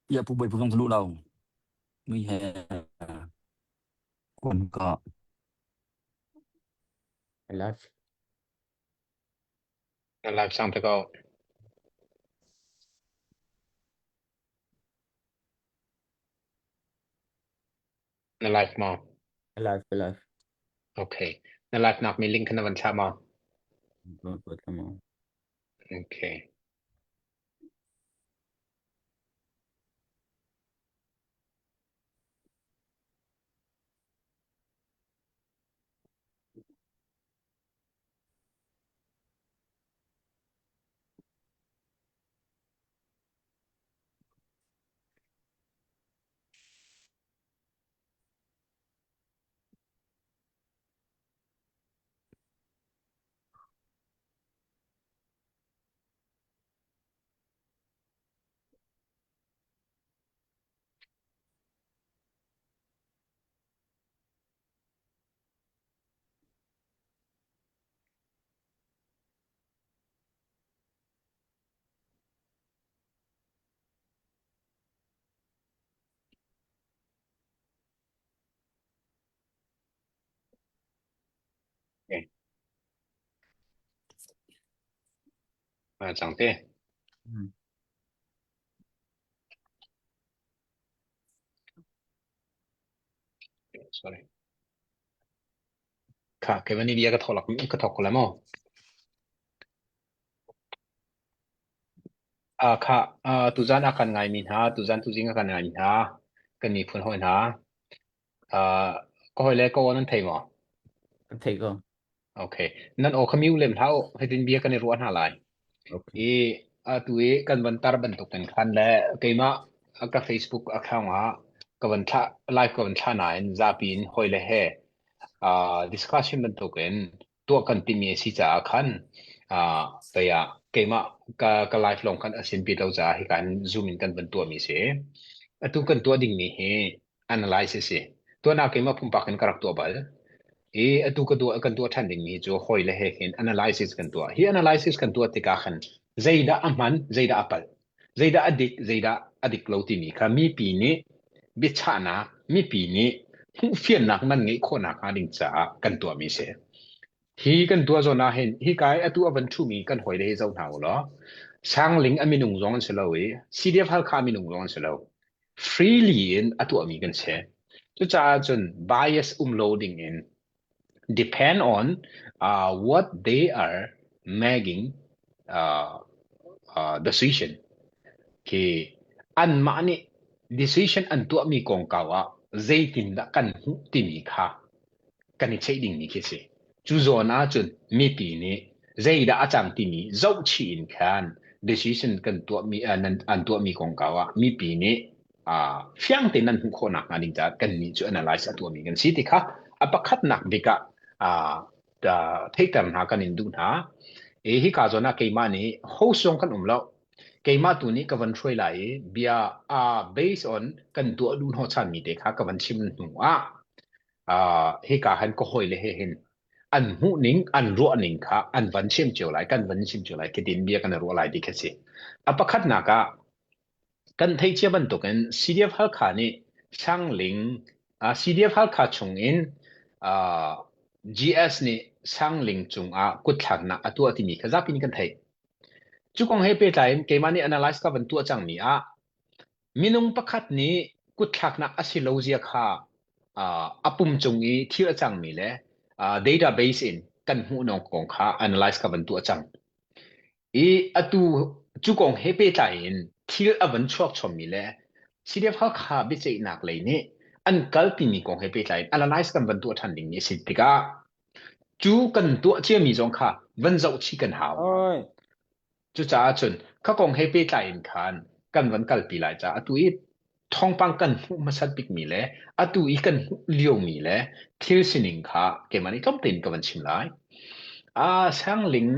Ya pu bai pu zong lu lo. Mi he kun ka. Live. Na live sang te ko. Na live maw? Live, live. Okay. Na live nak mi link kha na van thlah maw? Okay. Okay. Ah, cang te. Mm. Sorry. Kha, ke mani bia ka tholak ka thok ko la mo. Ah, kha, ah, tuzan a kan ngai mi hna, tuzan tuzing a kan ngai mi hna, kan miphun hawi hna. Ah, ka hawi le ka aw nan thei maw? Kan thei ko. Okay. Nan aw kha mute lem hlah u. Hitin bia kan i ruah hna lai. Okay. I atu i kan van tar bantuk in khan le keimah ka Facebook account ah ka van thlah live ka van thlah nain zapi in hawi le he uh, discussion bantuk in tuah kan timi a si caah khan uh, pei ah keimah ka, ka live lawng khan a sin pi lo caah hika in zoom in kan van tuahmi si. Atu kan tuah dingmi hi analyze a si. Tuan ah keimah pumpak in ka rak tuah bal. I atu ka tuah kan tuah ṭhan dingmi cu hawi le he hin analysis kan tuah. Hi analysis kan tuah tikah khan zeidah a hman, zeidah a palh, zeidah a dik, zeidah a dik lo timi kha mipi nih biachahnak, mipi nih hmuhfiannak nan ngeih khawhnak hnga ding caah kan tuahmi si. Hi kan tuah zawn ah hin hika i atu a van ṭhumi kan hawile hi zoh hna u law Sangling a minung zong an si lo i CDF Halkha minung zong an si lo. Freely in a tuahmi kan si. Cucaah cun bias um lo ding in depend on uh, what they are making uh, uh, decision khi anmah nih decision an tuahmi kongkau ah zeitindah kan hmuh timi kha kan i cheih dingmi khi si. Cu zawn ahcun mipi nih zeidah a cang timi zohchih in khan decision kan tuahmi uh, nan an tuahmi kongkau ah mipi nih uh, fiang tein nan hmuh khawh nakhnga ding caah kannih cu analyze a tuahmi kan si ti kha a pakhatnak bik ah uh, theihter hna kan in duh hna. I hika zawn ah keimah nih host zong kan um lo. Keimah tu nih ka van hruai lai i bia uh, based on kan tuah duh hnawhchanmi te kha ka van chim hnu ah uh, hika han ka hawi le he hin an hmuh ning an ruah ning kha an van chim cio lai kan van chim cio lai khitin bia kan ruah lai ti khi si a pakhatnak ah kan theih cia bantukin CDF Halkha nih Sangling uh, CDF Halkha chung in uh, GS nih Sangling cungah kutthlaknak a tuah timi kha zapi nih kan theih. Cu kong he pehtlai in keimah nih analyze ka van tuah cangmi ah Minung pakhat nih kutthlaknak a si lo zia kha uh, a pum cung i thil a cangmi le uh, database in kan hmuh kong kha analyze ka van tuah cang. I atu cu kong he pehtlai in thil a van chuak chommi le CDF Halkha biaceihnak lei nih an kalpimi kong he pehtlai in analyze kan van tuah ṭhan dingmi a si tikah cu kan tuah ciami zong kha van zoh chih kan hau. Oi. Cucaah cun kha kong he pehtlai in khan kan van kalpi lai caah atu i thawngpang kan hmuh hmasat bikmi le atu i kan hmuh liomi le thil sining kha keimah nih tlawm tein ka van chim lai. Ah, Sangling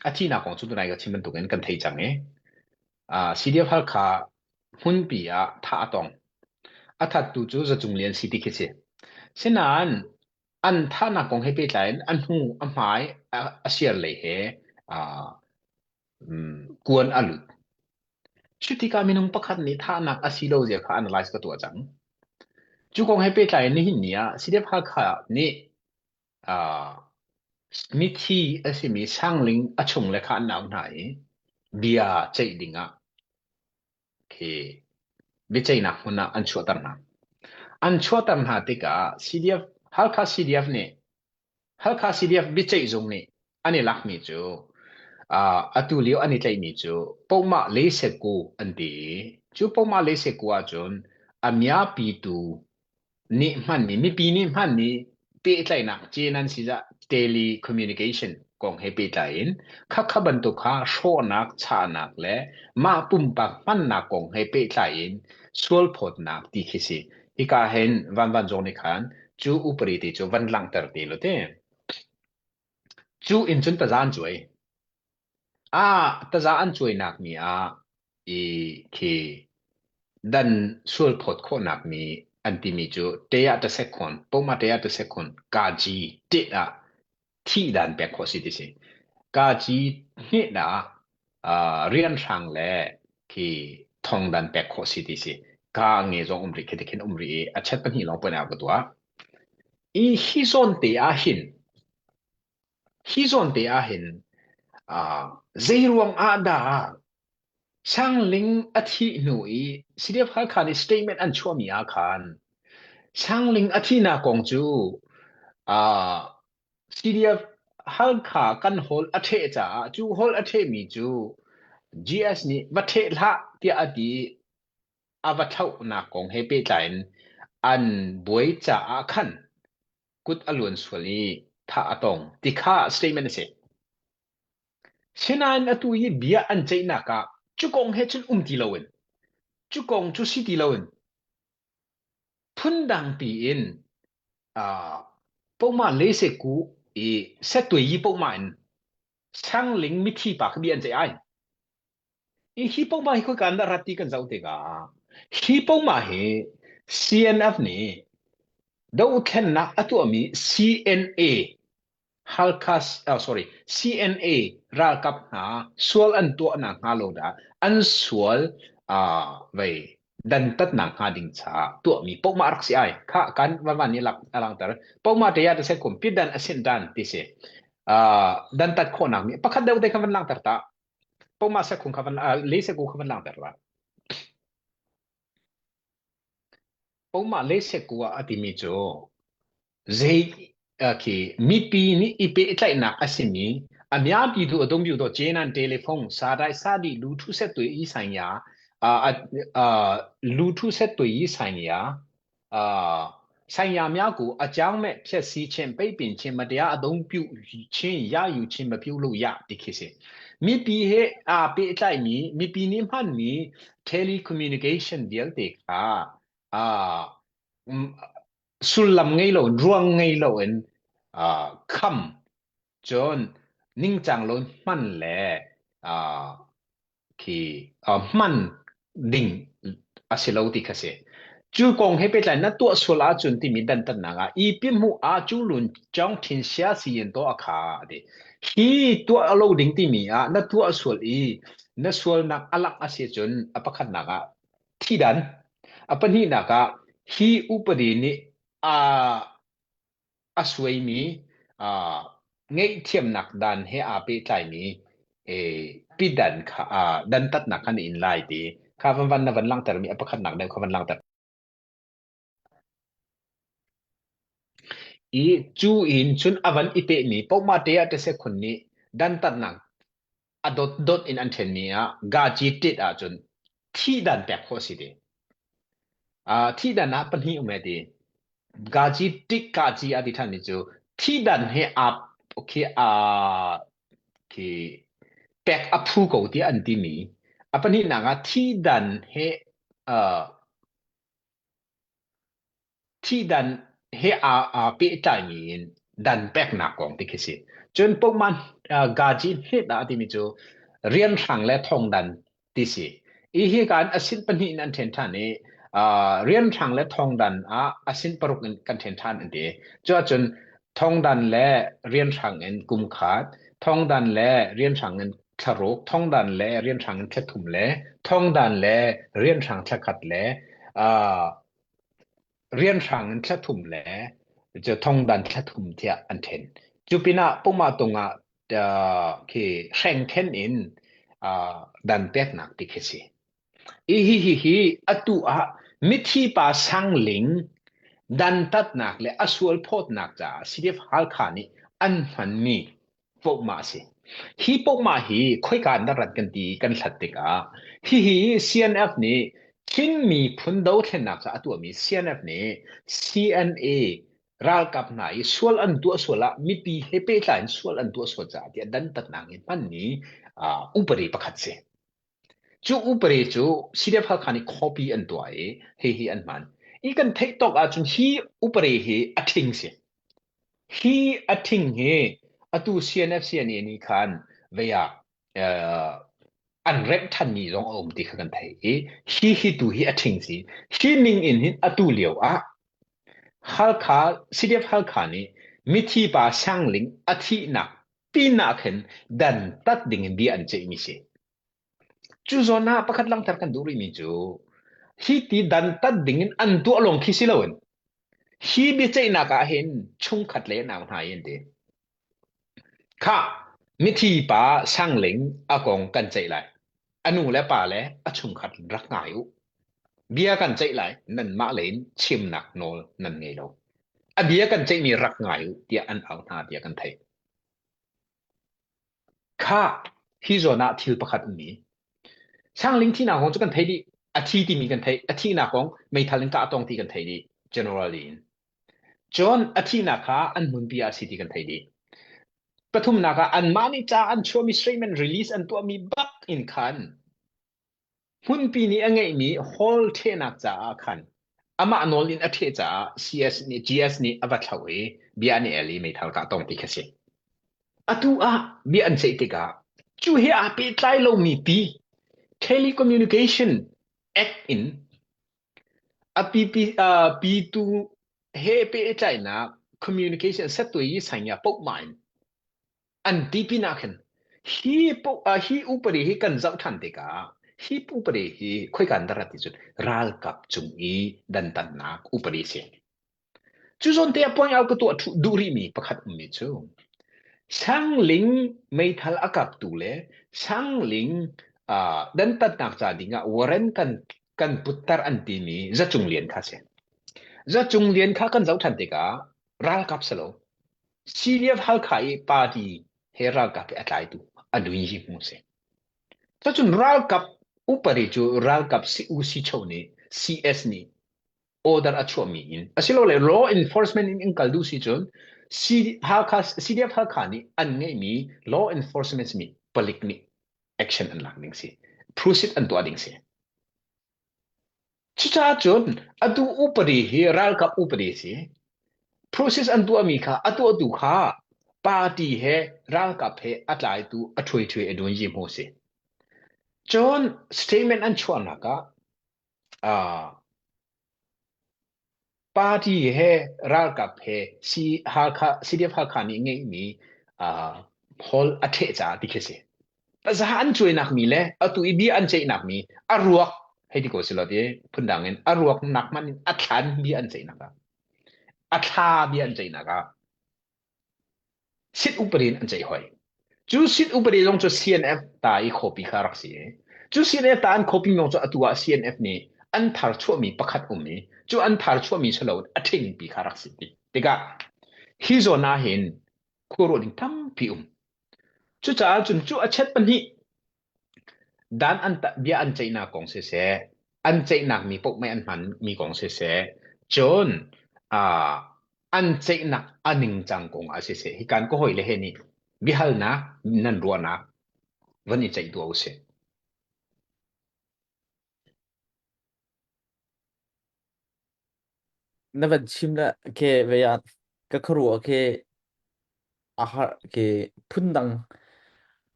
a thihnak kong cu tunai ka chim bantukin kan thei cang i ah, CDF Halkha hmunpi ah thah a tong. A thattu cu Zacung Lian si ti khi si. Sinain an thahnak kong he pehtlai in a hnu a hmai a siar lei he kuan a lut. Cu tikah minung pakhat nih thahnak a si lo zia kha analyze ka tuah cang. Cu kong he pehtlai in nihin ni ah CDF Hakha nih uh, mithi a simi Sangling a chung le kha an nau hna i bia ceih dingah khi biaceihnak hmun ah an chuahter hna. An chuahter hna tikah CDF Halkha CDF nih Halkha CDF biaceihzung nih an i lakmi cu uh, atu lio an i tlaihmi cu Pohmah Leiseku an ti i cu Pohmah Leiseku ahcun a miapitu nih hmanmi mipi nih hmanmi pehtlaihnak cenan sizah telecommunication kong he pehtlai in khakha bantuk kha hrawhnak chahnak le mah pumpak hmannak kong he pehtlai in sualphawtnak ti khi si. Hika hin van van zong nih khan cu upari ti cu van langhter ti lo te. Cu in cun taza an cuai. Ah taza an cuainak mi ah i khi dan sualphawt khawhnak mi an timi cu te ah tasek khon poma te ah tasek khon kaji te ah thih dan pek khawh si ti si. Kaji hnih ah uh, rianhrang le khi thong dan pek khawh si ti si. Ka nge zong um rih khi ti khin um rih i a chat pahnih lawng pon ka tuah. I hi zawn te ah hin hi zawn te ah hin uh, zei ruang ah dah Sangling a thih hnu i CDF Halkha nih statement an chuahmi ah khan Sangling a thihnak kong cu uh, CDF Halkha kan hawl a ṭheh caah cu hawl a ṭhehmi cu GS nih va ṭheh hlah tiah a ti i a va thlauhnak kong he pehtlai in an buai caah khan kut a luan sual i thah a tong ti kha statement a si. Sinain atu i bia an ceihnak ah cu kong he cun um ti loin cu kong cu si ti loin phundang piin uh, pohmah leiseku i settuai yi pohmah in sangling mithi pa kha bia an ceih ai. I hi pohmah hi khoika an dah rat ti kan zoh tikah hi pohmah hi CNF nih dothlennak a tuahmi CNA Halkha uh, sorry CNA ralkap hna sual an tuahnak hnga lo dah an sual uh, vei dantatnak hnga ding caah tuahmi pohmah rak si ai kha kan van van nih lak alangter pohmah te ya te se kum pidan asin dan ti si uh, dantat khawhnak mi pakhat deuh te kha van langter ta pohmah se khung kha van uh, le se ku kha van langter la Pohmah le seku ah a timi cu zei khi mipi nih i pehtlaihnak a simi a miapi du a dong do cenan telephone sadai sadi lu thu set tu i sang ya lu thu set tu i sang ya ဆိုင်ရာများကိုအကြောင်းမဲ့ဖျက်ဆီးခြင်းပိတ်ပင်ခြင်းမတရားအသုံးပြုခြင်းရယူခြင်းမပြုလုပ်ရတိခေစေမိပီhe အာpehtlaimi mipi nih hmanmi telecommunication vialte kha ah sullam ngei lo ruang ngei lo in kham cun ningcang lo hman le khi hman ding a si lo ti kha si. Cu kong he pehtlai na tuah sual ahcun timi dantatnak ah i pimhu a cu lun chong thin sia si in to a kha ti. Hi tuah lo ding timi ah na tuah sual i na sualnak a langh a si cun a pakhatnak ah thidan a pahnihnak ah hi upadi nih a a suaimi uh, ngaihthiamnak dan he aa pehtlaimi pidan kha uh, dantatnak kha na in lai ti kha van van na van langhtermi a pakhatnak deuh kha van langhter i cu in cun a van i pehmi pohma te ah te khun nih dantatnak a dot dot in an ṭhenmi ah gaci tit ahcun thihdan pek khawh a si ti. Uh, thihdan ah pahnih um e ti. Gaci tik kaci a ti ṭhanmi cu thihdan he aa khi aa khi pek a phu ko tiah an timi. A pahnihnak ah thihdan he uh, Thihdan he aa pehtlaimi in dan peknak kong ti khi si. Cun pohman gaji hnet ah a timi cu rianhrang le thongdan ti si. I hi kan a sin pahnih in an ṭhen ṭhan i rianhrang le thongdan ah a sin paruk in kan ṭhen ṭhan an ti. Cu ahcun thongdan le rianhrang in kum khat, thongdan le rianhrang in. thlaruk, thongdan le rianhrang in thlathum le thongdan le rianhrang thlakhat le uh, rianhrang in thlathum le cu thongdan thlathum tiah an then. Cu pinah pumah tungah uh, khi hreng then in uh, dan peknak ti khi si. Hi hi hi atu ah mithi pa Sangling dantatnak le a sual phawtnak caah CDF Halkha nih an hmanmi pohmah a si. Hi pohmah hi khoika in dah rat kan ti kan hlat tikah hihi CNF nih Chin miphun dothlennak caah a tuahmi CNF nih CNA ralkap hna i sual an tuah sual ah mipi he pehtlai in sual an tuah sual caah tiah dantatnak in hmanmi uh, upadi pakhat si. Cu upadi cu CDF Halkha nih copy an tuah i hihi an hman. I kan theih tawk ahcun hi upadi hi a ṭhing si. Hi a ṭhing hi atu CNF CNA nih khan vei ah uh, an remh ṭhanmi zong a um ti kha kan theih i hi hi tu hi a ṭhing si. Hi ning in hin atu lio ah Halkha CDF Halkha nih mithi pa Sangling a thihnak pinah khin dantat ding in bia an ceihmi si. Cu zawn ah pakhat langhter kan duh rihmi cu hi ti dantat ding in an tuah lawng khi si loin hi biaceihnak ah hin chungkhat le nau hna hi an ti. Khah, mithi pa Sangling a kong kan ceih lai. A nu le pa le a chungkhat rak ngai u. Bia kan ceih lai, nanmah le in chimnak nawl nan ngei lo. A bia kan ceihmi rak ngai u tiah an au hna tiah kan theih. Khah, hi zawn ah thil pakhat um i Sangling thihnak kong cu kan theih dih. A thi timi kan theih. A thihnak kong meithal in kah a tong ti kan theih dih. Generally in. Cun a thihnak kha an hmunpi ah a si ti kan theih dih. Pathumnak ah anmah nih ca an chuahmi statement release an tuahmi bak in khan Hmunpi nih a ngeihmi hall ṭhehnak caah khan amah nawl in a ṭheh caah CS nih GS nih a va thlauh i bia an i el i meithal kah tong ti kha si. Atu ah bia an ceih tikah cu he aa pehtlai lomi pi Telecommunication Act in a PP, uh, P2 he pehtlainak communication settuai sanya pohma in an ti pinah khin hi hi upadi hi kan zoh ṭhan tikah hi upadi hi khoika in dah rat ti cun ralkap cung i dantatnak upadi a si. Cu zawn te ah point out ka tuah duh rihmi pakhat ummi cu Sangling meithal a kaptu le Sangling uh, dantatnak ca dingah warrant kan kan putter an timi Zacung Lian kha si. Zacung Lian kha kan zoh ṭhan tikah ralkap si lo CDF Halkha i party he ralkap he a tlaitu a lui hi hmu si. Cun ralkap upadi cu ralkap UC cho nih CS nih order a chuahmi in asilole law enforcement in in kal duh si cun C, Halkha, CDF Halkha nih an ngeihmi law enforcement mi palik nih action an lak ding si. Proceed an tuah ding si. Cucaah cun atu upadi hi ralkap upadi a si. Process an tuahmi kha a tuahtu kha party he ralkap he a tlaitu a ṭhuaiṭhuai a duanyi hmu a si. Cun statement an chuahnak ah uh, Party he ralkap he C Halkha CDF Halkha nih ngeihmi uh, hall a ṭheh caah ti khi si. Paza an cuainak mi le atu i bia an ceihnak mi a ruak hei ti ko si lo ti phundang in a ruak nak hmanh in a thlan bia an ceihnak ah a thla bia an ceihnak ah Sit upadi in an ceih hoi. Cu sit upadi zong cu CNF ta i copy kha rak si i cu CNF ta an copy zong cu atu ah CNF nih an thar chuahmi pakhat um i cu an thar chuahmi si lo a ṭhingpi kha rak si ti tikah hi zawn ah hin khuaruah ding tampi um. Cucaah cun cu a chet pahnih Dan an bia an ceihnak kong siseh, an ceihnak mi paoh mei an hmanmi kong siseh, cun uh, an ceihnak a ningcang kong ah siseh, hi kan ka hawile he nih biahalnak nan ruahnak van i ceih tuah usih. Na van chim le ke vei ah ka khuaruah khi a har khi phundang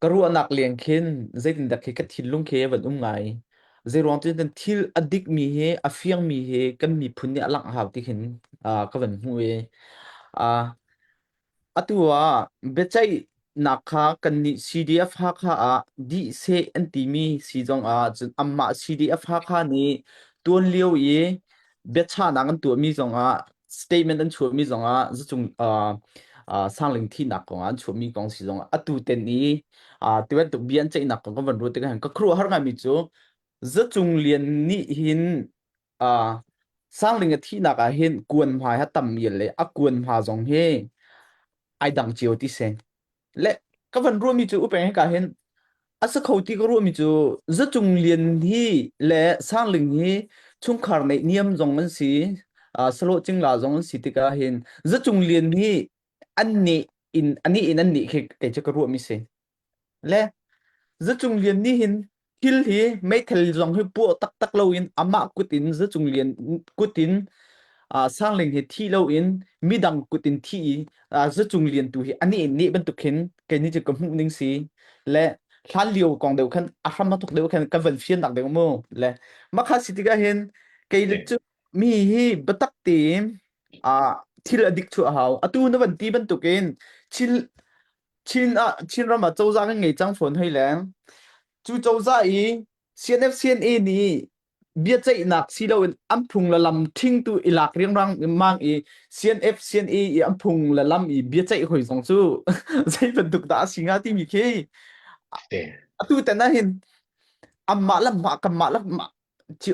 ka ruahnak leng khin zeitindah khi ka thinlung khi a van um ngai. Zeiruang cun kan thil a dikmi hi a fiangmi hi kan miphun nih a langh hau ti khin uh, ka van hmuh i uh, atu ah biaceih nak kha kannih CDF Hakha ah dih seh an timi si zongah cun anmah CDF Hakha nih tuan lio i biachahnak an tuahmi zongah statement an chuahmi zongah zacung uh, uh, Sangling thihnak kongah an chuahmi kong si zongah atu ten i uh, tibantuk bia an ceihnak kong kan van ruat tikah hin ka khuaruah har ngaimi cu Zacung Lian nih hin uh, Sangling a thihnak ah hin kuan hmai ha tam ial le a kuan hma zong hi ai dang cio ti si. Le ka van ruahmi cu upeng hika hin a sa kho ti ka ruahmi cu Zacung Lian hi le Sangling hi chungkhar neih niam zong an si uh, salawh cingla zong an si tikah hin Zacung Lian hi an nih in anih in an nih khi kei cu ka ruahmi si. Le Zacung Lian nih hin thil hi meithal zong hi puah taktak loin amah kut in Zacung Lian kut in uh, Sangling hi thi loin midang kut in thi i uh, Zacung Lian tu hi ani in nih bantuk khin kei nih cu ka hmuh ning si le hlan lio kong deuh khan a hram a thok deuh khan ka van fian nak deuh mu le makha si tikah hin kei cu mi hi biatak tein uh, thil a dik chu a hau atu na van ti bantukin thil Chin ah Chinram ah cozah kan ngei cang fawn hoi leng. Cu cozah i CNF CNA nih biaceihnak si loin an phung le lam ṭhingtu i lak riangrang mang i CNF CNA i an phung le lam i biaceih hoi zong cu zei bantuk dah a si hnga timi khi atu tan ah hin anmah le mah kanmah le mah ci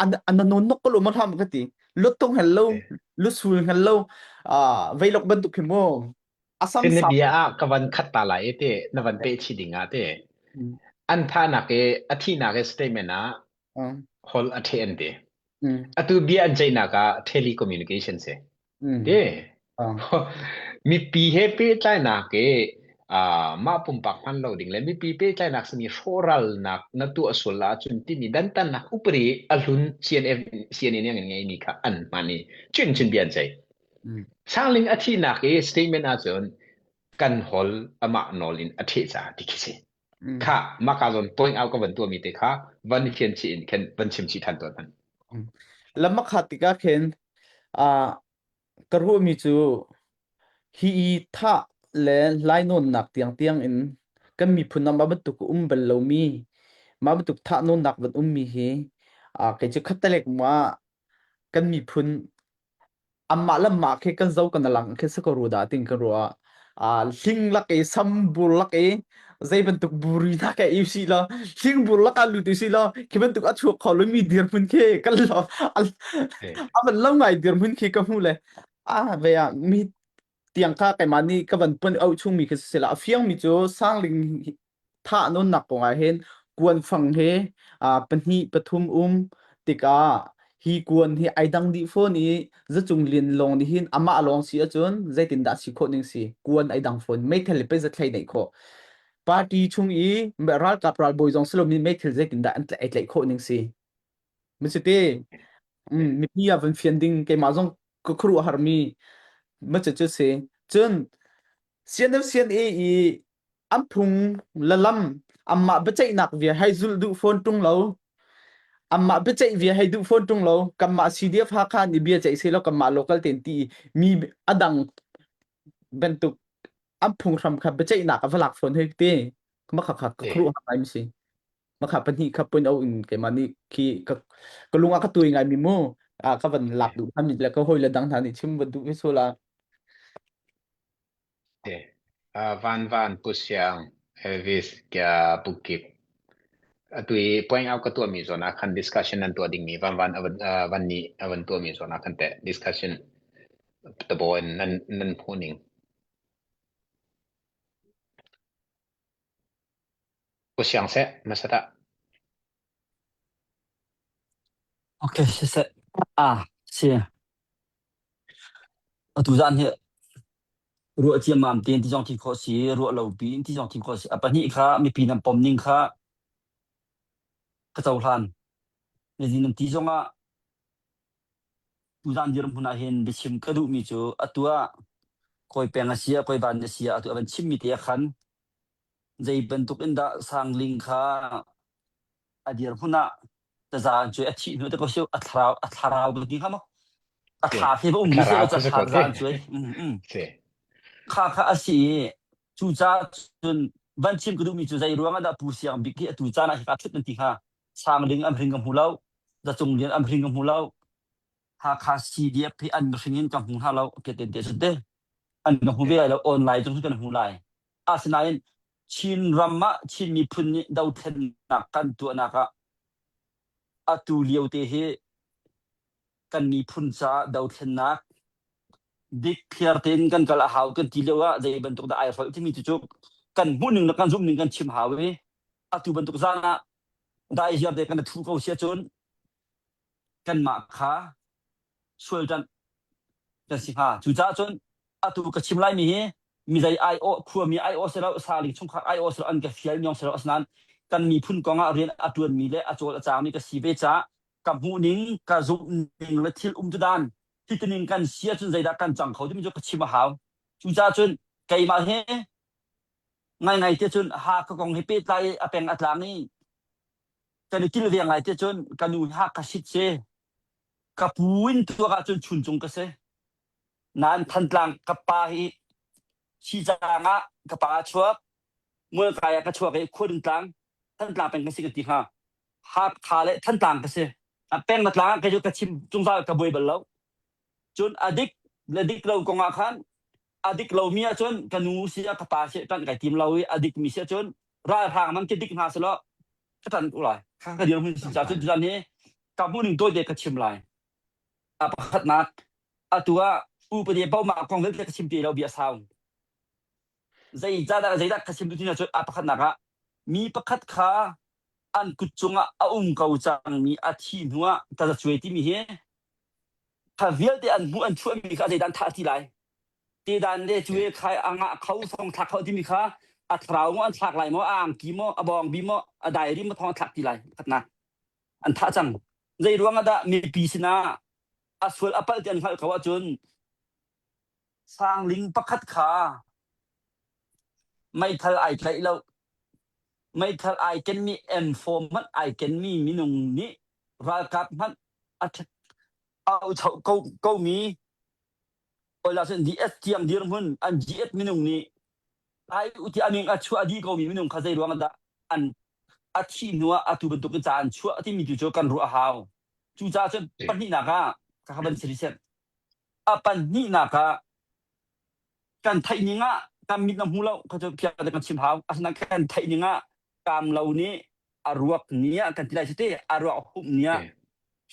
an an non nok ko lo ma hlam ka ti luttong hel lo lusul hel lo veilok bantuk khi mu asam Sin na sa bia ah ka van khat ta lai i te na van pe chih ding ah te Mm. an thahnak i a thihnak i statement ah Mm. hol a the an ti. Mm. Atu bia an ceihnak ah telecommunication si. Mm. Te Ah. mipi he pehtlainak i ah mah pumpak hman lo ding le mipi pehtlainak simi hrawhralnak na tuah sual ahcun timi dantatnak upadi a hlun CNF CNN nih an ngeimi kha an hman i cun cun bia an ceih. Mm. Sangling a thihnak i statement ahcun kan hol amah nawl in a ṭheh caah ti khi si. Mm. Kha maka zawn point out ka van tuahmi te kha van fian chih in khan van chim chih ṭhan tawn hmanh. Mm. Lam khat tikah khin ah ka ruahmi cu hi i thah le lainawnnak tiangtiang in kan miphun ah mah bantuk a um bal lomi mah bantuk thahnawnnak van ummi hi ah kei cu khattelek ma kan miphun Anmah le mah khi kan zo kan lang khi si ko ru dah ting kan ruah. Ah, hling lak i sambur lak i zei bantuk buri hna ka i si lo hling bur lak ah lut i si lo khi bantuk a chuak kho lomi dirhmun khi kan lo a van lo ngai dirhmun khi ka hmu le ah ve ah mi tiang kha keimah nih ka van pon auh chungmi khi si la a fiangmi cu sangling thah nawnnak kong ah hin kuanfang he pahnih pathum um tikah hi kuan hi ai dang dih fawn i zacung lian lawng nih hin amah lawng si ahcun zeitindah si khawh ning si kuan ai dang fawn meithal le pei zathlei neih khawh party chung i ralkap ralbawi zong si lomi meithal zeitindah an tlaih ai tlaih khawh ning si Masite mipi ah van fian ding keimah zong ka khuaruah harmi ma cu si cun CNF CNA i an phung le lam anmah biaceihnak via hei zulh duh fawn ṭung lo anmah biaceih via hei duh fawn ṭung lo kanmah CDF Hakha nih bia ceih seh law kanmah local ten ti mi a dang bantuk an phunghram kha biaceihnak a va lak fawn hei ti ma kha kha ka khuaruah har ngai mi si ma kha pahnih kha point out in keimah nih khi ka ka lung ah ka tuai ngai mi mu a ka van lak duh hna mi le ka hawi le dang hna nih chim van duh mi so la Van Van Pu Siang Elvis kia Pukip atu i point out ka tuahmi zawn ah khan discussion nan tuah dingmi Van Van avan van nih avan tuahmi zawn ah khan teh discussion tabo in nan nan hmuh ning Pu Siang seh hmasat ah Okay, siseh. Ah, si. Atu zan hi Ruah ciammam tein ti zong thi khawh si, ruah lo piin ti zong thi khawh si. A pahnih kha mipi nan pom ning kha ka cohlan. Nihin nan ti zongah tuzaan dirhmun ah hin biachim ka duhmi cu atu ah kawi peng a si ah kawi van a si ah atu a van chimmi te ah khan zei bantuk in dah sangling kha a dirhmun ah taza an cuai a thih hnu te ko si a thlarau a thlarau ba ti hnga maw a si thla khi ba a um mi se thlarau lo kha ca si thla ko taza te an cuai mm mm si kha kha a si i. Cucaah cun van chim ka duhmi cu zei ruang ah dah Pu Siang Bik hi atu caan ah hika ṭhut nan ti hnga? Sangling an hring ka hmu lo, Zacung Lian an hring ka hmu lo, Hakha CDF hi an hring in ka hmu hna lo, ke te te te an ka hmu ve lai lo, online cung kan hmu lai. Asinain Chin ram ah Chin miphun nih dothlennak kan tuahnak ah atu lio te hi kan miphun caah dothlennak dik thliar tein kan kal a hau kan ti lio ah zei bantuk dah ai hrolh timi cu kan hmuh ning le kan zumh ning kan chim hau i atu bantuk zan ah dai ziar te kan thu ko sia cun kanmah kha sual ṭanh kan si hnga. Cucaah cun atu ka chim laimi hi mizei aiawh khuami aiawh si lo saling chungkhar aiawh si lo an ka fial miong si lo asinain kan miphun kong ah rian a ṭuanmi le a cawl a caangmi ka si ve caah ka hmuhning ka zumhning le thil umtudan hitining kan si ahcun zeidah kan cang kho timi cu ka chim a hau. Cucaah cun keimah hi ngaingai te cun Hakha kong he pehtlai a peng a tlang i kan i kilveng lai te cun ka nu hi Hakha sit si ka pu in tuak ahcun Chuncung ka si. Nain Thantlang ka pa hi Sicang ah ka pa a chuak, Mualkai ah ka chuak i Khuadintlang, Thantlang peng ka si ka ti hnga. Hakha le Thantlang ka si. A peng na tlang ah kei cu ka chim zungzal ka buai bal lo. Cun a dik le dik lo kong ah khan a dik lomi ahcun ka nu si ah ka pa si ah ṭanh kai tim lo i a dikmi si ahcun ralhrang man khi dik hna selaw ka ṭanh ko lai. Kha ka dirhmun si caah cun tutan hi ka hmuhning tawite ka chim lai. A pakhatnak atu ah upadi boma kong vialte ka chim ti lo bia sau. Zeicadah zeidah ka chim tu ti cun a pakhatnak ah mi pakhat kha an kut cungah a um ko cangmi a thi hnu ah tazacuai timi hi kha vialte an hmuh an chuahmi kha zeidah an thah ti lai tedan le cu khai a ngah kho thong thlak kho timi kha a thlarau maw an thlak lai maw a angki maw a bawngbi maw a diary maw thong an thlak ti lai pakhatnak an thah cang zei ruang ah dah mipi sinah a sual a palh ti an hngalh ko ahcun sangling pakhat kha meithal ai tlaih lo meithal ai kenmi M4 hmanh ai kenmi minung nih ralkap hmanh a au cho ko komi Oila cun DS tiang dirhmun an GS minung nih ai uti aming a chuah dih komi minung kha zei ruang dah an a thih hnu ah atu bantuk in ca an chuah timi tu cu kan ruah a hau. Cucaah cun pahnihnak ah ka van si rih A pahnihnak ah kan theih ning ah kan mit na hmu lo kha cu phiak kan chim hau. Asinain kan theih ning ah kaam lo nih a ruak ni ah kan ti lai te a ruak humh ni ah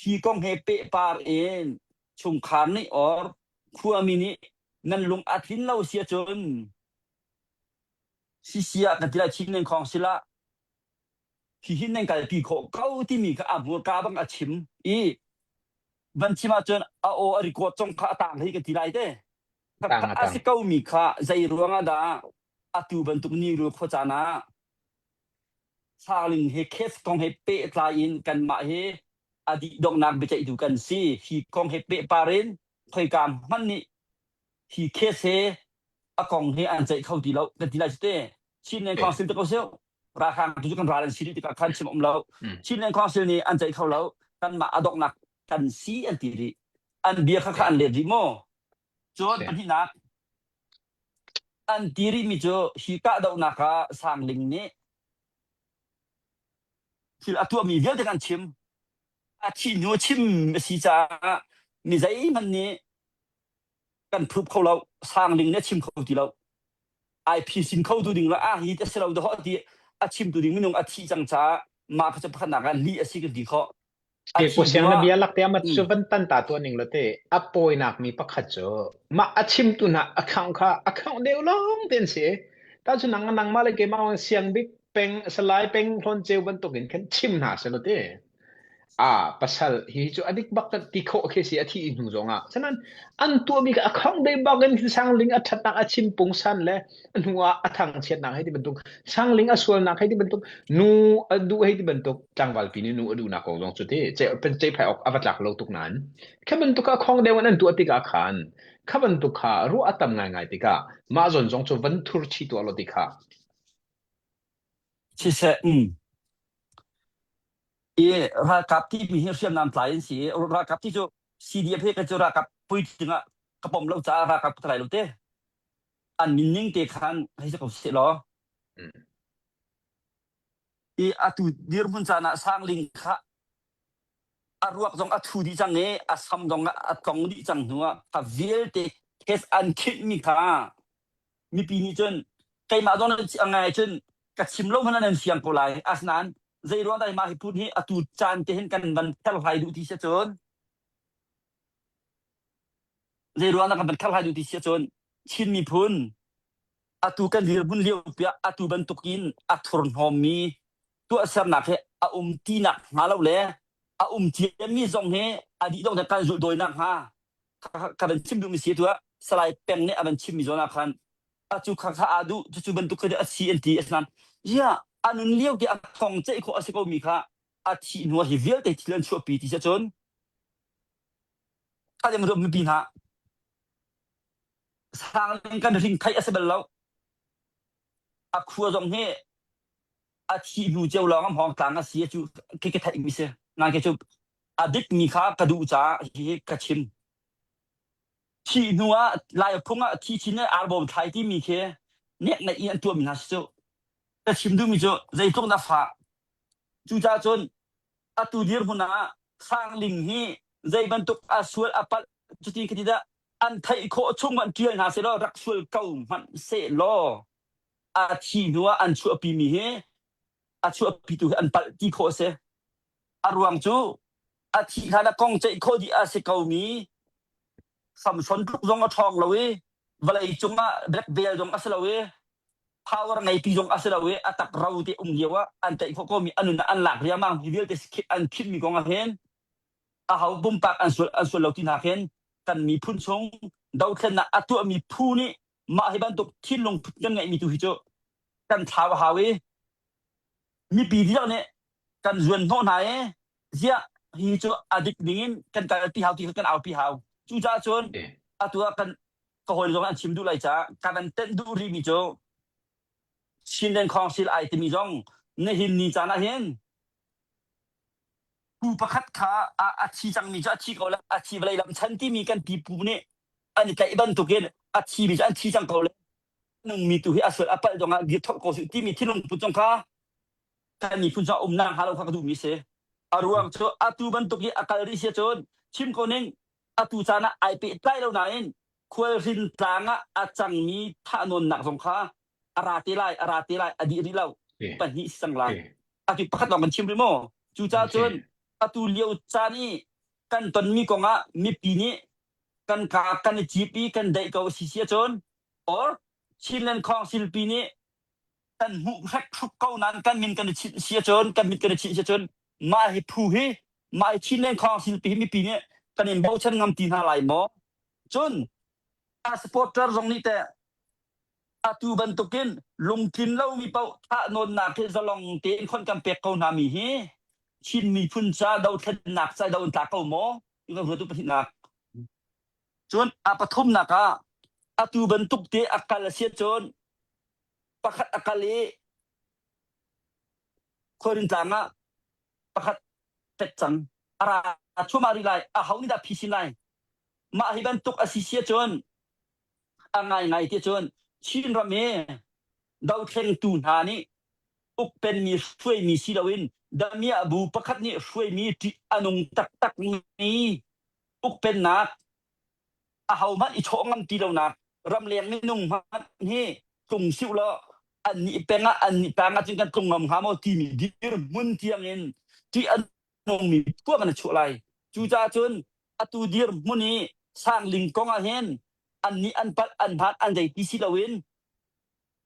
hi kong he pehpar in chungkhar nih or khuami nih nan lung a tlin lo si ahcun sisi ah kan ti lai Chin nan khong sila hihin nan kalpi khawh ko timi kha a hmurka bang a chim i van chim ahcun a aw a record cong kha a tang hei kan ti lai te a si ko mi kha zei ruang ah dah atu bantuk ni rul khuacaan ah Saling he case kong he pehtlai in kanmah hi a dih donghnak biaceihtu kan si. Hi kong he pehpar in khoika hmanh nih hi case he a kong he an ceih kho ti lo kan ti lai cu te. Chinland Council te ko sih ralhrang tu cu kan ral an si rih tikah khan chim um lo. Chinland Council nih an ceih kho lo. Kanmah a donghnak kan si an ti rih. An bia kha kha an let rih maw? Cun pahnihnak An ti rihmi cu hi kahdohnak ah Sangling nih thil a tuahmi vialte kan chim. A thih hnu chim a si caah mi zeihmanh nih kan phup kho lo. Sangling nih a chim kho ti lo. Ai phisin kho tu ding le ah hi a si lo dawh ti a chimtu ding minung a thih cang caah mah kha cu pakhatnak ah lih a si kan ti khawh. A Te thih pusiang na hnuah bia lak te ama mm, cu van tan ta tuah ning lo te a pawinak mi pakhat cu mah a chimtu hna account kha account deuh lawng te an si ta cu nang nangmah le keimah on siang bik peng salai peng hlawn ceu bantuk in khan chim hna se lo te a pasal hi cu adik bak kan ti khawh khi si a thi hnu zong ah sanan an tuah mi kha account dei bak in sangling a thatnak a chim pungsan le hnu ah a thang chiatnak hei ti bantuk sangling a sualnak hei ti bantuk nu a duh hei ti bantuk tlangval pi nih nu a duhnak kong zong cu ti ce phai awk a va tlak lo tuk nain kha bantuk ah khong deuh in an tuah tikah khan kha bantuk kha ruah a tam ngaingai tikah mah zawn zong cu van thur chi tuah lo ti kha siseh mm. I ralkap timi hi hriamnam tlai an si i ralkap ti cu CDF he ka cu ralkap puitling ah ka pom lo caah ralkap ka tlai lo te. An min ning te khan hei si ko seh law. I atu dirhmun caan ah Sangling kha a ruak zong a thu dih cang i a sam zong a tlong dih cang hnu ah kha vialte case an khinhmi kha mipi nih cun keimah zong nan a ngai cun ka chim lo hmanh ah nan fiang ko lai. Asinain zei ruang dah mah hi phun hi atu caan te hin kan van kherhlai duh ti si cun zei ruang dah kan van kherhlai duh ti si cun Chin miphun atu kan dirhmun lio piah atu bantukin a thurhnawmmi tuahsernak hi a um tinak hnga lo le a um ciami zong hi a dih dong kan zulh dawinak hnga ka van chim duhmi si tu ah Salai Peng nih a van chimmi zawn ah khan acu kha kha aa duh cucu bantuk kha a si an ti asinain ya a nun lio ti a thong ceih khawh a si ko mi kha a thih hnu ah hi vialte thil an chuahpi ti si cun kha dem mipi hna Sangling kan hring theih a si bal lo. A khua zong hi a thih hnu cio lawng am hawng tlang a si cu khi ka theih mi si. Ngai ke cu a dik mi kha ka duh caah hihi ka chim. Thih hnu ah Lai phung ah thi chin le arbawm thlai ti mi khi nek neih in an tuah mi hna si cu. Ka chim duh mi cu zeitluk na fah. Cucaah cun atu dirhmun ah Sangling hi zei bantuk a sual a palh cuti khati dah an theih khawh chung an ṭial hna sehlaw rak sual ko hmanh sehlaw a thi hnu ah an chuahpimi hi a chuahpitu hi an palh ti khawh a si. A ruang cu a thih hlan ah kong ceih khawh dih a si komi Samson tluk zong a ṭhawng lo i vawlei cungah black belt zong a si lo i power ngeipi zong a si lo i a tak ro te um lio ah an tlaih khawh komi a nun ah an lak riangmang hi vialte an khimmi kong ah hin aho pumpak an sual an sual lo ti hna khin kan miphun chung dothlennak a tuahmi phu nih mah hi bantuk thinlung put kan ngeihmi tu hi cu kan thlau a hau i mipi dihlak nih kan zuan hnawh hna i ziah hi cu a dik ding in kan kalpi hau ti kha kan aupi hau. Cucaah cun atu ah kan ka hawi zong an chim duh lai caah ka van tenh duh rihmi cu Chinland Council ai timi zong nihin ni caan ah hin pu pakhat kha a, a thi cangmi cu a thi ko le a thi vawlei lam chan timi kan pipu nih an i tlaih bantukin a thimi cu an thi cang ko le nungmi tu hi a sual a palh zongah dir thok ko su timi thinlung put zong kha kan miphun cu umnak hnga lo kha ka duhmi si. A ruang cu atu bantuk i a kal rih si cun chim ko ning atu caan ah ai pehtlai lo nain khualhrin tlang ah a cangmi thahnawnnak zong kha a ra te lai a ra te lai a dih rih lo pahnih si cang lai atu pakhat lawng kan chim rih maw cucaah cun atu lio caan i kan tonmi kong ah mipi nih kan ka kan i cip i kan daih ko si si ahcun or Chinland Council pi nih kan hmuh hrek ko nain kan min kan i chinh si ahcun kan mit kan i chinh si ahcun mah hi phu hi mah hi Chinland Council pi hi mipi nih kan in bochan ngam ti hna lai maw cun a supporter zong nih teh atu bantukin lungtlin lomi paoh thahnawnnak hi zalong tein khon kan pek ko hna mi hi Chin miphun ca dothlennak ca do an tlak ko maw? Ti kan ruatu pahnihnak. Cun a pathumnak ah atu bantuk te a kal a si cun pakhat a kal i khuarin tlang ah pakhat pet cang a ra chuahmah rih lai a ho nih dah phisin lai mah hi bantuk a si si cun a ngaingai ti cun Chinram hi dothlengtu hna nih ukpenmi hruaimi si loin damiah bu pakhat nih hruaimi ṭih a nung taktakmi ukpennak ahohmanh i chawh ngam ti lonak ramleng minung hmanh hi tlung siu law an nih peng ah an nih tang ah cun kan tlung ngam hnga maw timi dirhmun tiang in ṭih a nungmi tuah kan i chuah lai. Cucaah cun atu dirhmun i Sangling kong ah hin annih an palh an hmaan an zei ti si loin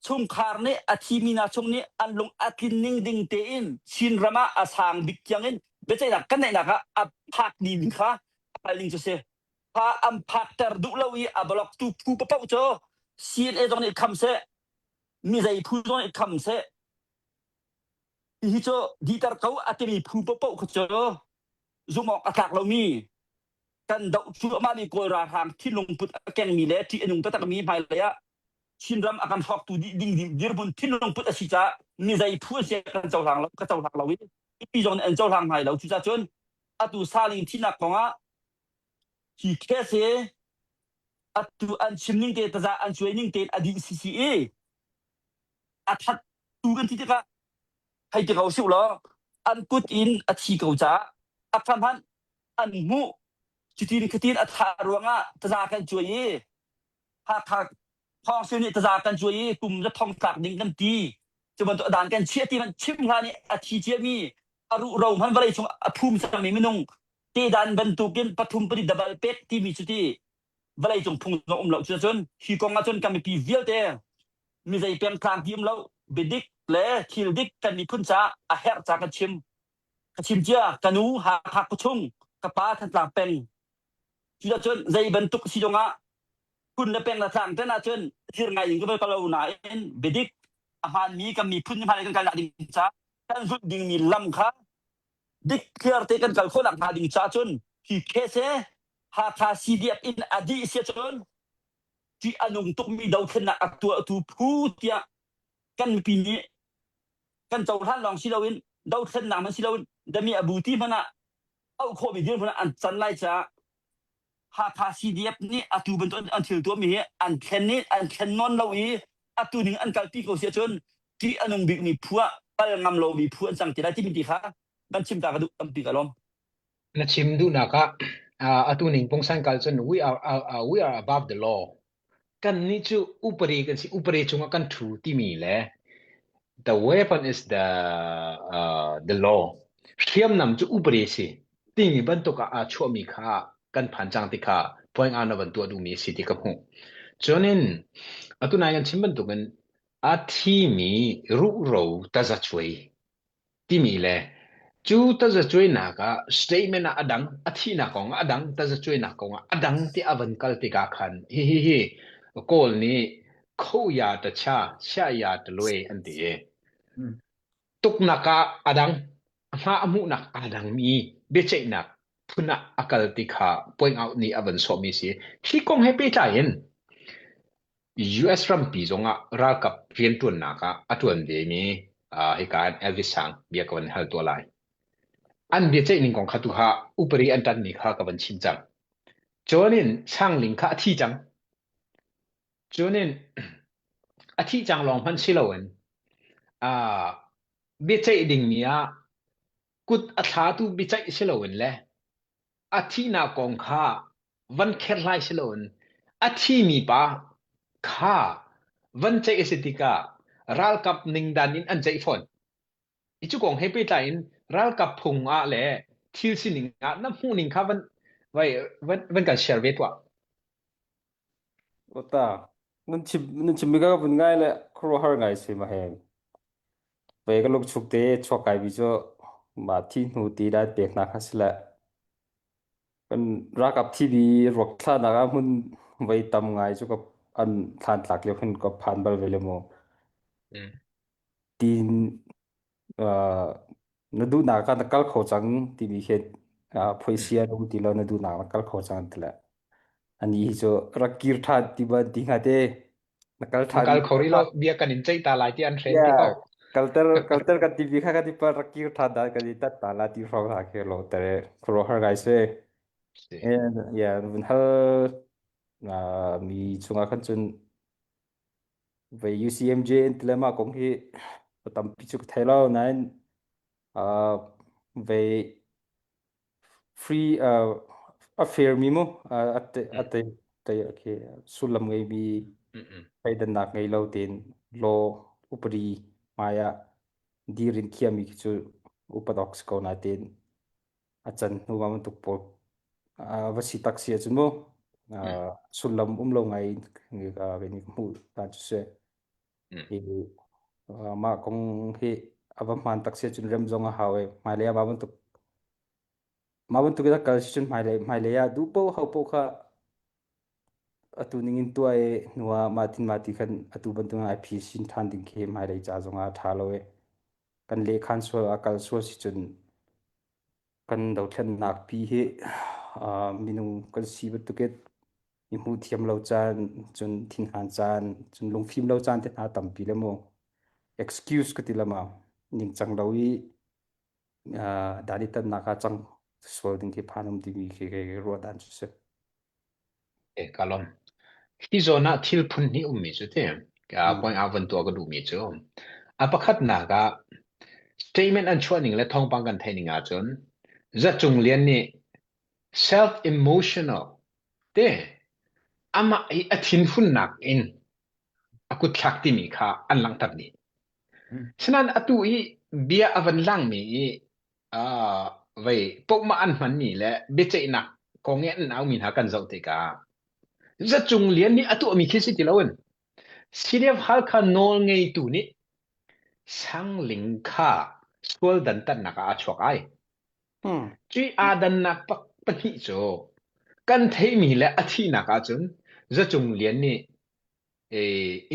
chungkhar nih a thimi hna chung nih an lung a tlin ning ding tein Chinram ah a sang bik tiang in biaceihnak kan neihnak ah a phak ning kha a kal ning cu si. Kha an phakter duh lo i a block tu phu paoh cu CNA zong nih kham seh, mi zei phu zong nih kham seh. Hihi cu dihter ko a timi phu paoh kha cu zumh awk a tlak lomi kan doh cuahmahmi Kawl ralhrang thinlung put a kengmi le ṭih a nung taktakmi hmailei ah Chinram a kan hrawktu dih ding dirhmun thinlung put a si caah mi zei phu an si kan cohlang lo ka cohlang lo i mipi zong nih an cohlang hngai lo cucaah cun atu saling thihnak kong ah hi case hi. Atu an chim ning te taza an cuai ning tein a dih sisi i a that tu kan ti tikah hei ti ko sih law an kut in a thi ko caah a kha hmanh an hmuh cutin khatin a thah ruangah taza kan cuai i Hakha Thawngsil nih taza kan cuai i kum za thong tlak ding kan ti cu bantuk a dan kan chiah ti hmanh chim hlan i a thi ciami a ruh ro hmanh vawlei chung a phum cangmi minung te dan bantukin pathum pali dabal pek timi cu ti vawlei cung phung zong um lo cu cun hi kong ah cun kan mipi vialte mizei pengtlang ti um lo biadik le thil dik kan miphun caah a herh ca kan chim ka chim cia ka nu Hakha khuachung ka pa Thantlang peng cucun zei bantuk si zongah phun le peng le tlang ten ahcun thir ngai in ka bal ko nain biadik a hmaanmi kan miphun hmai kan kalnak ding ca kan zulh dingmi lam kha dik clear te kan kal khawhnak hnga ding ca cun hi case he Hakha CDF in a dih sia cun ṭih a nung tukmi dothlennak a tuahtu phu tiah kan mipi nih kan cohlan lawng si loin dothlennak hmanh si loin dami a bu ti hmanh ah auh khawhmi dirhmun ah an can lai caah Hakha CDF nih atu bantuk an thil tuahmi hi an thlen i an thlen nawn lo i atu ning an kalpi ko si ahcun ṭih a nung bikmi phu ah kal ngam lomi phu an cang ti lai timi ti kha kan chim ta ka duh tampi ka lawm. Na chim duhnak ah atu ning pungsan kal cun we are uh, we are above the law. Kannih cu upadi kan si upadi cungah kan ṭhu timi le the weapon is the uh, the law. Hriamnam cu upadi si timi bantuk ah aa chuahmi kha kan phan cang ti kha point out na van tuah duhmi a si ti ka hmuh. Cun in atu nai kan chim bantukin a thimi ruhro tazacuai timi le cu tazacuainak ah statement ah a dang, a thihnak kong ah a dang, tazacuainak kong ah a dang ti a van kal tikah khan hihi hi Kawl nih kho ya ta cha, sia ya ta lue an ti i tuknak ah a dang, a hma a hmuhnak aa dangmi biaceihnak phun ah a kal ti kha point out nih a van sawhmi si. Hi kong he pehtlai in US rampi zongah ralkap rianṭuannak ah a ṭuan vemi hika in Elvis Sang bia ka van hal tuah lai. An biaceih ning kong kha tu kha upari an ṭanmi kha ka van chim cang. Cun in Sangling kha a thi cang. Cun in a thih cang lawng hmanh si loin biaceih dingmi ah kut a thlatu biaceih si loin le a thihnak kong kha van kherhlai si loin a thimi pa kha van ceih a si tikah ralkap ningdan in an ceih fawn. Hi cu kong he pehtlai in ralkap phung ah le thil sining ah na hmuhning kha van vai van, van kan share ve tuah. Ota, nan chim nan chim mi ka vun ngai le khuaruahhar ngai si ma he. Ve ka luk chuk te chuak kai bi cu ma thi hnu ti dai pek na kha sile Kan ralkap TV ruak thlahnak ah hmun voi tam ngai cu ka an thlan tlak lio khin ka phan bal ve le maw. Mm. Tin uh, na duhnak ah na kal kho cang timi khi uh, Mm. phoisia um ti lo na duhnak na kal kho cang ti le. Ani hi cu rak kir ṭhan ti ban ti hnga te na kal Na ṭhan kal kho rih lo bia kan in ceih ta lai ti an hren ti Yeah, ko. kalter kalter kan TV kha kan ti pa rak kir ṭhan dan kan i tat ta la ti hrawng hna khi lo tere khuaruahhar ngai si. Si. And yeah, vun hal uh, mi chungah khan cun ve UCMJ in tilema kong hi tampi chu ka thei lo nain uh, ve free uh, a fair mi mu uh, a te a Mm. te te okay sullam ngei mi Mm. Mm. thleidannak ngei lo tein law upadi hmai ah dir in khiami khi cu upat awk si ko nain a can hnu ma bantuk pawl va si tak si ahcun mu Mm. sullam um lo ngai in kan hmuh ta cu si. Mm. Hi mah kong hi a va hmaan tak si ahcun rem zong a hau i hmailei ah mah bantuk mah bantuk in a kal si cun hmailei hmailei ah duh paoh ho paoh kha Atu ningin tuah i hnuah mah tin mah ti khan atu bantuk in ai phisin ṭhan ding khi hmailei ca zongah a ṭha lo i kan lehkhan sual a kal sual si cun kan dothlennak pi hi uh, minung kan si bantukin i hmuh thiam lo caan cun thinhan caan cun lungfim lo caan te hna tampi le mu excuse ka ti lama ningcang lo i uh, dan i tannak ah cang sual ding khi phan um timi khi kei ruah dan cu si. Eh, ka lawm. Hi zawn ah thil phun hnih ummi cu ti Mm. point ah van tuah ka duhmi cu a pakhatnak ah statement an chuah ning le thawngpang kan theih ning ahcun Za Cung Lian nih self emotional te amah i a thinhunnak in a kutthlak timi kha an langhter dih. Mm. Sinain atu i bia a van langmi i uh, vei pohmah an hmanmi le biaceihnak kong i an aumi hna kan zoh tikah Za Cung Lian nih a tuahmi khi si ti loin CDF Halkha nawl ngeitu nih Sangling kha sual dantatnak ah a chuak ai. Hmm. Cui aa dannak pahnih cu kan theihmi le a thihnak ahcun Za Cung Lian nih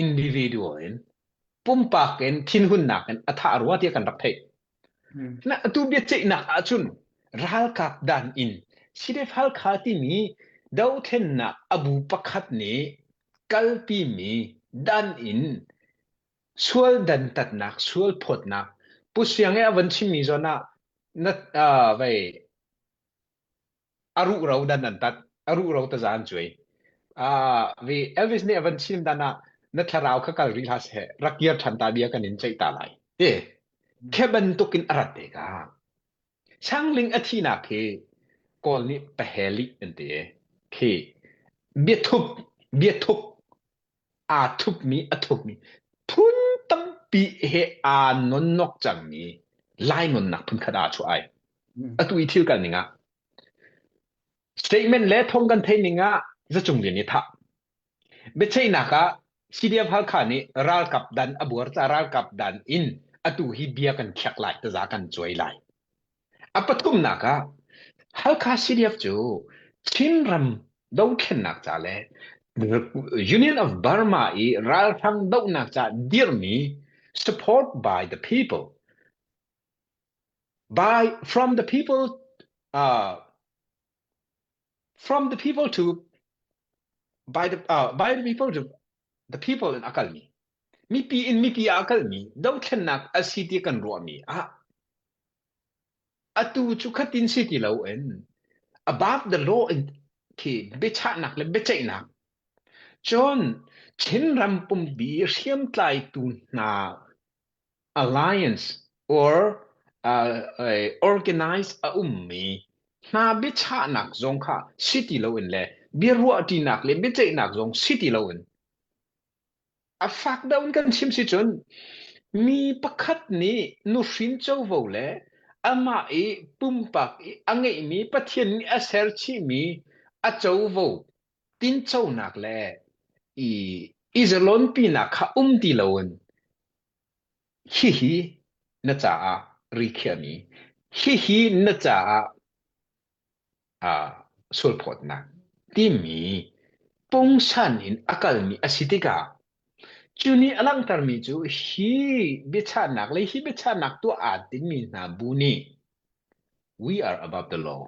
individual in pumpak in thinhunnak in a thah rua tiah kan rak theih. Hmm. Na atu biaceihnak ahcun ralkap dan in CDF Halkha timi dothlennak a bu pakhat nih kalpimi dan in sual dantatnak, sual phawtnak Pu Siang i a van chimmi zawn ah na uh, vei a ruhro dan an tat a ruhro taza an cuai uh, vi Elvis nih a van chim dan ah na thlarau kha kal rih hlah seh rak kir ṭhan ta bia kan in ceih ta lai ti khe bantuk in a rat te ka Sangling a thinak hi Kawl nih paheli an ti khi biathup biathup aa thupmi a thupmi phun tampi he aa nonnok cangmi lai nonnak phunkhat ah a chuah ai atu i thil kal ning ah statement le thong kan thei ning ah zacung lian i thah biaceihnak ah CDF Halkha nih ralkap dan a buar ca ralkap dan in atu hi bia kan khiak lai taza kan cuai lai A pathumnak ah Halkha CDF cu Chinram dothlennak ca le Union of Burma i ralhrang dohnak ca dirhmi support by the people by from the people uh, from the people to by the uh, by the people to the people in a kalmi mipi in mipi ah a kalmi dothlennak a si ti kan ruahmi ah Atu cu khatin si ti loin above the law in khi biachahnak le biaceihnak cun Chinram pumpi hriamtlaitu hna alliance or uh, uh, organize a ummi hna biachahnak zong kha si ti loin le biaruahṭinak le biaceihnak zong si ti loin A fak deuh in kan chim si cun mi pakhat nih nuhrin covo le amah i pumpak i a ngeihmi Pathian nih a ser chihmi a covo tinconak le i i zalonpinak kha um ti loin hihi na caah ri khiahmi hihi na caah uh, sulphawtnak timi pungsan in a kalmi a si tikah cu nih a langhtermi cu hi biachahnak le hi biachahnak tuah aa tinmi hna bu nih we are above the law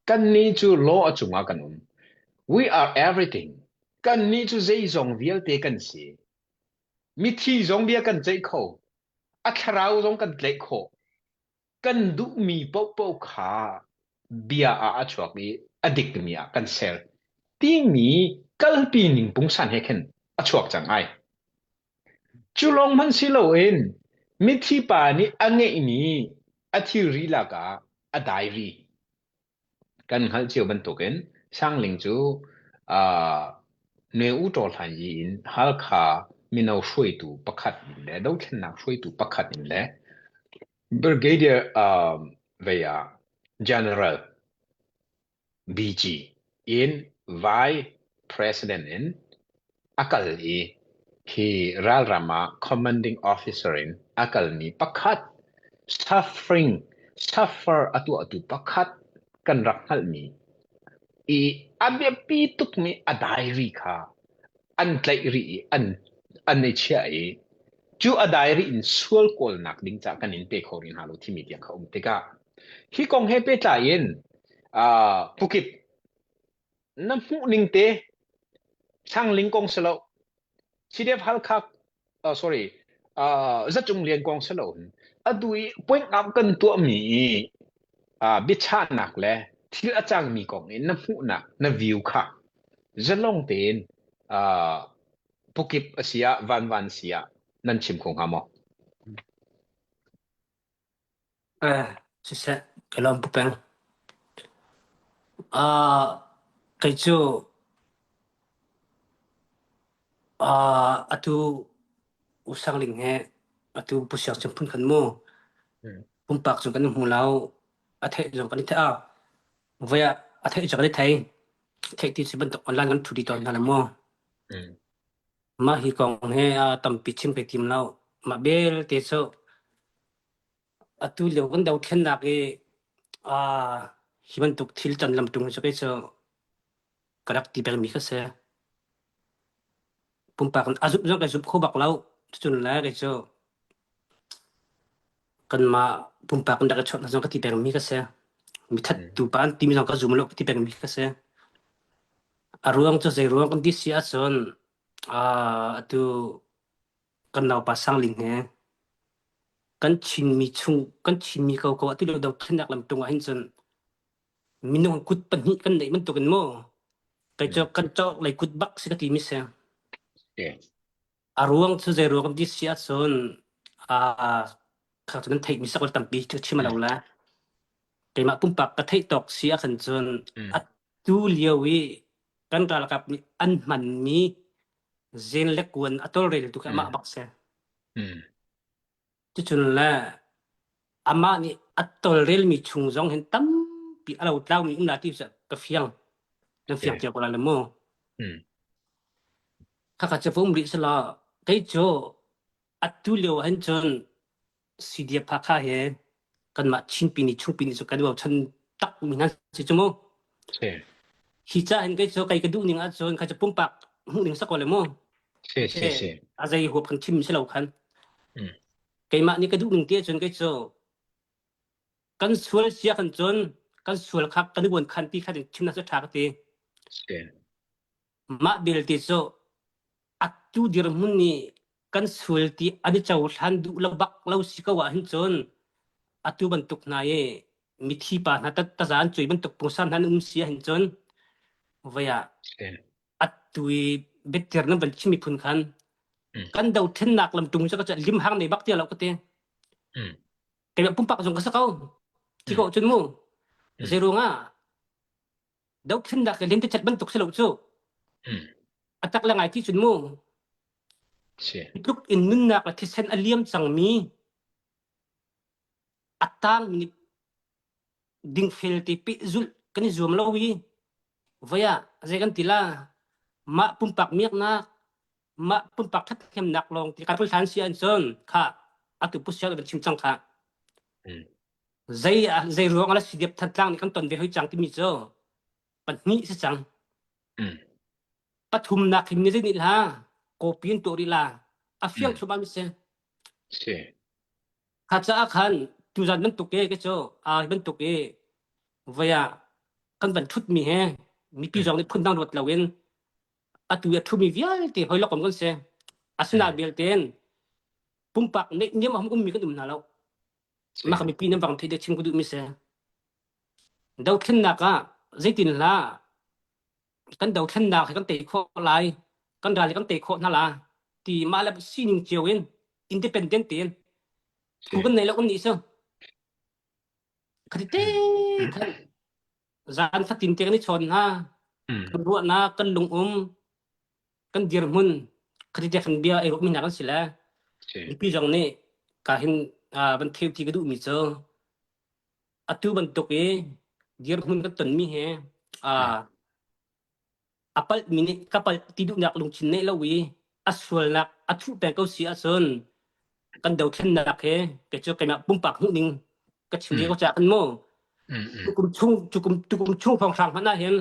kannih cu law a cungah kan um we are everything kannih cu zeizong vialte kan si mithi zong bia kan ceih kho a thlarau zong kan tlaih khawh kan duhmi paohpaoh kha bia ah a chuak i a dikmi ah kan ser timi kalpi ning pungsan he khin a chuak cang ai. Cu lawng hmanh si loin mithi pa nih a ngeihmi a thilri lakah a diary Kan hngalh cio bantukin Sangling cu uh, Nwe U Taw Hlan Yi in Halkha mino hruaitu pakhat in le dothlennak hruaitu pakhat in le Brigadier um, vei ah General BG in Vice President in a kal i hi ralram ah commanding officer in a kalmi pakhat suffering suffer a tuahtu pakhat kan rak hngalhmi i a biapi tukmi a diary kha an tlaih rih i an an i chiah i cu a diary in sual kawlnak ding ca kan in pe kho rih hna lo timi tiang kha um tikah hi kong he pehtlai in uh, pukip Na hmuh ning te Sangling kong si lo CDF Halkha uh, sorry uh, Zacung Lian kong si lo atu i point up kan tuahmi i uh, biachahnak le thil a cangmi kong in na hmuhnak na view kha zalong tein Uh, pukip a si ah vanvan si ah nan chim kho hnga maw? Eh, siseh, ka lawm pu peng. Ah, kei cu ah atu usangling he atu pu siang cung phun khan mu Mm. pumpak cu kan hmu lo a theih zong kan i theih ah voi ah a theih cu kan i thei theih ti si bantuk online kan thu di tawn hna le mu Mm. mah hi kong he ah tampi chim kai tim lo mah belte cu Atu lio kan dothlennak i aa hi bantuk thil can lamtung hi cu kei cu ka rak ti pengmi kha si. Pumpak in a zumh zong kai zumh kho bak lo. Cucun le kei cu kanmah pumpak in rak i chawnh zong ka ti pengmi ka si. Mithat Mm. tu pa an timi zong ka zum lo ka ti pengmi ka si. A ruang cu zei ruang kan ti si ahcun aa atu kan naupa Sangling he kan Chinmi chung kan Chinmi koko atu lio dothlennak lamtung ah hin cun minung kut pahnih kan neih bantuk in mu kei cu kan cawk lei kut bak si ka ti mi si. Okay. A ruang cu zei ruang kan ti si ahcun aa kha cu nan theih mi sakol tampi cu chim a lo la. Keimah pumpak ka theih tawk si ahkhan cun atu lio i kan ralkap nih an hmanmi zen le kuan a tawlreltu khi amah bak si. Cucun le amah nih a tawlrelmi chung zong hin tampi a lotlaumi um la ti cu ka fiang. Nan fiang cio ko lai le mu. Khakha cu va um rih selaw kei cu atu lio ahhin cun CDF Hakha he kanmah Chinpi nih chungpi nih cu kan i bochan takmi hna si cu mu. Si. Hi ca hin kei cu kei ka duh ning ahcun kha cu pumpak hmuh ning sa ko le mu. Si si si. A zei huap kan chim si lo khan. Mm. Keimah nih ka duh ning te ahcun kei cu kan sual sia kan cun kan sual kha kan i buan khan ti kha chim na cu ṭha ka ti. Si. Mah belte cu atu dirhmun nih kan sual ti an i cohlan duh lo bak lo si ko ahhin cun atu bantuk hna i mithi pa hna taza an cuai bantuk pungsan hna an um si ahhin cun voi ah atu i biatir nan van chim miphun khan kan dothlennak lamtung cu ka limhang nei bak ti lo ka ti. Keimah pumpak zong ka sa ko. Thi ko cun mu. Zeiruangah dothlennak le lentecelh bantuk si lo cu. A tak le ngai ti cun mu. Tluk in nunnak le thisen a liam cangmi a tangmi nih dingfel te pehzulh kan i zuam lo i voi ah zei kan ti la mah pumpak miaknak mah pumpak ṭhathnemnak lawng ti kan hlan si an cun kha atu pusial kan chim cang kha Zei zei ruang ah CDF Thantlang nih kan ton ve hoi cang timi cu pahnih si cang. Pathumnak hin ni nih la copy in tuah rih la a fiang thluahmah mi si. Si. Kha caah khan tuzan bantuk e ke cu a bantuk e voi ah kan van thut mi he mipi zong nih phundang ruat loin atu a thumi vialte hoi lokom kan si. Asina vialtein pumpak neih niam a hum ummi kan um hna lo. Mah ka mipi nan vang thei deuh chim ka duhmi si. Dothlennak ah zeitin hlah kan dothlennak hi kan tei khawh lai, kan ral hi kan tei khawh hna la ti mah le sining cio in independent tein phu kan nei lo kan nih cu. Khati te khan zan fatin te kan i chawn hna, kan ruahnak, kan lungum, kan dirhmun khati te khan bia ei rukmi hna kan si le mipi zong nih ka hin van theu ti ka duhmi cu atu bantuk i dirhmun kan tonmi he a palhmi nih ka palh ti duhnak lungthin neih lo i a sualnak a thuh peng ko si ahcun kan dothlennak he kei cu keimah pumpak hmuhning ka chim ve ko ca kan mu tukum chung tukum tukum chung hrawnghrang hmanh ah hin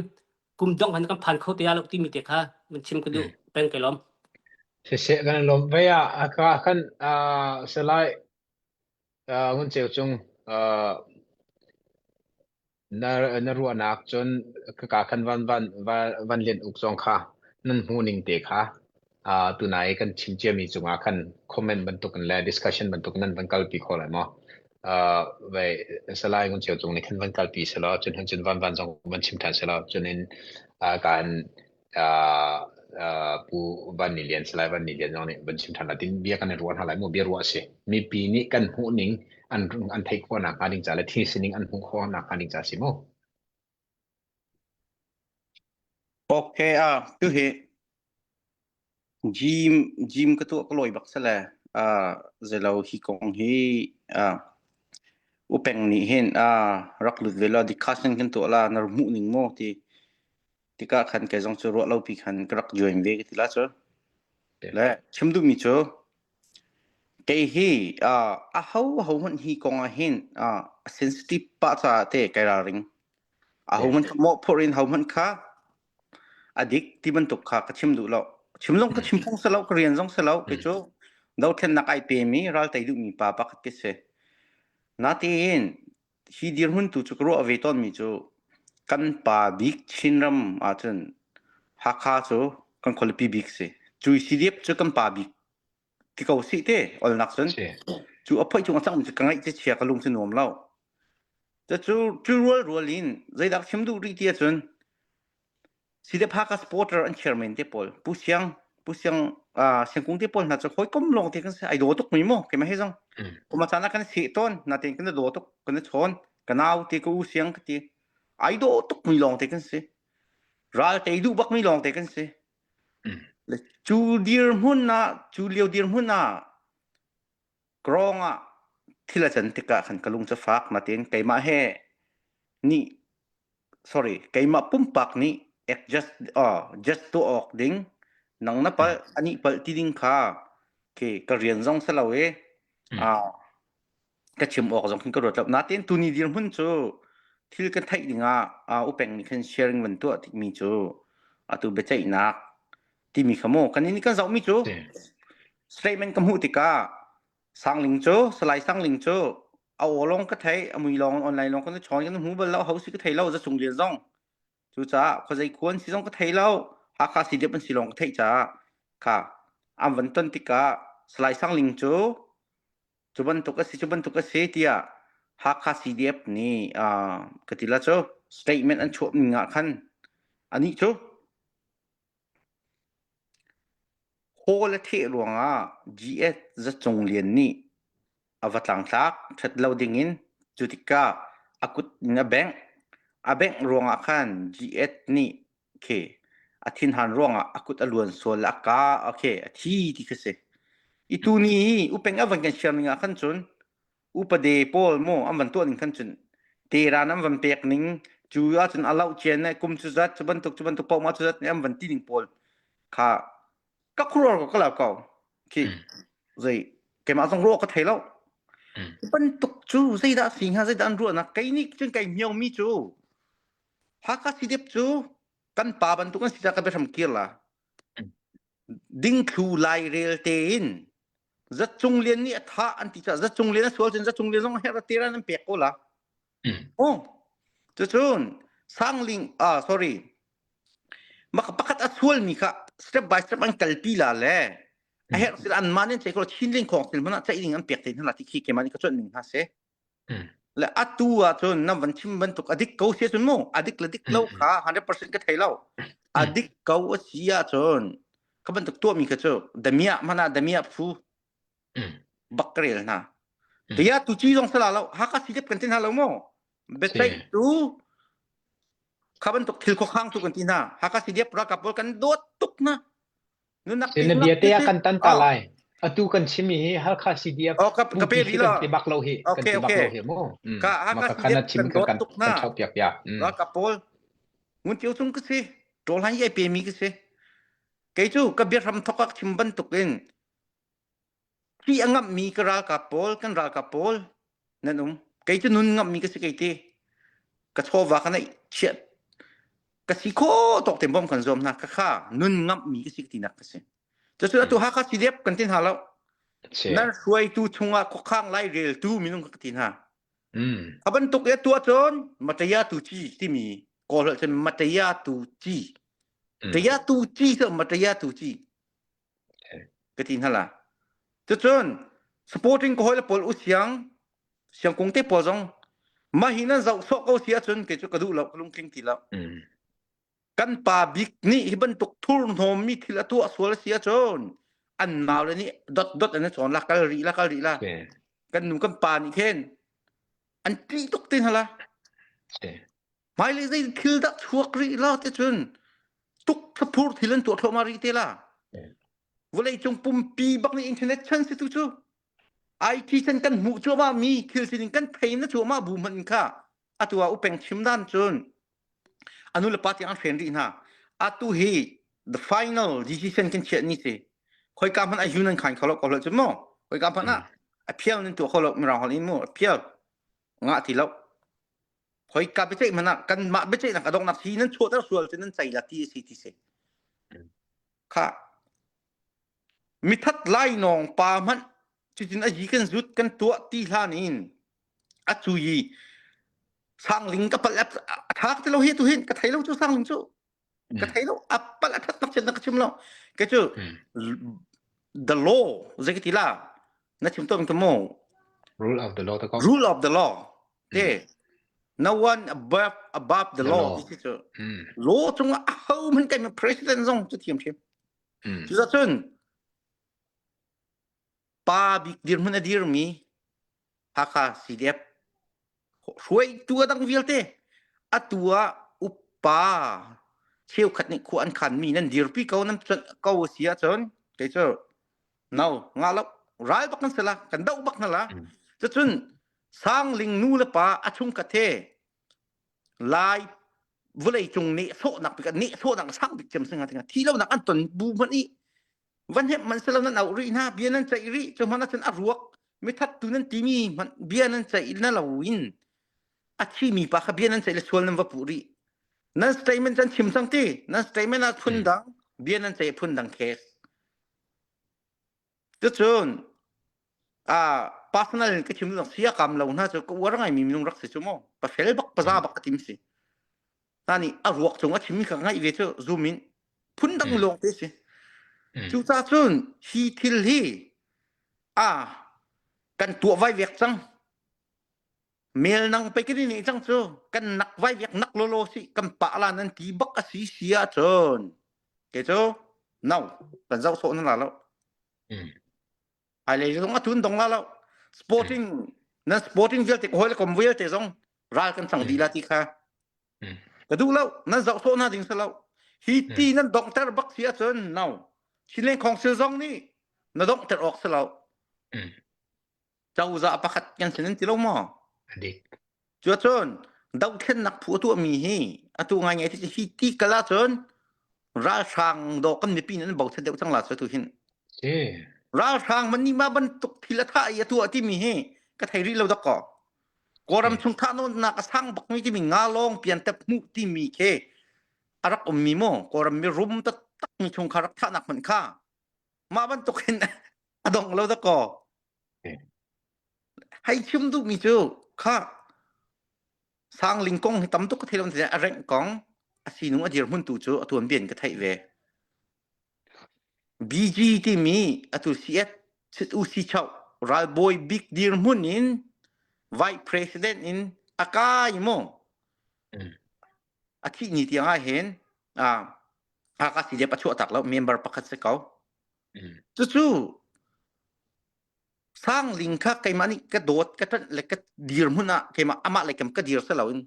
kum dongh han kan phan kho te lo timi te kha mun chim ka duh peng kai lom. Siseh kan lom ve ah ka kan salai ngun cheu cung na na ruahnak cun ka khan van van van lian uk zong kha nan hmu ning te kha tunai kan chim ciami cungah khan comment bantuk in le discussion bantuk nan van kalpi kho lai maw? Uh, vai Salai Ngun Ceu Cung nih khan van kalpi selaw cun hun cun van van zong van chim ṭhan selaw cun in uh, kan uh, Pu Van Ni Lian Salai Van Ni Lian zong nih van chim ṭhan la tin bia kan i ruah hna lai mu bia ruah a si. Mipi nih kan hmuh ning an an theih khawh nakhnga ding ca le thil sining an hmuh khawh nakhnga ding ca a si mu. Okay ah tu hi gym gym ka tuah ka lawi bak sale ah zelo hi kong hi ah upeng nih hin ah rak lut ve la discussion kan tuah la nar hmuh ning mo ti tikah khan kei zong cu ruah lo pi khan ka rak join ve ka ti la cu le chim duhmi cu kei hi ah a ho ho hmanh hi kong ah hin ah a sensitive pah caah te kai ralring a ho hmanh kha mawh phurh in ho hmanh kha a dik ti bantuk kha ka chim duh lo chim zong ka chim phung si lo ka rian zong si lo kei cu dothlennak ai pemi ral tei duhmi pa pakhat ka si natein hi dirhmun tu cu ka ruah ve tawnmi cu kan pa bik Chinram ahcun Hakha cu kan khualipi bik si. Cui CDF cu kan pa bik ti ko sih te olnak cun cu a phoih cung a cangmi cu ka ngaih chia ka lung cu nuam lo. Cu cu rual rual in zeidah chim duh rih ti ahcun CDF Hakha supporter an chairman te pawl Pu Siang Pu Siang uh, Siangkung te pawl hna cu hawikom lawng te kan si ai daw tuk mi mu keimah he zong kuma caan ah kan seh tawn natein kan daw tuk kan chawn ka nau te ka u Siang ka ti ai daw tuk mi lawng te kan si ral tei duh bak mi lawng te kan si le cu dirhmun ah cu lio dirhmun ah Krong ah thil a can tikah khan ka lung cu fak natein keimah he nih sorry keimah pumpak nih adjust uh, just tuah awk ding nang na palh anih palh ti ding kha ke ka rian zong si lo i uh, ka chim awk zong khin ka ruat lo natein tuni dirhmun cu thil kan theih dingah uh, upeng nih khan sharing van tuah tikmi cu atu biaceihnak timi kha mu kan in kan zohmi cu statement ka hmuh tikah Sangling cu Salai Sangling cu a aw lawng ka thei a mui lawng online lawng kan chawn kan hmu bal lo ho si ka thei lo za cung lian zong cucaah khuazei khuan si zong ka thei lo Hakha si dep an si lawng ka theih caah kha an van ton tikah Salai Sangling cu cu bantuk a si cu bantuk a si tiah Hakha CDF nih uh, ka ti la cu statement an chuah ning ah khan anih cu Hawl a theh ruangah GS Za Cung Lian nih a va tlangtlak ṭhat lo dingin cu tikah a kut in a bengh. A bengh ruangah khan GS nih khi a thinhan ruangah a kut a luan sual le a kaa okay a thi ti khi si. I tuni hi upeng a van kan share ning ah khan cun upade pawl mu an van tuah ning khan cun teran an van pek ning cu ahcun a loh cian ne kum cu zat cu bantuk cu bantuk paoh ma cu zat nih an van ti ning pawl kha ka khuruar ko ka lau ko khi zei keimah zong ruah ka thei lo bantuk cu zeidah si hnga zeidah an ruahnak kei nih cun kai hmiau mi cu Hakha CDF cu kan pa bantuk an si ta ka biahram kir la dingthlu lairel tein Zacung Lian nih a thah an ti caah Zacung Lian a sual cun Zacung Lian zong herh tiran an pek ko la. Oh, cucun Sangling ah sorry maka pakhat a sualmi kha step by step an kalpi la le a herh sil an man in chei ko Chinling khong sil hmanh ah ceih ding an pek te hna la ti khi keimah nih ka cuanh ning hna si. Le atu ah cun na van chim bantuk a dik ko si cun mu a dik le dik lo kha 100% ka thei lo a dik ko a si ahcun ka bantuk tuahmi kha cu damiah mana damiah phu bak ka rel hna tiah tu ci zong sala lo haka si kan tin hna lo mu biaceih tu kha bantuk thil khuakhang tu kan ti hna haka si diap ralkap pawl kan dawt tuk na Nunak Sin na bia te ah kan tan ta lai. Atu kan chim hi Halkha CDF Oh, ka ka pe pu kan ti bak lo hi. Kan Okay, ti bak okay. lo hi mu. Ka Ma Hakha ka khan CDF chim kan kan dawt kan tuk na. kan chau piak ya. Ralkap pawl ngun cio cung ka si. Ṭawl han yai pe mi ka si. Kei cu ka biahram thokak chim bantuk in Hi a ngamhmi ka ralkap pawl, kan ralkap pawl nan um. Kei cu nun ngamhmi ka si kei ti. Ka chawva ka neih chiat. Ka si kho tawk te bom kan zuam hna. Ka kha nun ngamhmi ka si tinak ka si. Cucu atu Hakha CDF kan tin hna lo. Nan hruaitu chungah khuakhang lai reltu minung ka ti hna. A bantuk i tuah cun Mataya tu ci timi Kawl holh cun Mataya tu ci. Taya tu ci cu Mataya tu ci. ka ti hna la. Cucun supporting ka hawile pawl u siang siangkung te pawl zong mah hi nan zoh sawh ko si ahcun kei cu ka duh lo ka lungtling ti lo. Kan pa bik nih hi bantuk thurhnawmmi thil a tuah sual a si ahcun an naule nih dot dot an i cawn la kal rih la kal rih la. Kan nu kan pa nih khin an ṭih tuk te hna la. Hmailei zei thil dah chuak rih la te cun tuk thlaphur thil an tuah thluahmah rih te la. Vawlei cung pumpi bak nih internet chan si tu cu IT chan kan hmuh cuahmah mi thil sining kan thei na cuahmah bu hmanh kha atu ah upeng chim dan cun anu le pa tiang an hren rih hna. Atu hi the final decision kan chiah ni si. Khoika hmanh a yun an khan kho lo ko lo cu mu. Khoika hmanh ah a phial nan tuah kho lo mirang holh in mu a phial ngah ti lo. Khoika biaceih hmanh ah kanmah biaceihnak a donghnak hi nan chuahter sual cu nan cei la ti a si ti si. Kha mithat lainawng pa hmanh cutin a yi kan zut kan tuah ti hlan in a cu i sangling ka palh a tha ka ti lo hi tu hin ka thei lo cu sangling cu ka thei lo a palh a that nak chin na ka chim lo ke cu the law zei ka ti la na chim to ka mo rule of the law ta ko rule of the law te no one above above the, the law ti cu law cung ah ho man kai president zong cu thiam thiam cu cun pa bik dirhmun a dirmi Hakha CDF hruaitu a dang vialte atu ah upa cheukhat nih khua an khanmi nan dirpi ko nan cuanh ko a si ahcun kei cu no nga lo ral bak kan si la kan doh bak hna la cucun sangling nu le pa a chungkhat he lai vawlei cung nehsawhnak bik nehsawhnak sang bik cem singa tinga thi lonak an ton bu hmanh i van hemh man selo nan auh rih hna bia nan ceih rih cu hmanh ahcun a ruak mithattu nan timi hmanh bia nan ceih na lo in a thimi pa kha bia nan ceih le sual nan va puh rih nan statement can chim cang ti nan statement ah phun dang bia nan ceih phun dang case cucun a personal in ka chim dang sia kam lo hna cu ka uar ngai mi minung rak si cu mu pa fel bak paza bak ka tim si ta nih a ruak cung a chimmi kha ngaih ve cu zoom in phundang lawng te si cucaah cun hi thil hi a kan tuah vai vek cang mel nang pe kan ni cang cu kan nak vai vek nak lolo si kan pa la nan ti bak a si si ah cun ke cu no kan zoh sawh na la lo Hmailei zong a tun dong la lo. Sporting nan sporting vialte ka hawi le kom vialte zong ral kan cang dih la ti kha. Ka duh lo. Nan zoh sawh hna ding si lo. Hi ti nan donghter bak si ahcun no. Chinland Council zong nih na donghter awk si lo. Cozah pakhat kan si nan ti lo maw? Dik. Cuacun dohthlennak phu a tuahmi hi atu ngaingai ti hi ti kal ahcun ralhrang dawh kan mipi nih an bochan deuh cang la cu tu hin. Si. Ralhrang man nih mah bantuk thil a thah i a tuah timi hi ka thei rih lo dak kaw. Kawlram chung thah nawnnak a sang bak mi timi nga lawng pian tep hmuh timi khi a rak ummi mu Kawlram mi rum taktak mi chungkhar rak thahnak hmanh kha mah bantuk hin a dong lo dak kaw. Hei chim duhmi cu kha Sangling kong hi tam tuk ka thei lo a rengh kong a sinung a dirhmun tu cu a tuanbia in ka theih ve. BG timi atu CS Sit U Si Chau ralbawi bik dirhmun in vice president in a kai mu. A thih ni tiang ah hin Hakha CDF a chuah tak lo member pakhat si ko. Cucu Sangling kha keimah nih ka dawt ka ṭanh le ka dirhmun ah keimah amah le ka dir si loin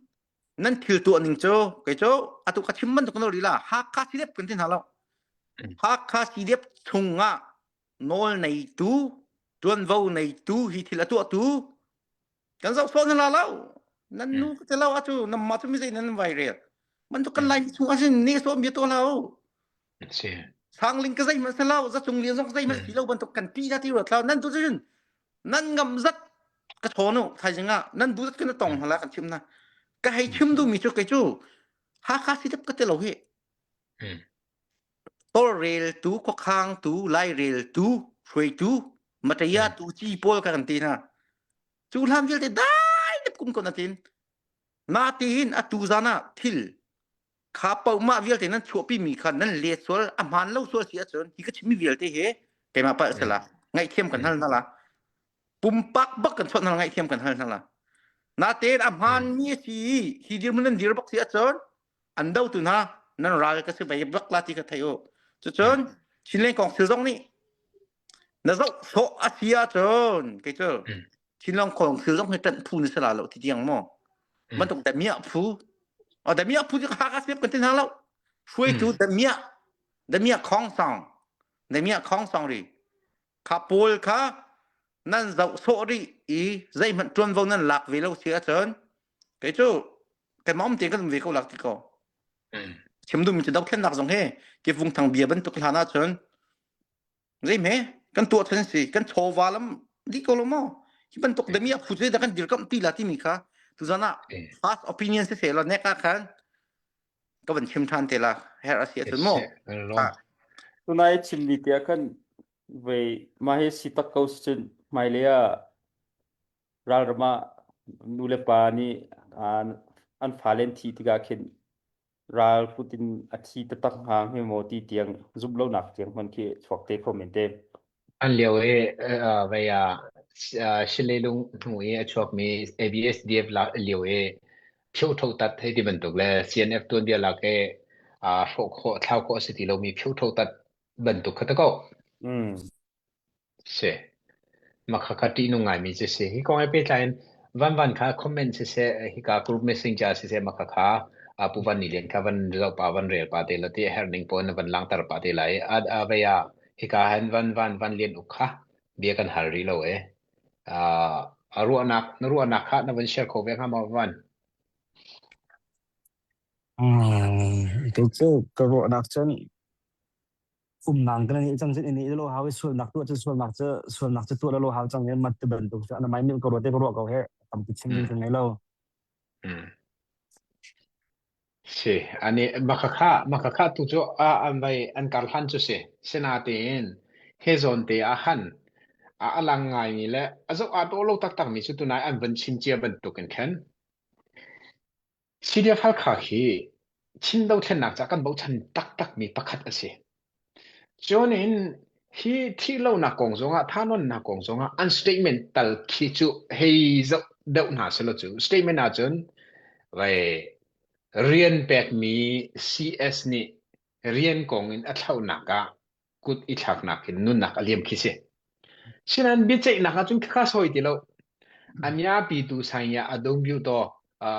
nan thil tuah ning cu kei cu atu ka chim bantuk no lila Hakha CDF kan ti hna lo Hakha CDF chungah nawl neitu tuanvo neitu hi thil a tuahtu kan zoh sawh na la lo nan nu ka ti lo atu nan mah cu mi zei nan vai rel bantuk kan lai chung asin ne so mi to lo Si. Sangling ka zeihmanh si lo, zacung lian zong zeihmanh si lo bantuk kan ti da ti ruat lo. Nan tu cun nan ngam zat ka chawn u thaizing ah nan bu zat kan tong hala kan chim na. Ka hei chim duhmi cu kei cu Hakha si dep ka ti lo hi. Tawlreltu, khuakhangtu, laireltu, hruaitu, mataya tu ci pawl ka kan ti na. Cu hlan vialte dai dep kum ko na tin. Na tiin atu zan ah thil kha paohmah vialte nan chuahpi mi kha nan let sual a hmaan lo sual si ahcun hi ka chimmi vialte hi keimah palh sela ngaihthiam kan hal hna la pumpak bak kan chawnh hna ngaihthiam kan hal hna la natein a hmaan mi a si hi dirhmun nan dir bak si ahcun an dotu hna. Nan ral ka si ve bak la ti ka thei u. Cucun Chinland Council zong nih na zoh sawh a si ahcun kei cu Chinland Council zong hi ṭanh phu ni si la lo ti tiang maw? Bantuk damiah phu. O damiah phu cu Hakha siap kan ti hna lo. Hruaitu damiah damiah khong song damiah khong song ri kha pawl kha nan zoh sawh rih i zeihmanh ṭuanvo nan lak ve lo si ahcun kei cu keimah um tein kan um ve ko lak ti ko. Chim duhmi cu dothlennak zong hi kivung thang bia bantuk hlan ahcun zeihme kan tuah than si kan chawva lam dih ko lo maw hi bantuk dami a phu cu dah kan dirkamh ti la timi kha tuzan ah fast opinion si seh law nek ah khan ka van chim ṭhan te la her a si ahcun maw Tunai chimmi te ah khan vei mah hi si tak ko si cun hmailei ah ralram ah nu le pa nih an fale an thih tikah khin ral kut in a thi taktak hnga hme maw ti tiang zumh lonak tiang hman khi chuak te kho men te. An lio i vei ah Shilelung hnu i a chuakmi ABSDF lio i Phyohtho tat hei ti bantuk le CNF tuanbia lak i hrawh khawh thlau khawh a si ti lomi phyohtho tat bantuk kha ta ko. Si. Mah khakha ṭihnung ngaimi cu si. Hi kong he pehtlai in Van Van kha comment siseh, hika group messenger siseh mah khakha Pu Van Ni Lian kha van zoh pa van rel pa te la ti a herh ning pawl na van langhter pa te lai. A vei ah hika han Van Van Van Lian Uk kha bia kan hal rih lo e. A ruahnak na ruahnak kha na van share kho ve hnga maw Van? Kei cu ka ruahnak cun umnang kan ni cang cun ini lo hau i sualnak tuah cu sualnak cu sualnak cu tuah lo hau cang i mat ti bantuk cu ana mai mil ko ruah te ka ruah ko he tampi chim ding ka ngei lo. Si, ani makhakha makhakha tu cu a an vai an kar hlan cu si. Sinatein he zawn te ah han a alang ngai mi le a zoh aa dawh lo taktak mi cu tunai an van chim cia bantuk in khan CDF Halkha khi Chin dothlennak caah kan bochan taktakmi pakhat a si. Cun in hi thihlonak kong zongah thanonnak kong zongah an statement tal khi cu hei zoh deuh hna selaw cu statement ahcun vai rian pekmi CS nih rian kong in a thlauhnak ah kut i thlaknak in nunnak a liam khi si. Sinain biaceihnak ahcun khakha sawi ti lo. Amiapi tu sainya adong biu to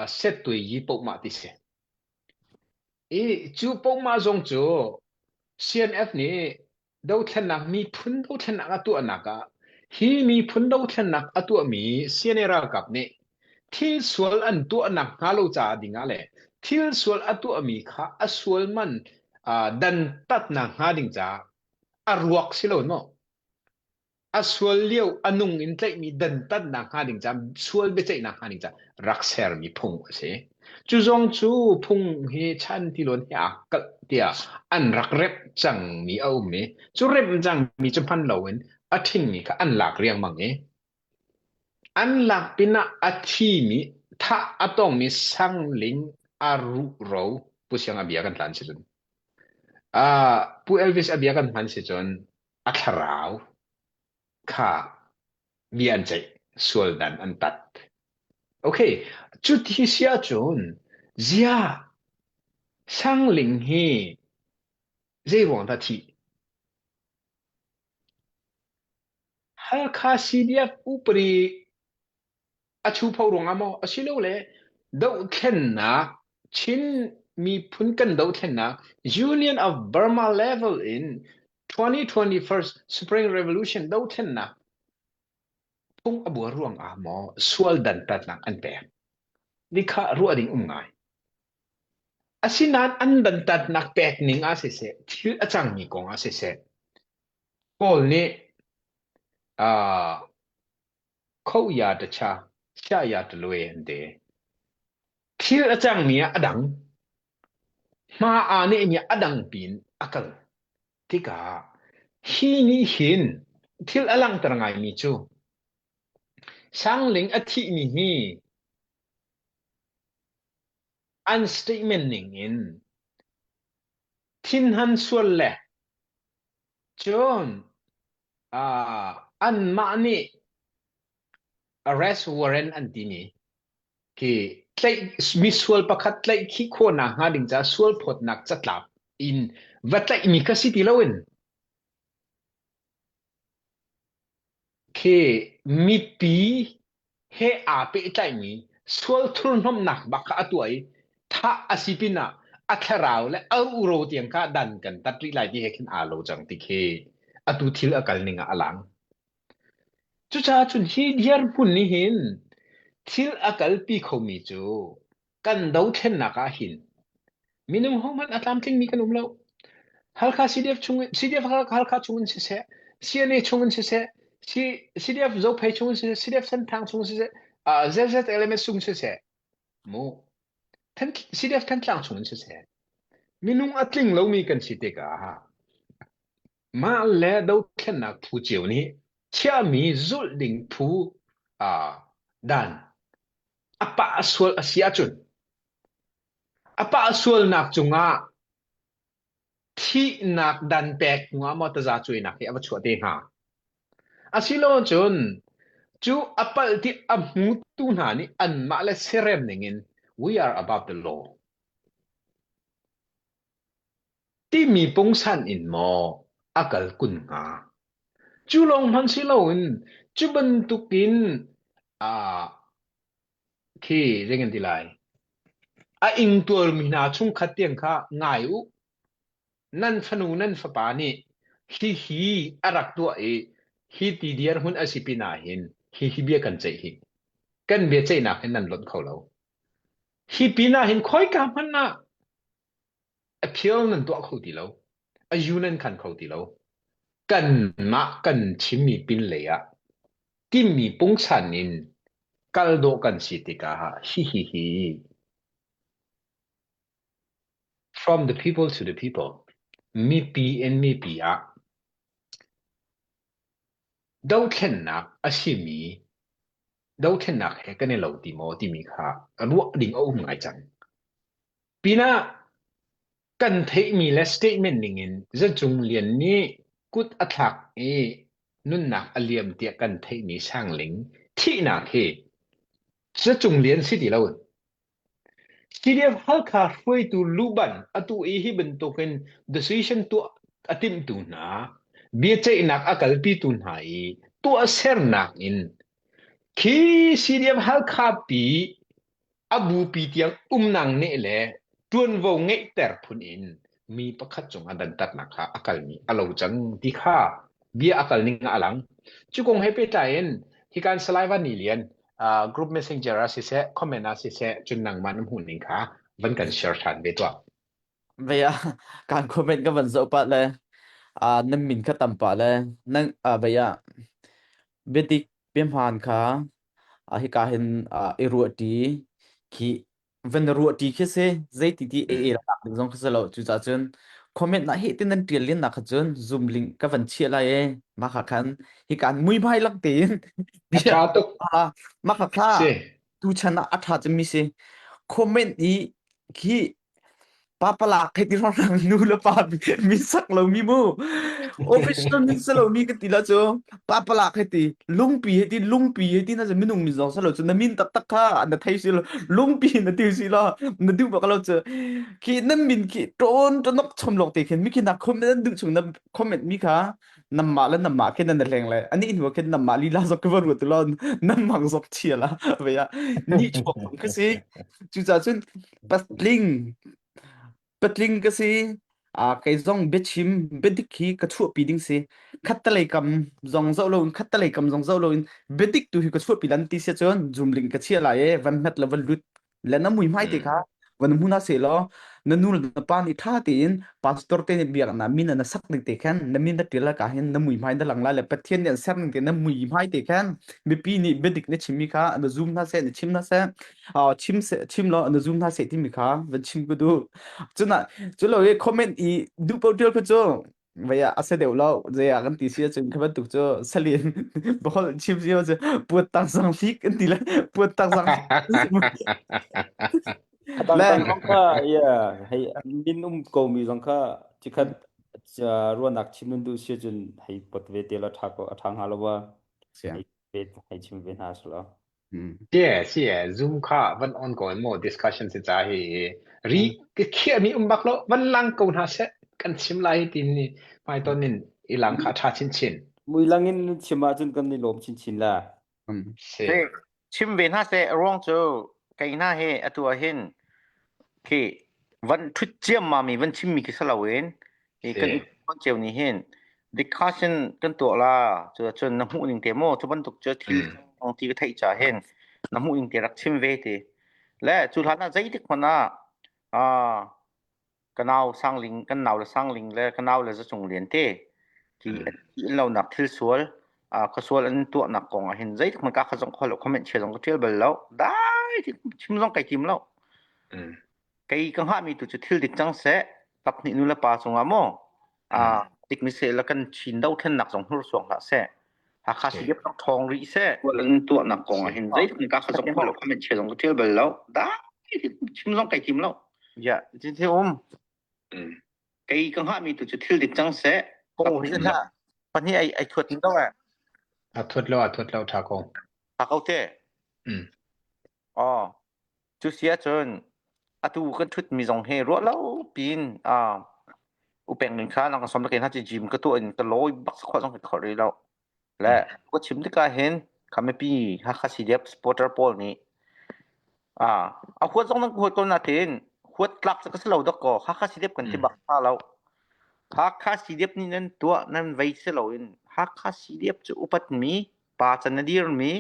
set tui yi pohmah ti si. I cu pohmah zong cu CNF nih dothlennak miphun dothlennak a tuahnak ah hi miphun dothlennak a tuahmi CNA ralkap nih thil sual an tuahnak hnga lo caah ding ah le thil sual a tuahmi kha a sual man dantatnak hnga ding caah a ruak si lo maw a sual lio a nung in tlaihmi dantatnak hnga ding caah sual biaceihnak hnga ding caah rak sermi phung a si cu zong cu phung hi chan tiluan he aa kalh tiah an rak remh cangmi a um i cu remh cangmi cu hman loin a ṭhingmi kha an lak riangmang i An lak pinah a thimi thah a tongmi sangling a ruhro Pu Siang a bia kan tlan si cun uh, Pu Elvis a bia kan hman si cun a thlarau kha bia an ceih sual dan an tat. Okay, cu thi si ahcun zia sangling hi zei ruang dah thih? Halkha CDF upadi a chupho ruangah maw asilole dohthlennak Chin miphun kan dohthlennak Union of Burma level in 2021 Spring Revolution dohthlennak phung a buar ruangah maw sual dantatnak an pek? Nikha ruah ding um ngai. Asinain an dantatnak pek ning ah siseh, thil a cangmi kong ah siseh, Kawl nih khoya tacha siaya talwe an ti. Thil a cangmi ah a dang. Hma aa nehmi ah a dang piin a kal. Tikah hi nih hin thil a langhter ngaimi cu Sangling a thihmi hi an statement ning in thinhan sual le Cun anmah nih arrest warrant an timi khi. Tlaih misual pakhat tlaihkhih khawhnak hnga ding caah sual phawtnak catlap in va tlaihmi kha si ti loin khi mipi he aa pehtlaimi sual thurhnomnak bak kha a tuah i thah a si pinah a thlarau le a uro tiang kha dan kan tat rih lai ti he khin aa lo cang ti khi atu thil a kal ning ah a lang. Cucaah cun hi dirhmun nih hin thil a kalpi khomi cu kan dothlennak ah hin minung hohmanh a tlamtlingmi kan um lo. Halkha CDF chung CDF Halkha chung in siseh, CNA chung in siseh, CDF Zophei chung in siseh, CDF Senthang chung in siseh, uh, ZZLMS chung siseh, mu CDF Thantlang chung in siseh, minung a tling lomi kan si tikah mah le dothlennak phu cio nih chiahmi zulh ding phu uh, dan a pah sual a si ahcun a pah sualnak cungah thihnak dan pek hnuah maw taza cuainak hi a va chuah te hnga. Asilo cun cu a palh ti a hmutu hna nih anmah le serem ningin we are above the law timi pungsan in maw a kal kun hnga. Cu lawng hmanh si loin cu bantukin aa khi zei kan ti lai a ingtuarmi hna chungkhat tiang kha ngai u nan fanu nan fapa nih hihi a rak tuah i hi ti dirhmun a si pinah hin hihi bia kan ceih hi kan bia ceihnak hin nan lonh kho lo hi pinah hin khoika hmanh ah appeal nan tuah kho ti lo a yu nan khan kho ti lo kanmah kan chimmi pin lei ah timi pungsan in kal dawh kan si tikah hihihi from the people to the people mipi in mipi ah dothlennak a simi dothlennak he kan i lo ti maw timi kha ruah ding a um ngai cang Pinah kan theihmi le statement ningin Zacung Lian nih kut a thlak i nunnak a liam tiah kan theihmi Sangling thihnak hi Zacung Lian si ti loin CDF Halkha hruaitu luban atu i hi bantukin decision tuah a timtu hna, biaceihnak a kalpitu hna i tuahsernak in khi CDF Halkha pi A bupi tiang umnak neh le ṭuanvo ngeihter phun in mi pakhat cungah dantatnak kha a kalmi a lo cang ti kha bia a kal ning ah a lang. Cu kong he pehtlai in hikan Salai Van Ni Lian uh, group messenger ah siseh, comment ah siseh, cun nangmah na hmuh ning kha van kan share ṭhan ve tuah. Ve ah kan comment ka van zoh pah le uh, nan min kha tam pah le nan uh, ve ah biadik biahmaan kha uh, hika hin uh, i ruahṭi khi van ruahṭi khi si zeiti ti e e lak ding zong khi si lo cucaah cun comment na hi tin nan ṭial len nak kha cun zoom link ka van chiah lai e mah kha khan hika muihmai lak tein A bia ṭha tuk. mah kha kha Si. tuchan ah a ṭha cemmi si comment i khi Papalak hei ti hrawnghrang nu le pa min sak lomi mu official min sa lomi ka ti la cu papalak hei ti lungpi hei ti lungpi hei ti na cu minung min zong sa lo cu na min taktak kha na thei si lo lungpi na ti si lo na duh bak lo cu khi nan min khi ṭawn ṭanok chom lawng te khin mi khi na comment nan duh chung na comment mi kha namah le namah khin nan hleng le ani hnu khin namah lila zok ka va ruat lo nan mang zok chia la ve a ni chuak ka si cucaah cun patling patling ka si a kei zong biachim biadik hi ka chuahpi ding si khattelei kam zong zoh loin khattelei kam zong zoh loin biadik tu hi ka chuahpi lan ti sia cun zoom link ka chia lai e van hmet le van lut le na muihmai te kha van hmu na se law na nu le na pa nih ṭha tein pastor te nih biak na min na sak ning te khan na min na ṭial ka hin na muihmai na lang lai le Pathian nih an ser ning te na muihmai te khan mipi nih biadik na chimmi kha na zum hna seh na chim hna seh chim seh chim law na zum hna seh timi kha van chim ku duh cuna cu lo i comment i duh paoh ṭial kha cu Vei ah a si deuh lo zei ah kan ti si ahcun kha bantuk cu salin bawlh chim si cu puat tang sang hlik an ti le puat tang sang A dang le dang zong kha yeah hei min um ko mi zong kha cikhat ruahnak chim nan duh si ahcun hei pot ve te la tha ko a tha hnga lo wa Siang. hei ve hei chim ve hna selaw. Mm. Sie sie Zoom kha van on ko mo discussion si cha hi ri ke khia mi um bak lo van lang ko hna se kan chim lai hi tin ni mai ton in ilang kha tha chin chin Mui lang in chim ahcun kan i lawm chinchin la. Mm. si Si chim ve hna seh ruang cu kei hna hi atu ah hin khi van ṭhut ciammam i van chimmi khi si loin hi kan si i cio nih hin discussion kan tuah la cu cun na hmuh ning te maw cu bantuk cu thil mm kong ti ka theih ca hin na hmuh ning te rak chim ve ti le cu hlan ah zeitik hmanh ah ah ka nau Sangling kan nau le Sangling le ka nau le Zacung Lian te hi mm an lonak thil sual ka sual an tuahnak kong ah hin zeitik hmanh ka kha zong khol lo comment chia zong ka tial bal lo dai chim zong kai tim lo mm kei ka hngah mi tu cu thil dik cang seh kap hnih nu le pa cungah maw mm dik mi se la kan chin do thlennak zong hnur suang hlah seh Hakha si CDF rak thawng rih seh an tuahnak kong ah si hin zeitik hmanh ka kha zong khol lo comment chia zong ka tial bal lo dai chim zong kai tim lo ya ti um mm kei ka hngah mi tu cu thil dik cang seh Ko hi hlah pahnih ai ai thuat do eh. a thuat lo a thuat lo tha ko ha ko te mm oh cu sia cun atu kan thut mi zong he ruah lo pin a upeng ning kha nang som ke na chi gym ka tu in ka loi bak khwa zong ka khor ri lo Le mm ka chim tikah hin kha mipi Hakha CDF supporter pawl nih ah a huat zong nan ka huat ko natin huat tlak cu ka si lo dok kaw Hakha CDF kan ti mm bak hna lo. Hakha CDF nih nan tuah nan vei si loin Hakha CDF cu upatmi pa can a dirmi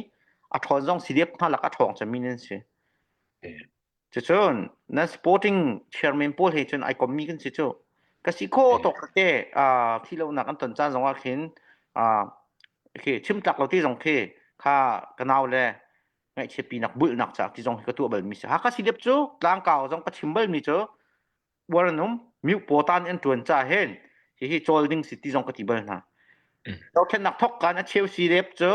a ṭhawn zong CDF hna lak a ṭhawng cemmi nan si. eh Cucun nan sporting chairman pawl he cun ai kommi kan si cu. Ka si kho eh tawk te thi lonak an ton caan zong ah khin khi chim tlak lo ti zong khi kha ka nau le ngaihchiatpi nak bulhnak ca ti zong hi ka tuah bal mi si. Hakha CDF cu tlangkau zong ka chim bal mi cu uar an um miu paw tan an tuan ca hen hihi cawl ding si ti zong ka ti bal hna. mm Dothlennak thok kan a cheu CDF cu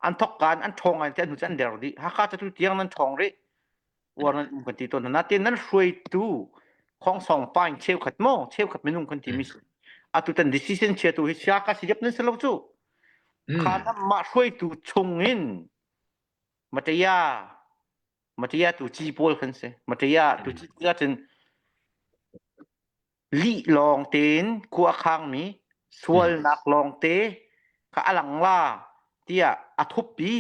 an thok kan an ṭhawng ngai te an hnu cu an der dih. Hakha cu tu tiang nan ṭhawng rih. Uar nan um kan ti tawn hna. Natin nan hruaitu khongsong paing cheukhat maw cheukhat minung kan timi mm si. Atu tan decision chiatu hi sia ka si yep nan si lo cu. Kha mm nam mah hruaitu chung in mataya mataya tu chi pawl kan si. Mataya tu mm chi tia cun lih lawng tein khua a khangmi mm sualnak lawng te kha a lang la tiah a thuppi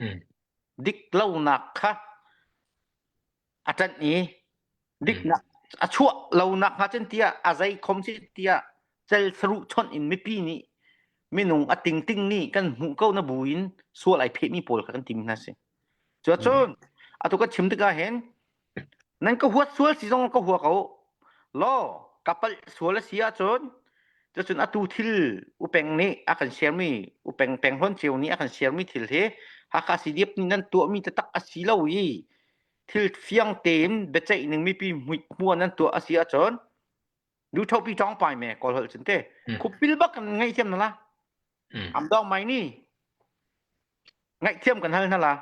mm dik lonak kha a ṭanh i mm diknak a chuah lonak hnga cun tiah a zei khom si tiah cel saruh chonh in mipi nih minung a tingting nih kan hmuh ko na bu in sual ai phehmi pawl kha kan tim hna si. Cuacun atu ka chim tikah hin Nan ka huat sual si zong ka hua ko. Law, ka palh sual a si ahcun cucun atu thil upeng nih a kan share-mi upeng peng hlawn cio nih a kan share-mi thil hi Hakha CDF nih nan tuahmi taktak a si lo i thil fiang tein biaceih ning mipi hmuh nan tuah a si ahcun du thopi tawng pai me kawl holh cun te mm khupil bak kan ngaihthiam na la mm am dong mai ni ngaihthiam kan hal hna la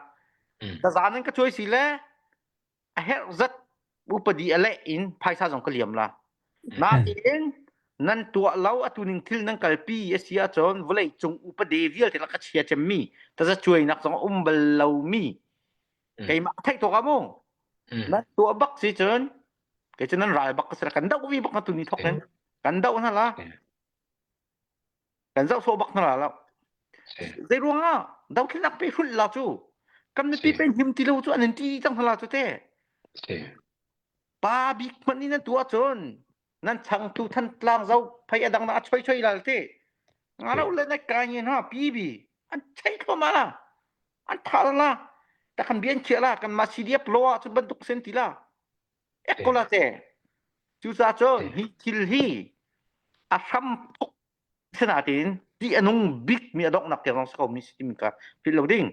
mm ta zan nan ka chuai si le a herh zat upadi a leh in phaisa zong ka liam la. Nain nan tuah lo atu ning thil nan kalpi a si ahcun vawlei cung upadi vialte lak a chia cemmi tazacuainak zong a um bal lomi keimah theih tawk ah mu nan tuah bak si cun kei cu nan ral bak ka si kan doh vi bak na tu ni thok in kan doh hna la kan zoh sawh bak hna la lo zei ruangah dothlennak pe hrulh la cu kan mipi pe him ti lo cu an in ti cang hna la cu te pa bik hmanh nih nan tuah cun nan changtu thantlang zo phei adang na a choi choi lal te nga lo le na kai nge ha pi bi an chei thluahmah la an tha la ta kan bian chia la kan ma CDF lo ah cu bantuk sen ti la ek ko la te cucaah cun hi thil hi a hram thok sinain ti a nung bik mi a donghnak tiang zong si ko mi si timi kha philh lo ding.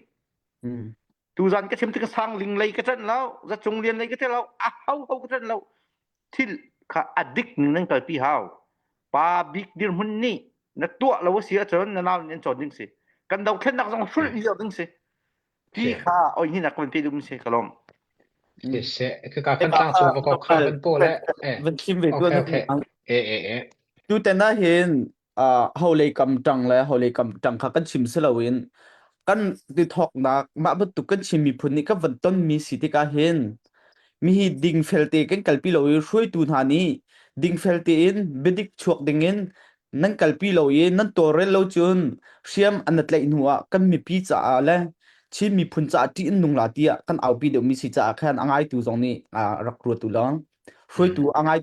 Tuzan ka chim tik sang ling lei ka ṭanh lo, zacung lian lei ka ṭanh lo, a ho ho ka ṭanh lo. Thil kha a dik ning nan kalpi hau. Pa bik dirhmun nih na tuah lo a si ahcun na nau nih an cawn ding si. Kan dothlennak zong hrulh lio ding si. Ti kha oi hin a kan pe dum si ka lawm. Se ka ka kan tlang chung ko kha van po le eh Van chim ve okay okay eh eh eh Tu ten ah hin ho lei kam tang le ho lei kam tang kha kan chim si loin kan. Kan ti thawknak mah bantuk kan Chin miphun nih kan van tonmi si tikah hin mihi dingfel te kan kalpi lo i hruaitu hna nih dingfel tein biadik chuak dingin nan kalpi lo i nan tawlrel lo cun hriam an na tlaih hnu ah kan mipi caah le Chin miphun caah ṭih an nung la tiah kan aupi deuhmi si caah khan a ngaitu zong nih rak ruat u law hruaitu a ngai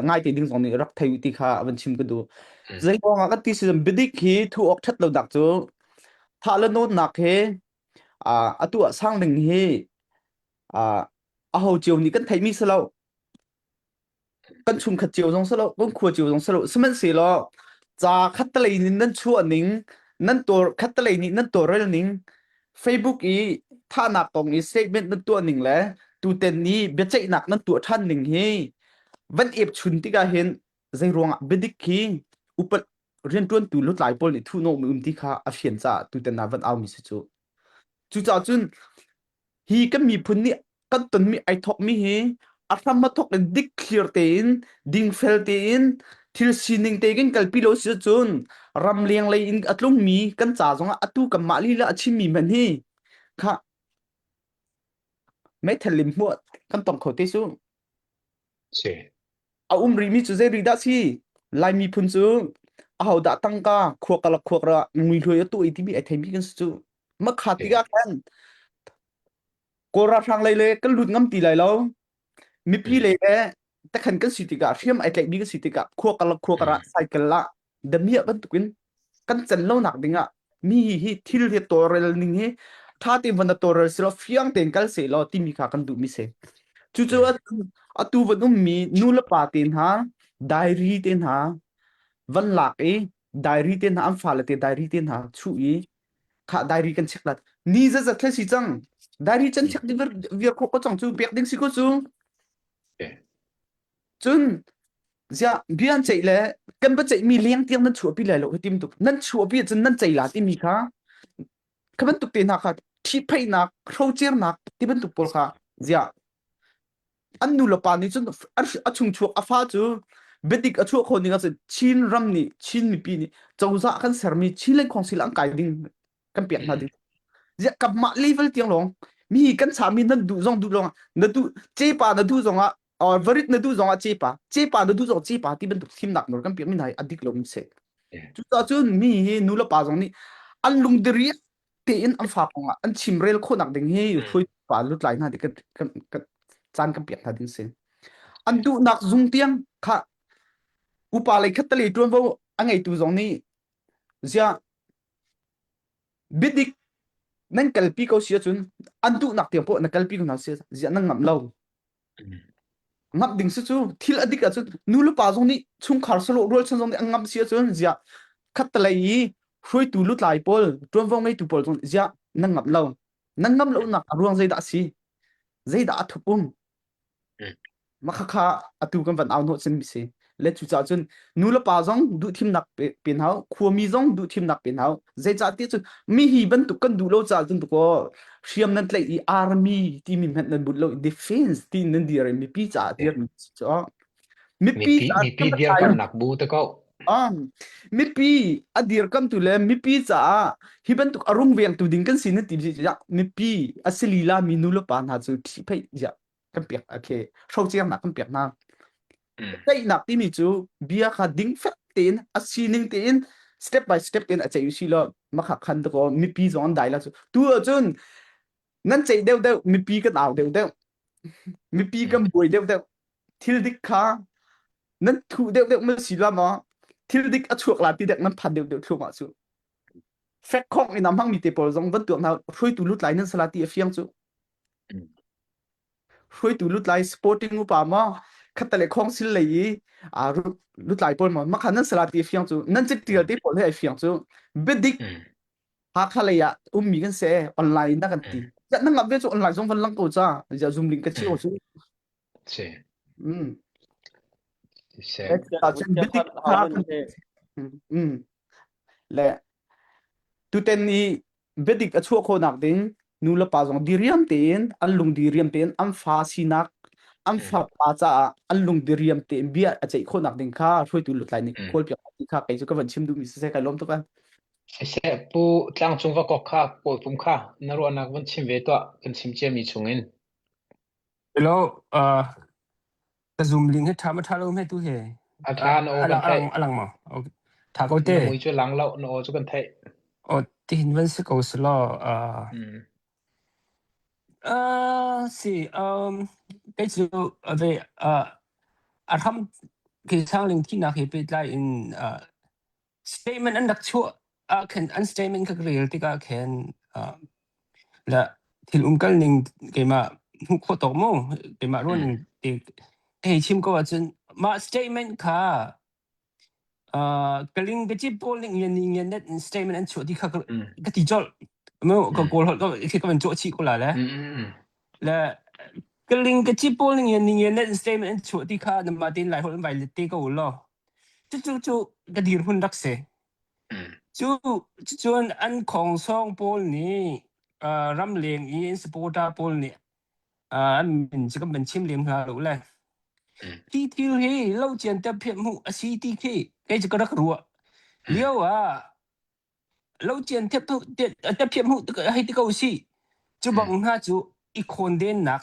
ngai te ding zong nih rak thei ti kha van chim ka duh. Zei ruangah kan ti si biadik hi thu awk ṭhat lo nak cu thah le nawnnak he atu ah sang ding hi aho cio nih kan theihmi si lo kan chungkhat cio zong si lo kan khua cio zong si lo sihmanhsehlaw ca khattelei nih nan chuah ning nan tawr khattelei nih nan tawlrel ning Facebook i thahnak kong i statement nan tuah ning le tuten ni biaceihnak nan tuah ṭhan ning hi van ep chun tikah hin zei ruangah biadik hi upat rianṭuantu lutlai pawl nih thuhnawh mi um ti kha a fian caah tuten ah van aumi si cu. Cucaah cun hi kan miphun nih kan tonmi ai thawkmi hi a hram a thawk in dikthlir tein dingfel tein thil sining te kan kalpi lo si cun ramleng lei in a tlungmi kan ca zongah atu kanmah lila a chimmi hmanh hi kha meithal lim hmuah kan tong kho te su Si. A um rihmi cu zei rih dah si Lai miphun cu ahodah tangka khua kalak khuak ra muihluai a tuah i timi ai theimi kan si cu makha tikah khan Kawl ralhrang lei le kan lut ngam ti lai lo. Mipi lei le takhan kan si tikah hriam ai tlaihmi kan si tikah khua karlak khua karah cycle ah damiah bantukin kan can lo nak ding ah mi hi thil hi tawlrel ning hi tha tein van na tawlrel si law fiang tein kal seh law timi kha kan duhmi si. Cucu atu van ummi nu le pa te hna diary te hna van lak i diary te hna an fale te diary te hna chuh i kha diary kan check lat ni zazat thle si cang diary can check ding vir kho ko cang cu pek ding si ko cu cun zia bian ceih le kan ba ceih mi leng tiang nan chuah pi lai lo hi tim tuk nan chuah pi cun nan ceih la ti mi kha kha bantuk te hna kha ṭhihphaihnak hrocernak ti bantuk pawl kha zia an nu le pa nih cun a chungchuak a fa cu biadik a chuah khawh ning ahcun Chin ram nih Chin mipi nih cozah kan sermi Chin le Khawngsil an kai ding kan pek hna ding ziah kanmah level tiang lawng mi kan chami nan duh zong duh lawng na duh cepa na duh zong ah or varit na duh zong ah cepa cepa na duh zong cepa ti bantuk thimnak nawl kan pek mi hna hi a dik lo mi si cucaah cun mi hi nu le pa zong nih an lungdiri tein an fa kong ah an chimrel khawhnak ding hi hruaitu pa lutlai hna nih kan kan kan caan kan pek hna ding si. An duhnak zung tiang kha upa lei khat tali ṭuanvo a ngeitu zong nih ziah biadik nan kalpi ko si ahcun an duhnak tiang poh na kalpi ko hna si ziah nan ngamh lo. Ngamh ding si cu thil a dik ahcun nu le pa zong nih chungkhar salo rualchan zong nih an ngamh si ahcun ziah khattelei i hruaitu lutlai pawl ṭuanvo ngeitu pawl zong ziah nan ngamh lo nan ngamh lonak a ruang zeidah a si zeidah a thup um mah khakha atu kan van au hnawh chin mi si le cucaah cun nu le pa zong duhthimnak pe hau khuami zong duhthimnak pe hau zeicah ti cun mi hi bantuk kan duh lo caah cun ko hriam nan tlaih i army timi hmanh nan but lo defense ti nan dir i mipi caah dir mi cu mipi mipi dirkamnak bu te ko um mipi a dirkamtu le mipi caah hi bantuk a rungvengtu ding kan si na ti mipi a si lila mi nu le pa hna cu ṭhihphaih ziah kan pek okay hrocernak kan pek hna ceihnak timi cu bia kha ding fek tein a sining tein step by step tein a ceih si lo makha khan to ko mipi zong an dai la cu tu ahcun nan ceih deuh deuh mipi kan au deuh deuh mipi kan buai deuh deuh thil dik kha nan thuh deuh deuh ma si la maw thil dik a chuak la ti dek nan phan deuh deuh thluahmah cu fek khong in a hmangmi te pawl zong van tuak hna hruaitu lutlai nan sala ti a fiang cu Hruaitu lutlai sporting upa maw khattale khawngsil lei i aa lutlai pawl maw makha nan sala ti fiang cu nan catial te pawl he ai fiang cu biadik Hakha lei ah ummi kan si online na kan ti ya nang ngap ve cu online zong van lang ko ca ya zoom link ka chi o cu Si. mm Si. cun biadik kha mm le Tuten i biadik a chuah khawhnak ding nu le pa zong diriam tein an lung diriam tein an fa sinak an fapa caah an lung diriam tein bia a ceih khawhnak ding kha hruaitu lutlai nih kawl piak ti kha kei cu ka van chim duhmi siseh kai lawm tuk an. Siseh, Pu Tlangcung va kok kha Kawlpum kha na ruahnak van chim ve tuah kan chim ciami chungin. Hello, uh, ka Zoom link hi ṭha ma ṭha lo hme tu he? A ṭha na aw A kan lang a theih. lang a lang maw? Okay. Ṭha ko te. Na mui cu lang lo, na aw cu kan theih. Oh, tihin van si ko selaw. Uh, Mm. uh, si, um, kei cu ve uh, a hram ke sangling thinak he pehtlai in uh, Statement an rak chuah ah khin an statement kha ka rel tikah khin uh, la thil umkal ning keimah hmuh khawh tawk mu keimah ruah ning te ka hei chim ko ahcun mah statement kha uh, kaling kacip pawl nih ngian ni ngian net in statement an chuah ti kha ka, Mm. ka ti colh mu ka Mm. kawl holh ka ka van cawh chih ko la le Mm. Mm. le kaling kacip pawl nih ngian ni ngian net in statement an chuah ti kha namah tein lai holh in vai let te ko law Cucu cu ka dirhmun rak si. Mm. Cu cucun an khongsawng pawl nih uh, ramleng i an supporter pawl nih uh, an min cu kan van chim lem hna lo le. Mm. Hi thil hi lo cian te phiat hmuh a si ti khi kei cu ka rak ruah. Mm. Lio ah lo cian te te phiat hmuh hei ti ko si. Cu bang hna cu i khawndennak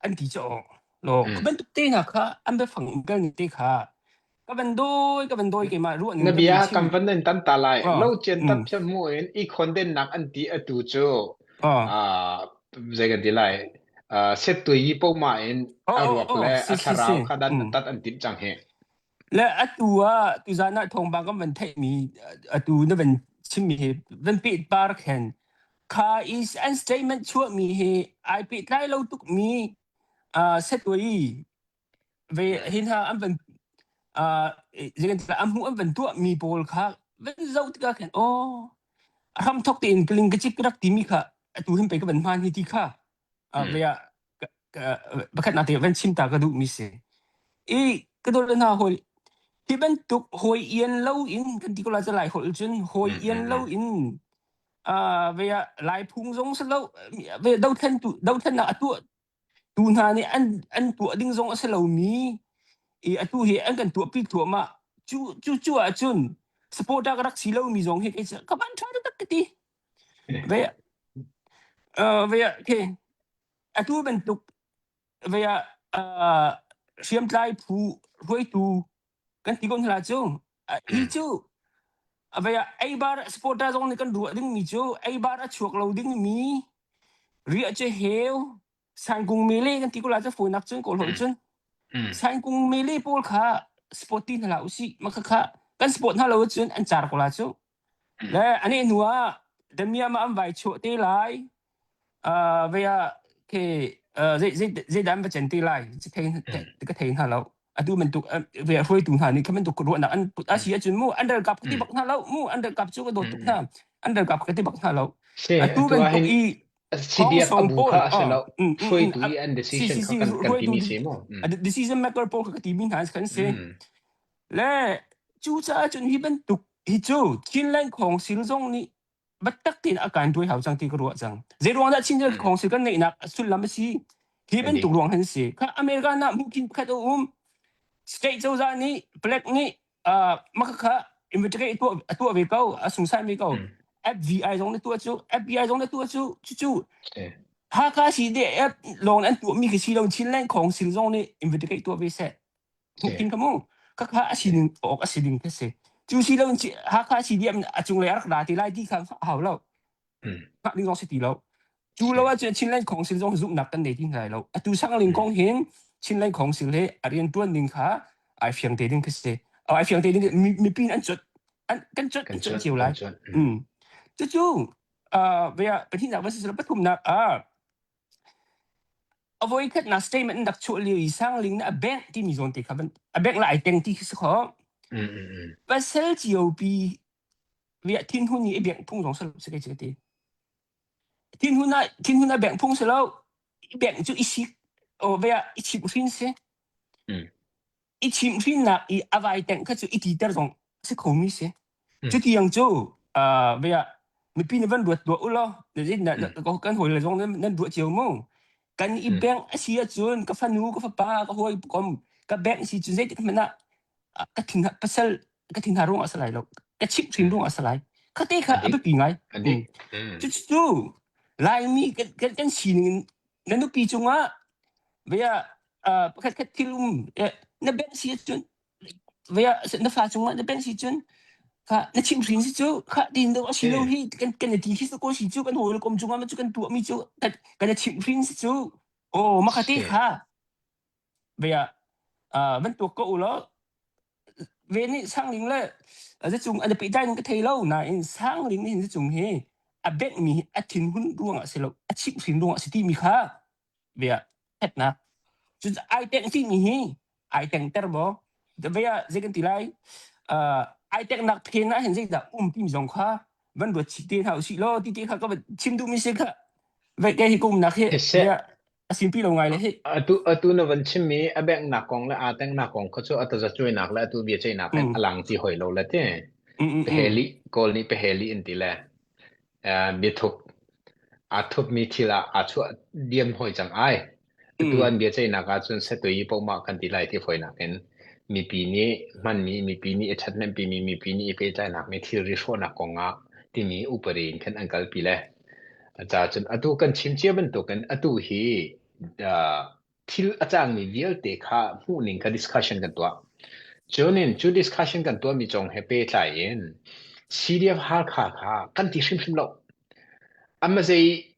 an ti caw lo ka bantuk te hna kha an biafang um kal ni te kha ka van dawi ka van dawi keimah ruah ning Na ka bia van chim kan van in tan ta lai. oh Lo cian tap mm phiam mu in i khonden nak an ti atu cu oh ah zei kan ti lai. Ah set tu yi po ma in oh a oh ruak oh le si a si si thlarau kha dan mm tat an timh cang hi. Le atu ah tuzan ah thawngpang kan van theihmi atu na van chimmi hi van peh par khen kha is an statement chuahmi hi ai pehtlai lo tukmi uh, setway ve hin ha an van uh, zeikan an hmuh an van tuahmi pawl kha van zoh tikah khan oh hram thok tein kling ka chik rak timi kha atu hin pe ka van hman hi ti kha uh, ve ah pakhat nak te van chim ta ka duh mi si i ka dol hna hoi hi bantuk hoi ian lo in kan ti ko la lai hol cun hoi ian lo in uh, ve ah lai phung zong si lo ve dothlen tu dothlen nak atu tu hna nih an an tuah ding zong a si lo mi i atu hi an kan tuah pi thluahmah cu cu cu ah cun supporter ka rak si lo mi zong hi kei ka van tha tak ka ti ve uh, ve okay Atu bantuk vei ah uh, hriamtlai phu hruaitu kan ti ko hna cu hi cu vei ah eibar supporter zong nih kan ruah dingmi cu eibar a chuak lo dingmi riah cu heu sangkung mele kan ti ko la cu fawinak cun kawl holh cun sangkung mele pawl kha sport ti hna hlah usih mah kha kan sport hna lo cun an car ko la cu le ane hnu ah damiam ah an vai chuah te lai Uh, vei ah khi uh, zei zei zeidah an va cen te lai ci thei ka thei hna lo atu bantuk ve hruaitu hna nih kha bantuk ruahnak an put a si ahcun mu an ralkap ka ti bak hna lo mu an ralkap cu ka dawt tuk hna an ralkap ka ti bak hna lo Si, atu atu bantuk ahhin i CDF khongsong abu pawl kha a si oh lo. mm, mm, mm, Hruaitu i an si decision si kha si kan kan hruaitu timi si mu. Mm. decision maker pawl kha ka timi hna kan si Mm. le cu caah cun hi bantuk hi cu Chinland Council zong nih biatak tein a kan tuai hau cang ti ka ruah cang. Zei ruang dah Chin Council kan ngeihnak sullam a si? Hi bantuk ruang hin si. Kha America na mukin pakhat a um. State cozah nih black nih uh, maka kha investigate tuah tuah ve ko, a sungsai ve ko. FBI zong na tuah cu, FBI zong na tuah cu, cu cu Hakha CDF lawng an tuah mi khi si lo Chinland Council zong nih investigate tuah ve seh. Hmuhkin ka mu. Khakha a sining awk a si ding ka si. Cu si lo Hakha CDM a cunglei a rak ra ti lai ti kha hau lo. Hngah ding zong si ti lo. Cu lo ahcun Chinland Council zong zumhnak kan nei ti hna lo. Atu Sangling kong hin Chinland Council he a rian tuan ding kha ai fiang te ding ka si. Ai fiang te ding mipi an cut an kan cut Kan an cut cut, cio kan lai. cut. Mm. Cucu uh, vea pahnihnak va si pathumnak ah A voikhatnak statement an rak chuah lio i Sangling nih a bengh timi zawn te kha van a bengh la ai teng ti khi si khawh. Mm, mm, mm. Pasal ciopi riah thinhun i a bengh phung zong si lo si kai ti. Thinhun ah thinhun a bengh phung si lo. I bengh cu i sik o vea i chimh hrin si. Mm. I chimhhrinnak i a vai tengh kha cu i titer zong si khomi si. Cutiang cu uh, vea mipi nih van ruat tuah u law kan hawi le zong nan ruah cio mu. Kan i bank a si ahcun ka fanu ka fapa ka hawi kom ka bank si cun zeitik hmanh ah ka thin pasal ka thin ha ruang a si lai lo ka chimhhrin ruang a si lai. Khate kha A a dik. biapi ngai. A Mm. dik. Mm. Cucu Laimi kan, kan, kan sining in na nupi cungah via uh, pakhat khat thil um eh, na bengh si ahcun via na fa cungah na bengh si cun kha na chimhhrin si cu kha tin do a si lo Si. hi kan kan ti hi ko si cu kan hawi kom cungah ma cu kan tuah mi cu kan kan chimhhrin si cu oh makate Si. kha via uh, van tuak ko u law ve nih sangling le zacung an pehtlai ning ka thei lo nain sangling nih zacung hi a benghmi hi a thinhun ruangah si lo a chimhhrin ruangah si timi kha via hetnak cun ai teng timi hi ai tengter maw via zei kan ti lai uh, ai tengnak phen ah hin zeidah um timi zong kha van ruat chih te hna usih law ti te kha ka van chim duhmi si kha ve ke hi ka umnak hi Siseh, via a simpi lo ngai le hi atu atu na van chimmi a benghnak kong le aa tengnak kong kha cu a tazacuainak le atu biaceihnak hin mm a lang ti hoi lo le ti. mm mm mm Peheli, Kawl nih peheli in ti le eh, biathup aa thupmi thil ah aa chuah diam hoi cang ai. Atu mm an biaceihnak ahcun setui pohmah kan ti lai ti fawinak in mipi nih hmanmi, mipi nih i ṭhathnemhpimi, mipi nih i pehtlaihnak nih thilri hrawhnak kong ah timi upadi in khan an kalpi le. Cacun atu kan chim cia bantukin atu hi uh, thil a cangmi vialte kha hmuhning kha discussion kan tuah. Cunin cu discussion kan tuahmi cong he pehtlai in CDF Halkha kha kan ti hrimhrim lo. Ama zei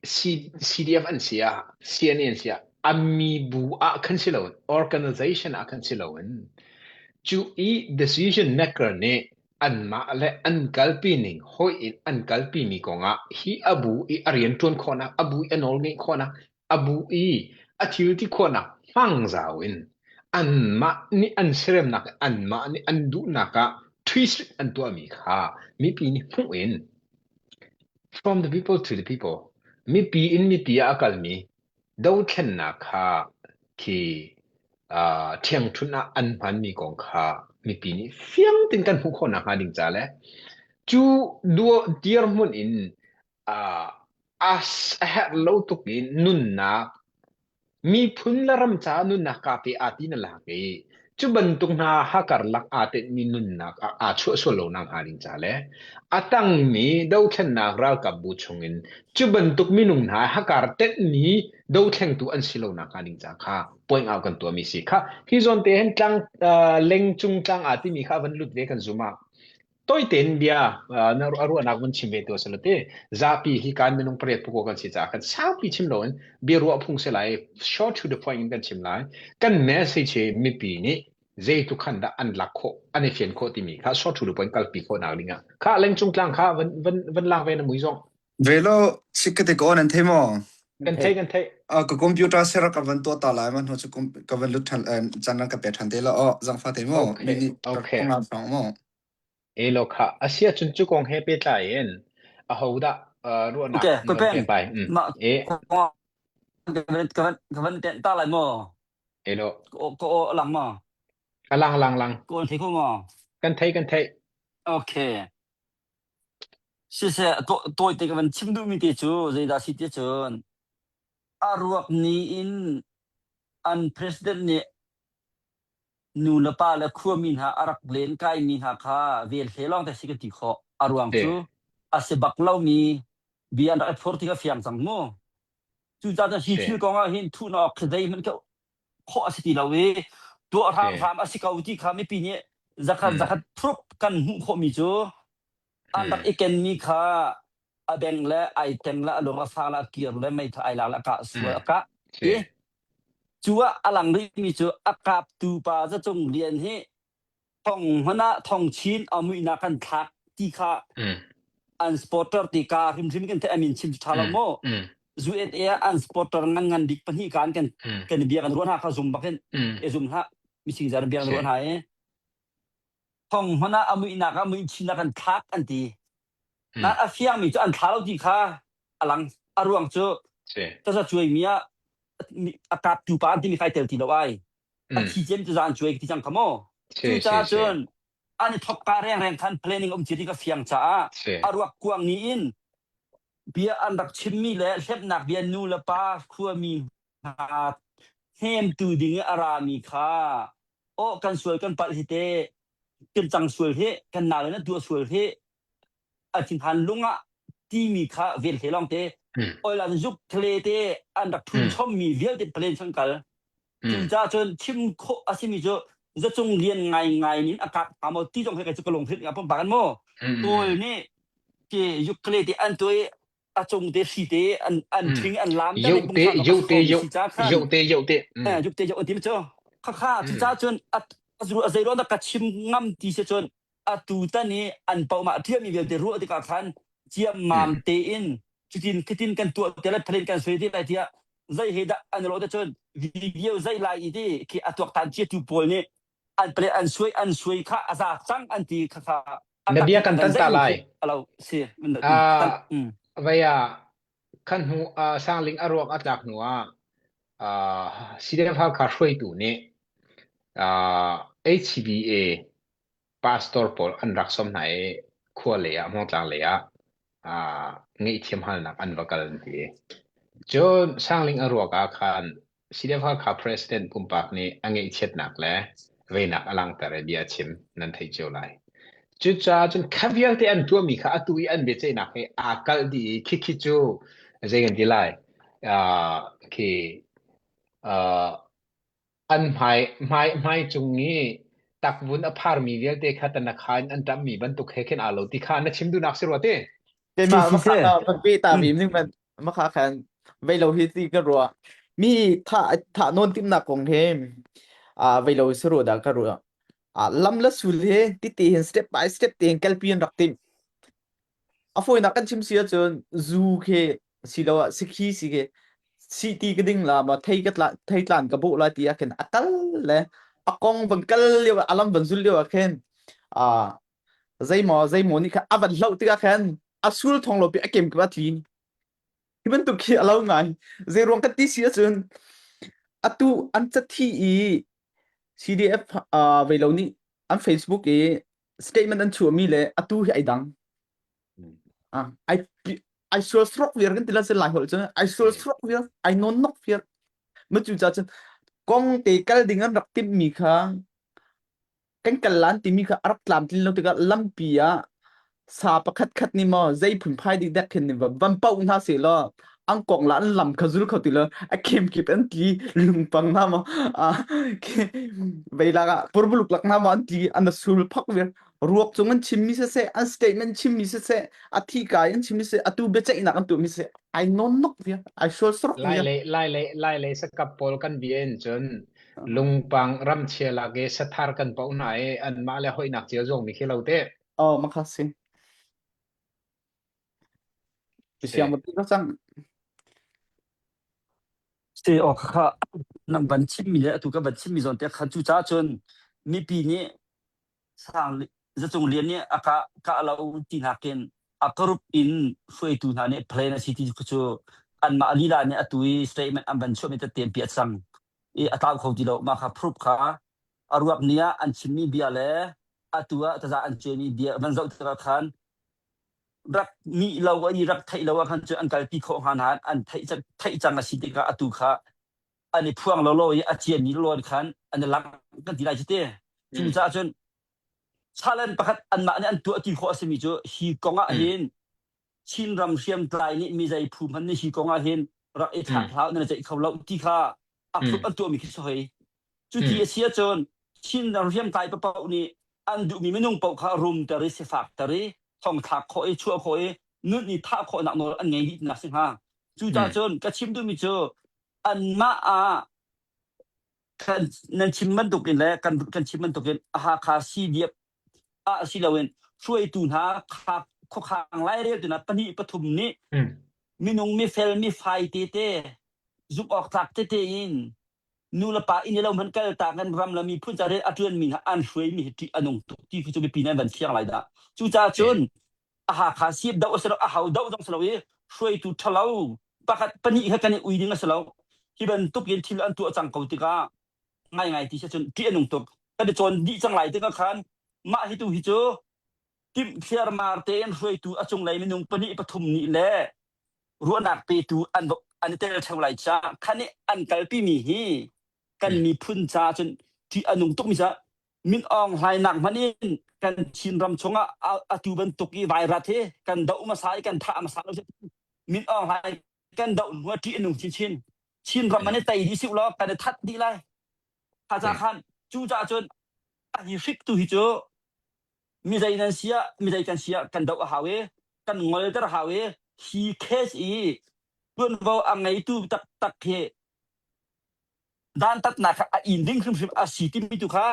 CDF an si ah, CNA an si ah, ammi bu ah khan si loin, organization ah khan si loin, cu i decision maker nih anmah le an kalpi ning hawih in an kalpi mi kongah hi a bu i a rian ṭuan khawhnak, a bu i a nawl ngeih khawhnak, a bu i a thil ti khawhnak hmang zau in anmah nih an siaremnak anmah nih an duhnak ah twist an tuahmi kha mipi nih hmuh in from the people to the people mipi in mipi ah a kalmi dothlennak kha khi uh, ṭhiangṭhunh ah an hmanmi kong kha mipi nih fiang tein kan hmuh khawh nakhnga ding ca le cu dirhmun in uh, a herh lo tuk in nunnak miphun le ram caah nunnak kaa pe aa ti na lak i cu bantuk hna hakarlak aa tenhmi nunnak ah aa chuah sual lo nak hnga ding ca le a tangmi dothlennak ralkap bu chungin cu bantuk minung hna hakar tenhmi dothlengtu an si lo nak hnga ding ca kha point out kan tuahmi si kha hi zawn te hin tlang uh, lengcung tlang aa timi kha van lut ve kan zum ah Toi tein bia na ruahnak vun chim ve tu a si lo ti. Zapi hi kan minung pariat pukaw kan si caah kan saupi chim loin bia ruah phung si lai short to the point in kan chim lai. Kan message hi mipi nih zeitluk khan dah an lak khawh an i fian khawh timi kha short to the point kalpi khawh nak ding ah kha lengcung tlang kha van van van lak ve na mui zong. Velo chikkate ko nan thei maw? Kan thei kan thei. Uh, ka computer ser ka van tuah ta lai ma hnu cu ka van lut than chan ka pe than te la o zangfa te mo Okay mi ni ka okay. kong lam mo Elo kha asia chun chu kong he pe tlai in ahodah uh, ruahnak Okay, na ko van peng pek lai. Mm. mah E ka van ka van ka van tenh ta lai maw? elo Ko ko lang maw? alang lang lang Ko thei kho maw? kan thei kan thei Okay. Siseh, tawite ka van chim duhmi te cu zeidah si ti cun a ruak ni in an president nih nu le pa le khuami hna a rak len kaimi hna kha vel hle lawng te si ka ti khawh. A ruang Si cu a si bak lomi bia an rak i phor ti kha fiang cang mu. Cucaah cun hi si thil kong ah hin thuhnak awk khi zeihmanh khi khawh a si ti lo i tuah si hramhram a si ko ti kha mipi nih zakhat mm zakhat proof kan hmuh khawhmi cu an rak mm i kenmi kha a beng le ai teng le a lung a fang le a kir le meitha ai lak le a kah sual mm a kah si i cu ah a lang rihmi cu a kaptu pa Zacung Lian hi thong hmanh ah thong chin a muihnak kan thlak ti kha mm an supporter ti ka hrimhrim kan theih amin chim tha lo mm maw mm USA ah an supporter ngan ngan bik pahnih kan kan mm kan bia kan ruah hna kha zum bakin mm e zum hlah mising zar bia kan si ruah hna e thong hmanh ah a muihnak ah muih chin ah kan thlak an ti mm na a fiang mi cu an thla lo ti kha alang a ruang cu si taza cuai mi ah a kap tu pa an ti mi kai tel ti lo ai a mm thi cem tu zan cuai ti cang kha mo si cu si caah si cun an i thok ka reng reng khan planning um ti ka fiang caah si a ruak kuang ni in bia an rak chimmi le hlemnak bia nu le pa khuami hna hnemtu ding i a rami kha oh kan sual kan palh hi te kan cang sual hi kan nau in an tuah sual hi. A thinhan lung ah timi kha vel hle lawng te oil an zuk tle te an rak thun chommi vialte plane chung kal. Cucaah cun chim khawh a simi cu zacung lian ngaingai nin a kap hnga maw ti zong hi cu ka lungthin a pumpak an maw. Kawl nih ke yukle te an tuai a cung te hri te an an ṭhing an lam ter i Yote pungsan yote a si ca khan yote yote yukte yo ti cu khakha cucaah cun a zei ruang dah ka chim ngam ti si cun atu tan i an paoh ṭhiami vialte ruah tikah khan ciammam tein cutin khitin kan tuah te lai phalin kan sui te lai tiah zei he dah an rawh te cun video zei lai i ti khi a tuaktan ciatu pawl nih an pale an suai an suai kha a za cang an ti kha kha Na bia kan tan ta lai. Alo si. Ah vaya khan hnu sangling a ruak a tlak hnu ah CDF Halkha hruaitu nih HBA pastor pawl an rak sawm hna i khua lei ah Hmawngtlang lei ah ngaihthiam halnak an va kal an ti. Cun Sangling a ruak ah khan CDF Halkha President pumpak nih a ngaihchiatnak le veinak a langhter i bia a chim nan theih cio lai. Cucaah cun kha vialte an tuahmi kha atu i an biaceihnak he aa kalh dih i khikhi cu zei kan ti lai uh, khi uh, An hmai, hmai, hmai cung i takvun a pharmi vialte kha tanakha in an ṭamhmi bantuk he khin aa lo ti kha na chim duhnak si rua te. Keimah makha ka van pe ta mi ning man makha khan vei lo hi ti ka ruah. Mi tha tha non timnak kong he a vei lo si ru da ka ruah. A lam la sul he ti ti hin step by step te hin kalpi an rak tim. A fawinak kan chim si ahcun zu khi siloah sikhi si khi si ti ka ding la ma thei ka tla thei tlan ka bawh lai ti ah khin a kal le a kong van kal lio a lam van zul lio ah khin a zeimaw zeimaw nih kha a van hloh tikah khan a sul thong lo pi a kem kip a tli hi bantuk khi a lo ngai zei ruang kan ti si ahcun atu an cathi i CDF uh, vei lo nih an Facebook i statement an chuahmi le atu hi ai dang ah ai ai sual srok viar kan ti la se lai holh cun ai sual srok viar ai non nok viar ma cu ca cun kong te kal ding an rak timh mi kha kan kal lan timi kha a rak tlamtlin lo tikah lampi ah sa pakhat khat nih maw zei phunphai dik dek khin nih van pauh hna seh law an kong la an lam kha zul kho ti lo a kem kip an tli lungpang hna maw veilak ah purbuluk lak hna maw an tli an sul phak vir ruak cung an chimmi siseh an statement chimmi siseh a thi kai an chimmi siseh atu biaceihnak an tuahmi siseh ai non nok viar ai sual sorok Lai viar le lai le lai le sakap pawl kan bia in cun lungpang ramchia lak i sathar kan poh hna i anmah le hoihnak cio zong mi khi lo te. Oh makasih. Siang betul cang. Si awk kha nan van chimmi le atu ka van chimmi zawn te kha cu ca cun mipi nih sang zacung lian nih a kah kah lo ti nakin a group in hruaitu hna nih plan a si ti cu anmah lila nih atu i statement an van chuahmi tete pi a cang i a tlau kho ti lo mah kha proof kha a ruak ni ah an chimmi bia le atu ah taza an cuaimi bia van zoh tikah khan rak nih lo i rak theih lo ah khan cu an kalpi khawh hnga nain an theih theih cang a si tikah atu kha an i phuang lolo i a ciami lawn khan an i langh kan ti lai cu te. Cucaah cun challenge pakhat anmah nih an tuah ti khawh a simi cu hi kong ah hin Chinram hriamtlai nih mi zei phu hmanh nih hi kong ah hin rak i thlak hlah nan ceih kho lo ti kha a phup an tuahmi khi si hoi. Cuti a si ahcun Chinram hriamtlai paoh nih an duhmi minung paoh kha rumter i sifakter i thongthlak khawh i chuah khawh i nun i thah khawhnak nawl an ngei dih tinak si hnga. Cucaah cun ka chim duhmi cu anmah ah kan nan chim bantukin le kan kan chim bantukin Hakha CDF ah si loin hruaitu hna kha khuakhang laireltu hna pahnih pathum nih minung mifel mifai tete zumh awk tlak tete in nu le pa inn i lo hmanh kal tak in ram le miphun ca rian a ṭuanmi hna an hruaimi hi ṭih a nung tuk ti cu mipi nih an van fiang lai dah. Cucaah cun a Hakha sip doh a si lo a ho doh zong si lo i hruaitu ṭhalo pakhat pahnih kha kan i ui ding a si lo. Hi bantuk in thil an tuah cang ko tikah ngaingai ti si cun ṭih a nung tuk. Kan i cawn dih cang lai tikah khan mah hi tu hi cu timh thliarmar tein hruaitu a cunglei minung pahnih pathum nih le ruahnak petu an an i tel ṭheo lai caah khan i an kalpimi hi kan miphun caah cun ṭih a nung tukmi caah. Min Aung Hlaing nak hmanh in kan Chinram chungah atu bantuk i vairat hi kan doh hmasa i kan thah hmasa lo Min Aung Hlaing kan doh hnu ah ṭih a nung chinchin. Chinram an i tei dih siu law kan i that dih lai. Kha ca khan cu caah cun hi hrik tu hi cu mi zei nan si ah mi zei kan si ah kan doh a hau i kan ngolter a hau i hi case i tuanvo a ngeitu taktak hi dantatnak kha a in ding hrimhrim a si timi tu kha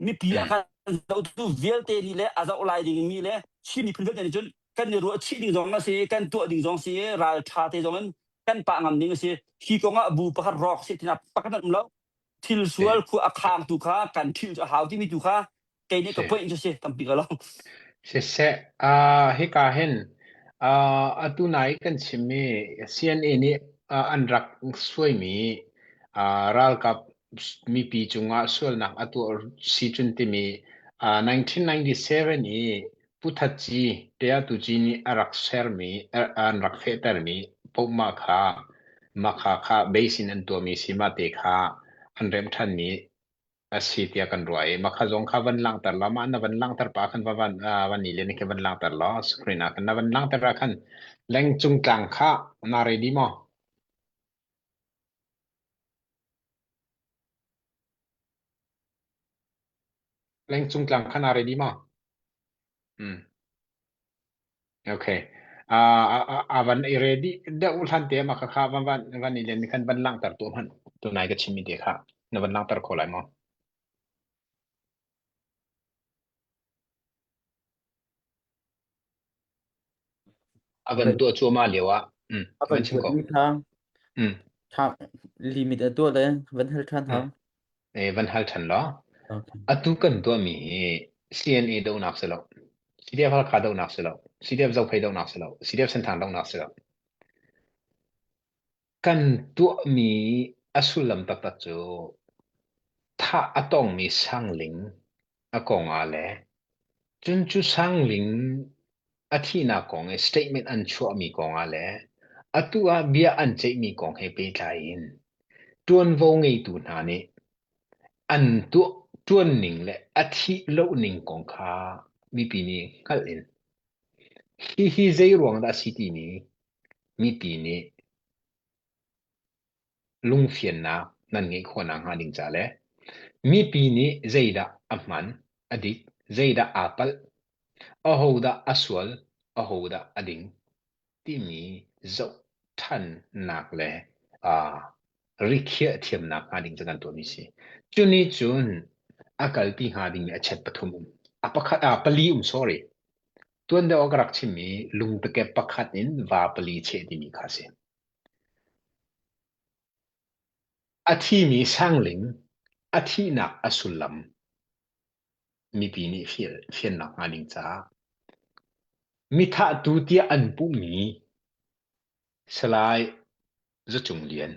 mipi a kan zohtu vialte nih le a zoh lai dingmi le Chin miphun vialte nih cun kan i ruah chih ding zong a si kan tuah ding zong si ral ṭha te zong in kan pah ngam ding a si hi kong ah bu pakhat rawk si tina pakhat an um lo thil sual khu a khang tu kha kan thil cu a hau timi tu kha kei nih ka point cu si tampi ka lo Siseh, uh, hika hin uh, atu nai kan chimmi CNA nih uh, an rak suaimi uh, ralkap mipi cungah sualnak a tuah si cun timi uh, 1997 i Pu That Ci Tea Tu Ci nih a rak sermi an rak fehtermi pohmah kha makha kha base in an tuahmi si mah te kha an remh ṭhanmi a si tiah kan ruah i makha zong kha van langhter law mah na van langhter pa khan va van uh, van i len khi van langhter law screen ah khan na van langhter ah khan lengcung tlang kha na ready maw lengcung tlang kha na ready maw hmm okay uh, a van i ready deuh hlan te ma kha kha van van van i len khan van langhter tu hman tu nai ka chimmi te kha na van langhter kho lai maw A van tuah cuahmah lio ah mm, A van van chim ko. tuahmi kha Mm, tha limit a tuah le van hal ṭhan mm. hau. Eh, van hal ṭhan law. Okay. Atu kan tuahmi hi CNA dohnak si lo. CDF Halkha dohnak si lo. CDF Zophei dohnak si lo. CDF Senthang dohnak si lo. Kan tuahmi a sullam taktak cu thah a tongmi sangling a kong ah le cun cu sangling a thihnak kong i statement an chuahmi kong ah le atu ah bia an ceihmi kong he pehtlai in ṭuanvo ngeitu hna nih an tuah ṭuanning le a thih loning kong kha mipi nih hngalh in hihi zei ruang dah a si timi mipi nih lungfiannak nan ngeih khawh nakhnga ding ca le mipi nih zeidah a hman, a dik, zeidah aa palh, ahodah a sual, ahodah a ding timi zoh ṭhannak le uh, rikhiah thiamnak hnga ding cu kan tuahmi si. Cu nih cun a kalpi hnga dingmi a chet pathum um. A pakhat, ah, pali um, sorry. Tuan deuh ah ka rak chimmi lungtakep pakhat in va pali cheh timi kha a si. A thimi sangling a thihnak a sullam mipi nih fiannak hnga ding caah mithahtu tiah an puhmi Salai Za Cung Lian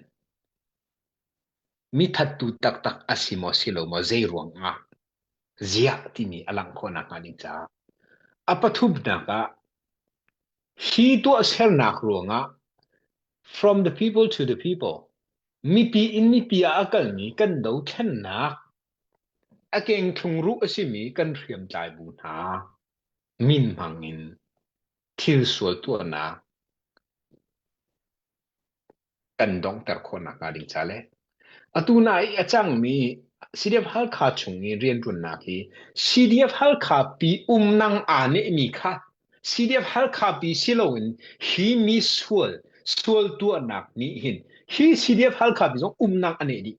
mithattu taktak a si maw si lo maw zei ruang ah ziah timi a langh khawh nakhnga ding caah a pathumnak ah hi tuahsernak ruangah from the people to the people mipi in mipi ah a kalmi kan dothlennak a kengthlung ruh a simi kan hriamtlai bu hna min hmang in thil sual tuahnak kan donghter khawh nakhnga ding ca le atu na i a cangmi CDF Halkha chung i rianṭuannak hi CDF Halkha pi umnang aa nehmi kha CDF Halkha pi si loin hi mi sual sual tuahnak nih hin hi CDF Halkha pi zong umnak a neh dih.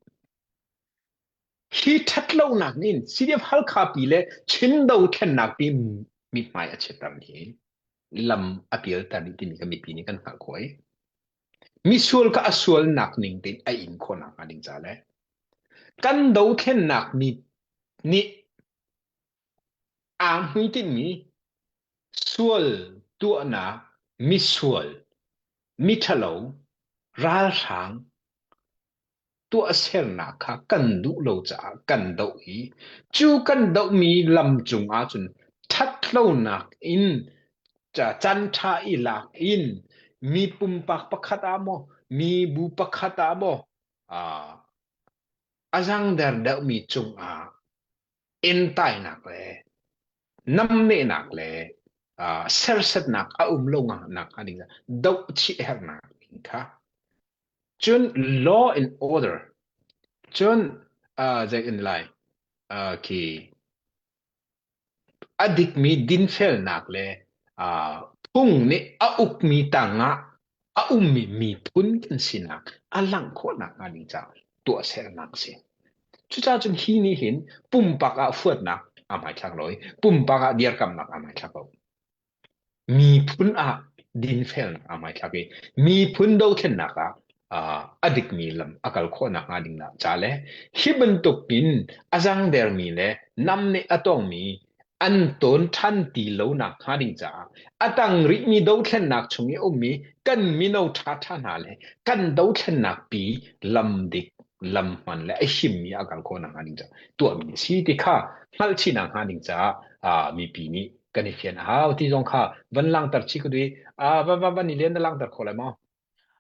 Hi ṭhatlonak nih CDF Halkha pi le Chin dothlennak pi mithmai a chiatter hi lam a pialter dih timi kha mipi nih kan hngalh khawh i misual kha a sualnak ning tein a in khawh nakhnga ding ca le kan dothlennak mi nih aa hmuitinhmi sual tuahnak misual miṭhalo ralhrang tuahsernak kha kan duh lo caah kan doh i cu kan dohmi lam cung ahcun ṭhatlonak in caan ṭha i lak in mi pumpak pakhat ah maw mi bu pakhat ah maw a zangder deuhmi cungah. Entainak le namnehnak le uh, sersetnak a um lo nak hnga ding doh chih hernak ding kha cun law and order cun uh, zei in lai uh, khi A dikmi dinfelnak le phung nih a ukmi tangah a ummi miphun kan sinak a langh khawh nakhnga ding caah tuahsernak a si. Cucaah cun hi nih hin pumpak ah huatnak aa hmaithlak lo i pumpak ah dirkamnak aa hmaithlak lo. Miphun ah dinfelnak aa hmaithlak i miphun dothlennak ah a dikmi lam a kal khawh nakhnga ding ca le hi bantuk in a zangdermi le namneh a tongmi an tawn ṭhan ti lo nakhnga ding caah a tang rihmi dothlennak chung i a ummi kan mino ṭhaṭha hna le kan dothlennak pi lam dik lam hman le a himmi a kal khawh nakhnga ding caah tuahmi a si ti kha hngalhchih nakhnga ding caah mipi nih kan i fian a hau ti zong kha van langter chih ka duh i van van van i lian na langter kho lai maw?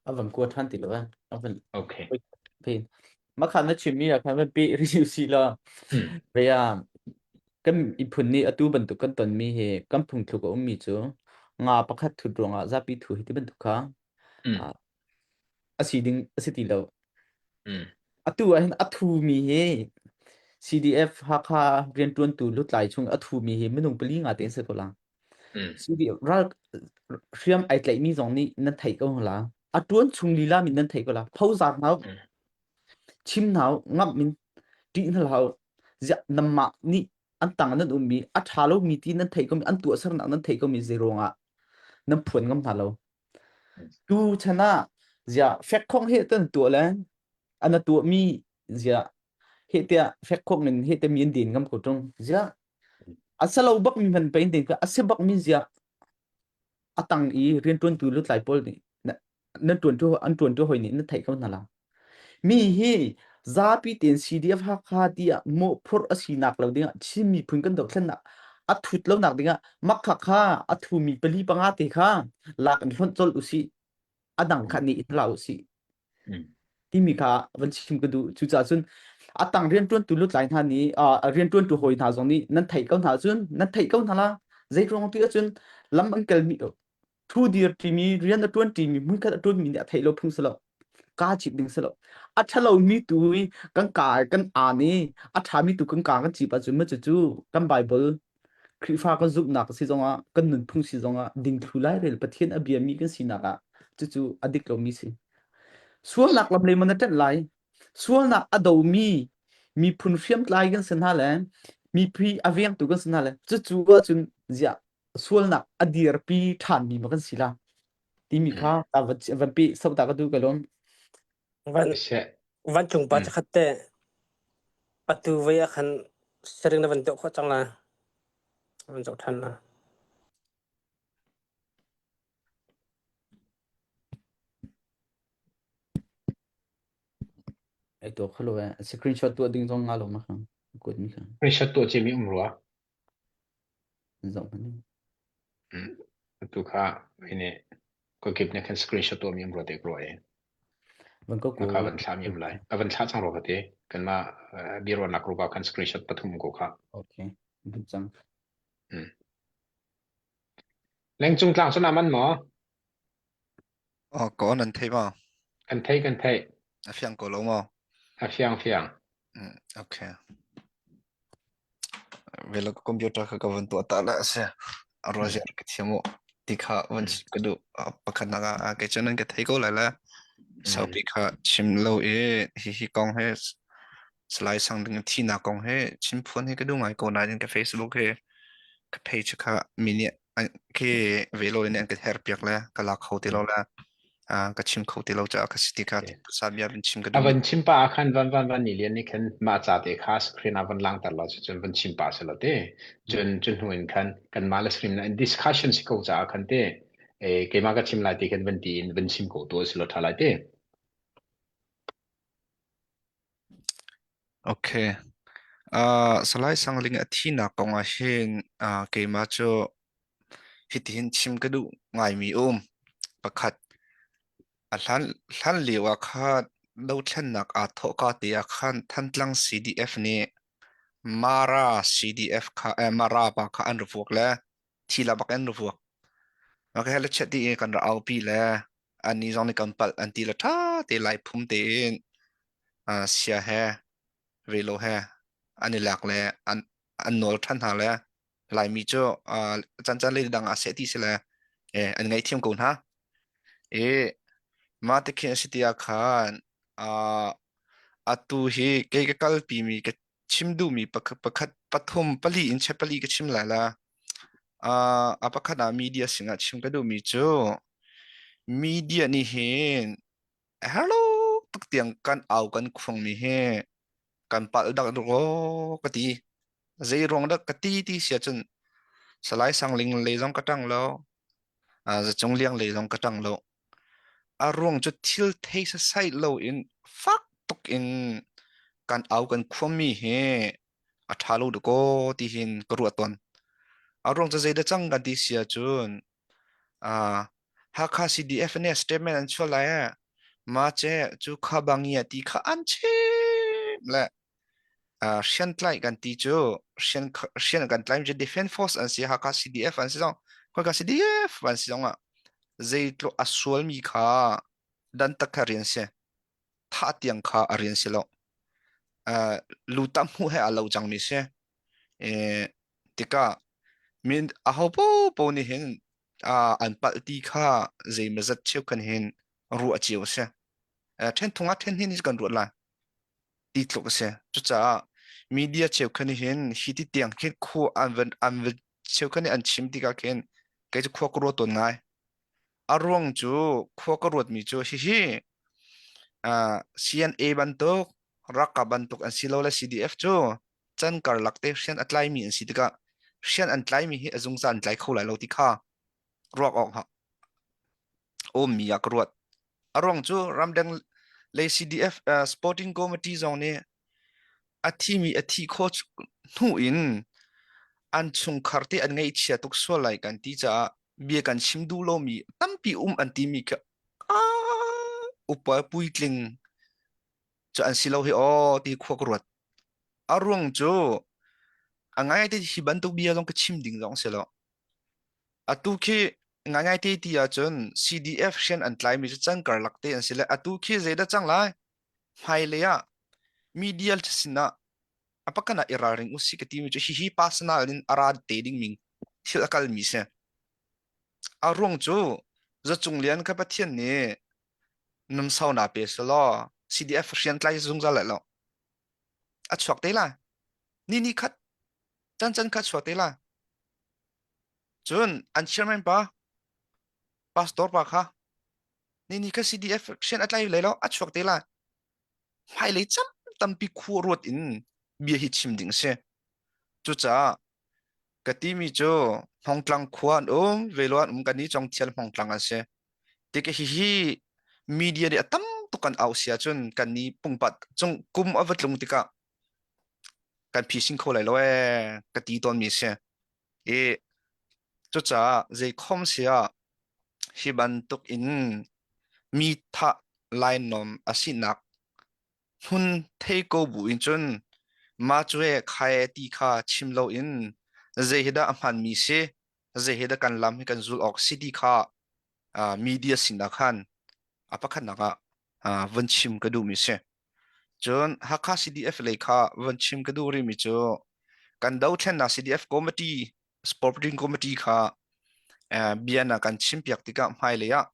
A van kua ṭhan ti lo eh. A van Okay. pin. Makhan na chimmi ah khan van pe review si la. Hmm. Ve ah kan miphun nih atu bantuk kan tonmi hi kan phungthluk a ummi cu nga pakhat thut ruangah zapi thu hi ti bantuk kha Mm. ah, a si ding a si ti lo. Mm. Atu ah hin a thumi hi CDF Hakha rianṭuantu lutlai chung a thumi hi minung pali nga te an si ko la. Mm. CDF ral hriam ai tlaihmi zong nih nan theih ko la. A ṭuan chung lila min nan theih ko la. Phozar hna Mm. chim hna ngamh min ṭih hna hlah ziah namah nih an tang nan ummi a ṭha lomi ti nan theih komi an tuahsernak nan theih komi zei ruangah nan phuan ngam hna lo. Tu chan ah ziah fekkhong he tan tuah le ana tuahmi ziah he tiah fekkhong in he te mi an din ngam ko ṭung ziah a salo bak mi hman pain din ka a si bak mi ziah a tang i rianṭuantu lutlai pawl nih nan ṭuantu an ṭuantu hoi nih nan theih ko hna la mi hi zapi tein CDF Hakha tiah mawhphurh a sinak lo dingah Chin miphun kan dohthlennak a thut lonak dingah makha kha a thumi pali panga te kha lak in hlonh colh usih a dang kha nih hla usih timi kha van chim ka duh cucaah cun a tang rianṭuantu lutlai hna nih rianṭuantu hawi hna zong nih nan theih ko hna cun nan theih ko hna la zei ruang ti ahcun lam an kalmi thu dir ṭimi rian a ṭuan ṭimi hmunkhat a ṭuanmi nih a theih lo phung si lo kaa cip ding si lo a ṭhalomi tu i kan kaa kan aan i a ṭhami tu kan kaa kan cip ahcun maw cucu kan Bible Khrihfa kan zumhnak si zongah kan nunphung si zongah dingthlu lairel Pathian a biami kan sinak ah cucu a dik lomi si sualnak lam le man a ṭanh lai sualnak a domi miphun hriamtlai kan si hna le mipi a vengtu kan si hna le cucu ahcun ziah sualnak a dirpi ṭhanmi ma kan si la timi kha ta van van pi sau ta ka du ka lom Van Seh. van cung pa Mm. chakhat te atu vei ah khan sharing na van tuah khawh cang la van zoh ṭhan la. ai to khalo eh screenshot tuah ding zong nga lo ma kha kuat mi kha Screenshot tuah cimi um rua. zoh hmanh Mm. Atu kha hini kokip nih khan screenshot tuah mi um rua te rua e. van ko Na kha ko van thla mi um lai. A van thla cang rua ka te. Kanmah biaruahnak rupa khan screenshot pathum ko kha. okay dum cang Mm. Lengcung tlang cun aman maw? Oh, ko nan thei ma? Kan thei kan thei. A fiang ko lo maw? A fiang fiang. Mm, okay. Velo ka computer kha ka van tuah ta la a si. A ruazia ka thiam u ti kha van chim ka duh. Pakhatnak ah kei cu nan ka thei ko lai le saupi kha chim lo i hihi kong he Salai Sang Ding thinak kong he chim phuan hi ka duh ngai ko nain ka Facebook he ka page kha mi nih khi velo in an ka her piak le ka lak kho ti lo le ka chim kho ti lo caah ka si ti kha sabia van chim ka A duh. van chim pa ah khan van van van ni lian nih khan mah ca te kha screen ah van langter lo cun van chim pa se lo te cun cun hnu in khan kan mah le screen na discussion si ko caah khan te e keimah ka chim lai ti khan van ti in van chim ko tu si lo tha lai te. Okay. Uh, Salai Sangling a thinak kong ah hin uh, keimah cu hitihin chim ka duh ngaimi um. Pakhat, a hlan, hlan lio ah khan dothlennak aa thawhka te ah khan Thantlang CDF nih Mara CDF kha eh, Mara pa kha an ra vuak le thi la bak an ra vuak. Maka he le chet ti i kan ra aupi le anni zong nih kan palh an ti le ṭha te lai phum tein uh, sia he velo he an i lak le an an nawl ṭhan hna le Laimi cu uh, cancan le dang ah seh ti si le eh, an ngaihthiam ko hna. E mah te khin a si ti ah khan uh, atu hi kei ka kalpi mi ka chim duhmi pakhat pakhat pathum pali in che pali ka chim lai la. Uh, a pakhat ah media singah chim ka duhmi cu media nih hin hello tuk tiang kan au kan khuang mi hi kan palh dak ro ka ti. Zei ruang dah ka ti ti si ahcun Salai Sangling lei zong ka ṭang lo, uh, Zacung Liang lei zong ka ṭang lo. A ruang cu thil thei sasai lo in fak tuk in kan au kan khuami hi a ṭha lo dakaw ti hin ka ruah tawn. A ruang cu zei dah cang kan ti si ahcun uh, Hakha CDF nih statement an chuah lai eh. Ma ce cu kha bangia ti kha an chim le uh, hriamtlaih kan ti cu hrian hrian kan tlaih cu defense force an si Hakha CDF an si zong khoika CDF an si zong ah zeitluk a sualmi kha dan tak kha rian si thah tiang kha a rian si lo uh, lu tam hmu he a lo cangmi si e, tikah min aho po po nih hin uh, an palh ti kha zeimazat cheu kan hin ruah cio si uh, then thung ah then hin kan ruat lai ti tluk a si. Cucaah media cheukhat nih hin hi ti tiang khin khua an van an van cheukhat nih an chim tikah khin kei cu khua ka ruat tawn ngai. A ruang cu khua ka ruatmi cu hihi uh, CNA bantuk ralkap bantuk an si lo le CDF cu chan karlak te hrian a tlaimi an si tikah hrian an tlaimi hi a zungzal an tlai kho lai lo ti kha ruak awk ummi ah ka ruat. A ruang cu ramdang lei CDF uh, Sporting Committee zong nih a thimi a thi khawh hnu in an chungkhar te an ngaihchia tuk sual lai kan ti caah bia kan chim duh lomi tampi um an timi kha ah, upa puitling cu an si lo hi aw ti khua ka ruat. A ruang cu a ngai te hi bantuk bia zong ka chim ding zong si lo. Atu khi ngaingai te ti ahcun CDF rian an tlaimi cu can karlak te an si le atu khi zeidah cang lai? Hmailei ah media sinah a pakan ah i ralring usih ka timi cu hihi personal in a ra te dingmi thil a kalmi si. A ruang cu Zacung Lian kha Pathian nih numsau na pe selaw CDF rian tlai zungzal lai lo. A chuak te lai. Ni ni khat can can khat chuak te lai. Cun an chairman pa, pastor pa kha ni ni kha CDF rian a tlai lai lo, a chuak te lai. Hmailei cam tampi khua ruat in bia hi chim ding a si. Cucaah ka timi cu Hmongtlang khua an um, Velo an um, kan i Congthial Hmongtlang an si. Tik hihi media nih a tam tuk kan au si ahcun kan ni pungpat cung kum a va tlung tikah kan phising kho lai lo ee ka ti tawnmi a si. I cucaah zeikhom si ah hi bantuk in mi thah lainawm a sinak hmun thei ko bu in cun mah cu he khai ti kha chim loin zei hi dah a hmanmi si zei hi dah kan lam hi kan zul awk si ti kha uh, media sinah khan a pakhatnak ah uh, vun chim ka duhmi si. Cun Hakha CDF lei kha van chim ka duh rihmi cu kan dothlennak CDF committee sporting committee kha eh, bia na kan chimpiak tikah hmailei ah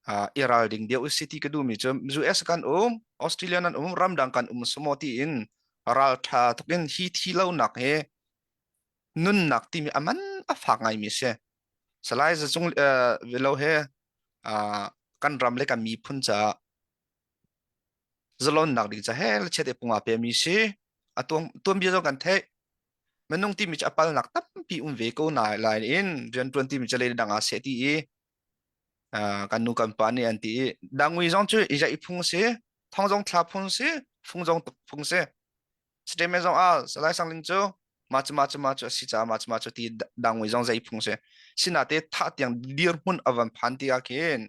uh, i ralring deuh usih ti ka duhmi cu US kan um Australia nan um ramdang kan um sumo tiin raltha tukin hi thi lonak he nunnak timi aman a fak ngaimi si. Salai Zacung uh, velo he uh, kan ram le kan miphun caah zalonnak ding ca he chiat e punga pe mi si a tuam tuanbia zong kan theih minung timi cu a palnak tampi um ve ko na lai in riantuan timi cu le dang ah seh ti i kan nu kan pa nih an ti i dangui zong cu i i phung si thong zong thla phung si phung zong tuk phung si statement zong ah salai sangling cu ma cu ma cu ma cu a si ca ma cu ma cu ti dangui zong zei phung si sinate thah tiang dirhmun avan phan ti ah khin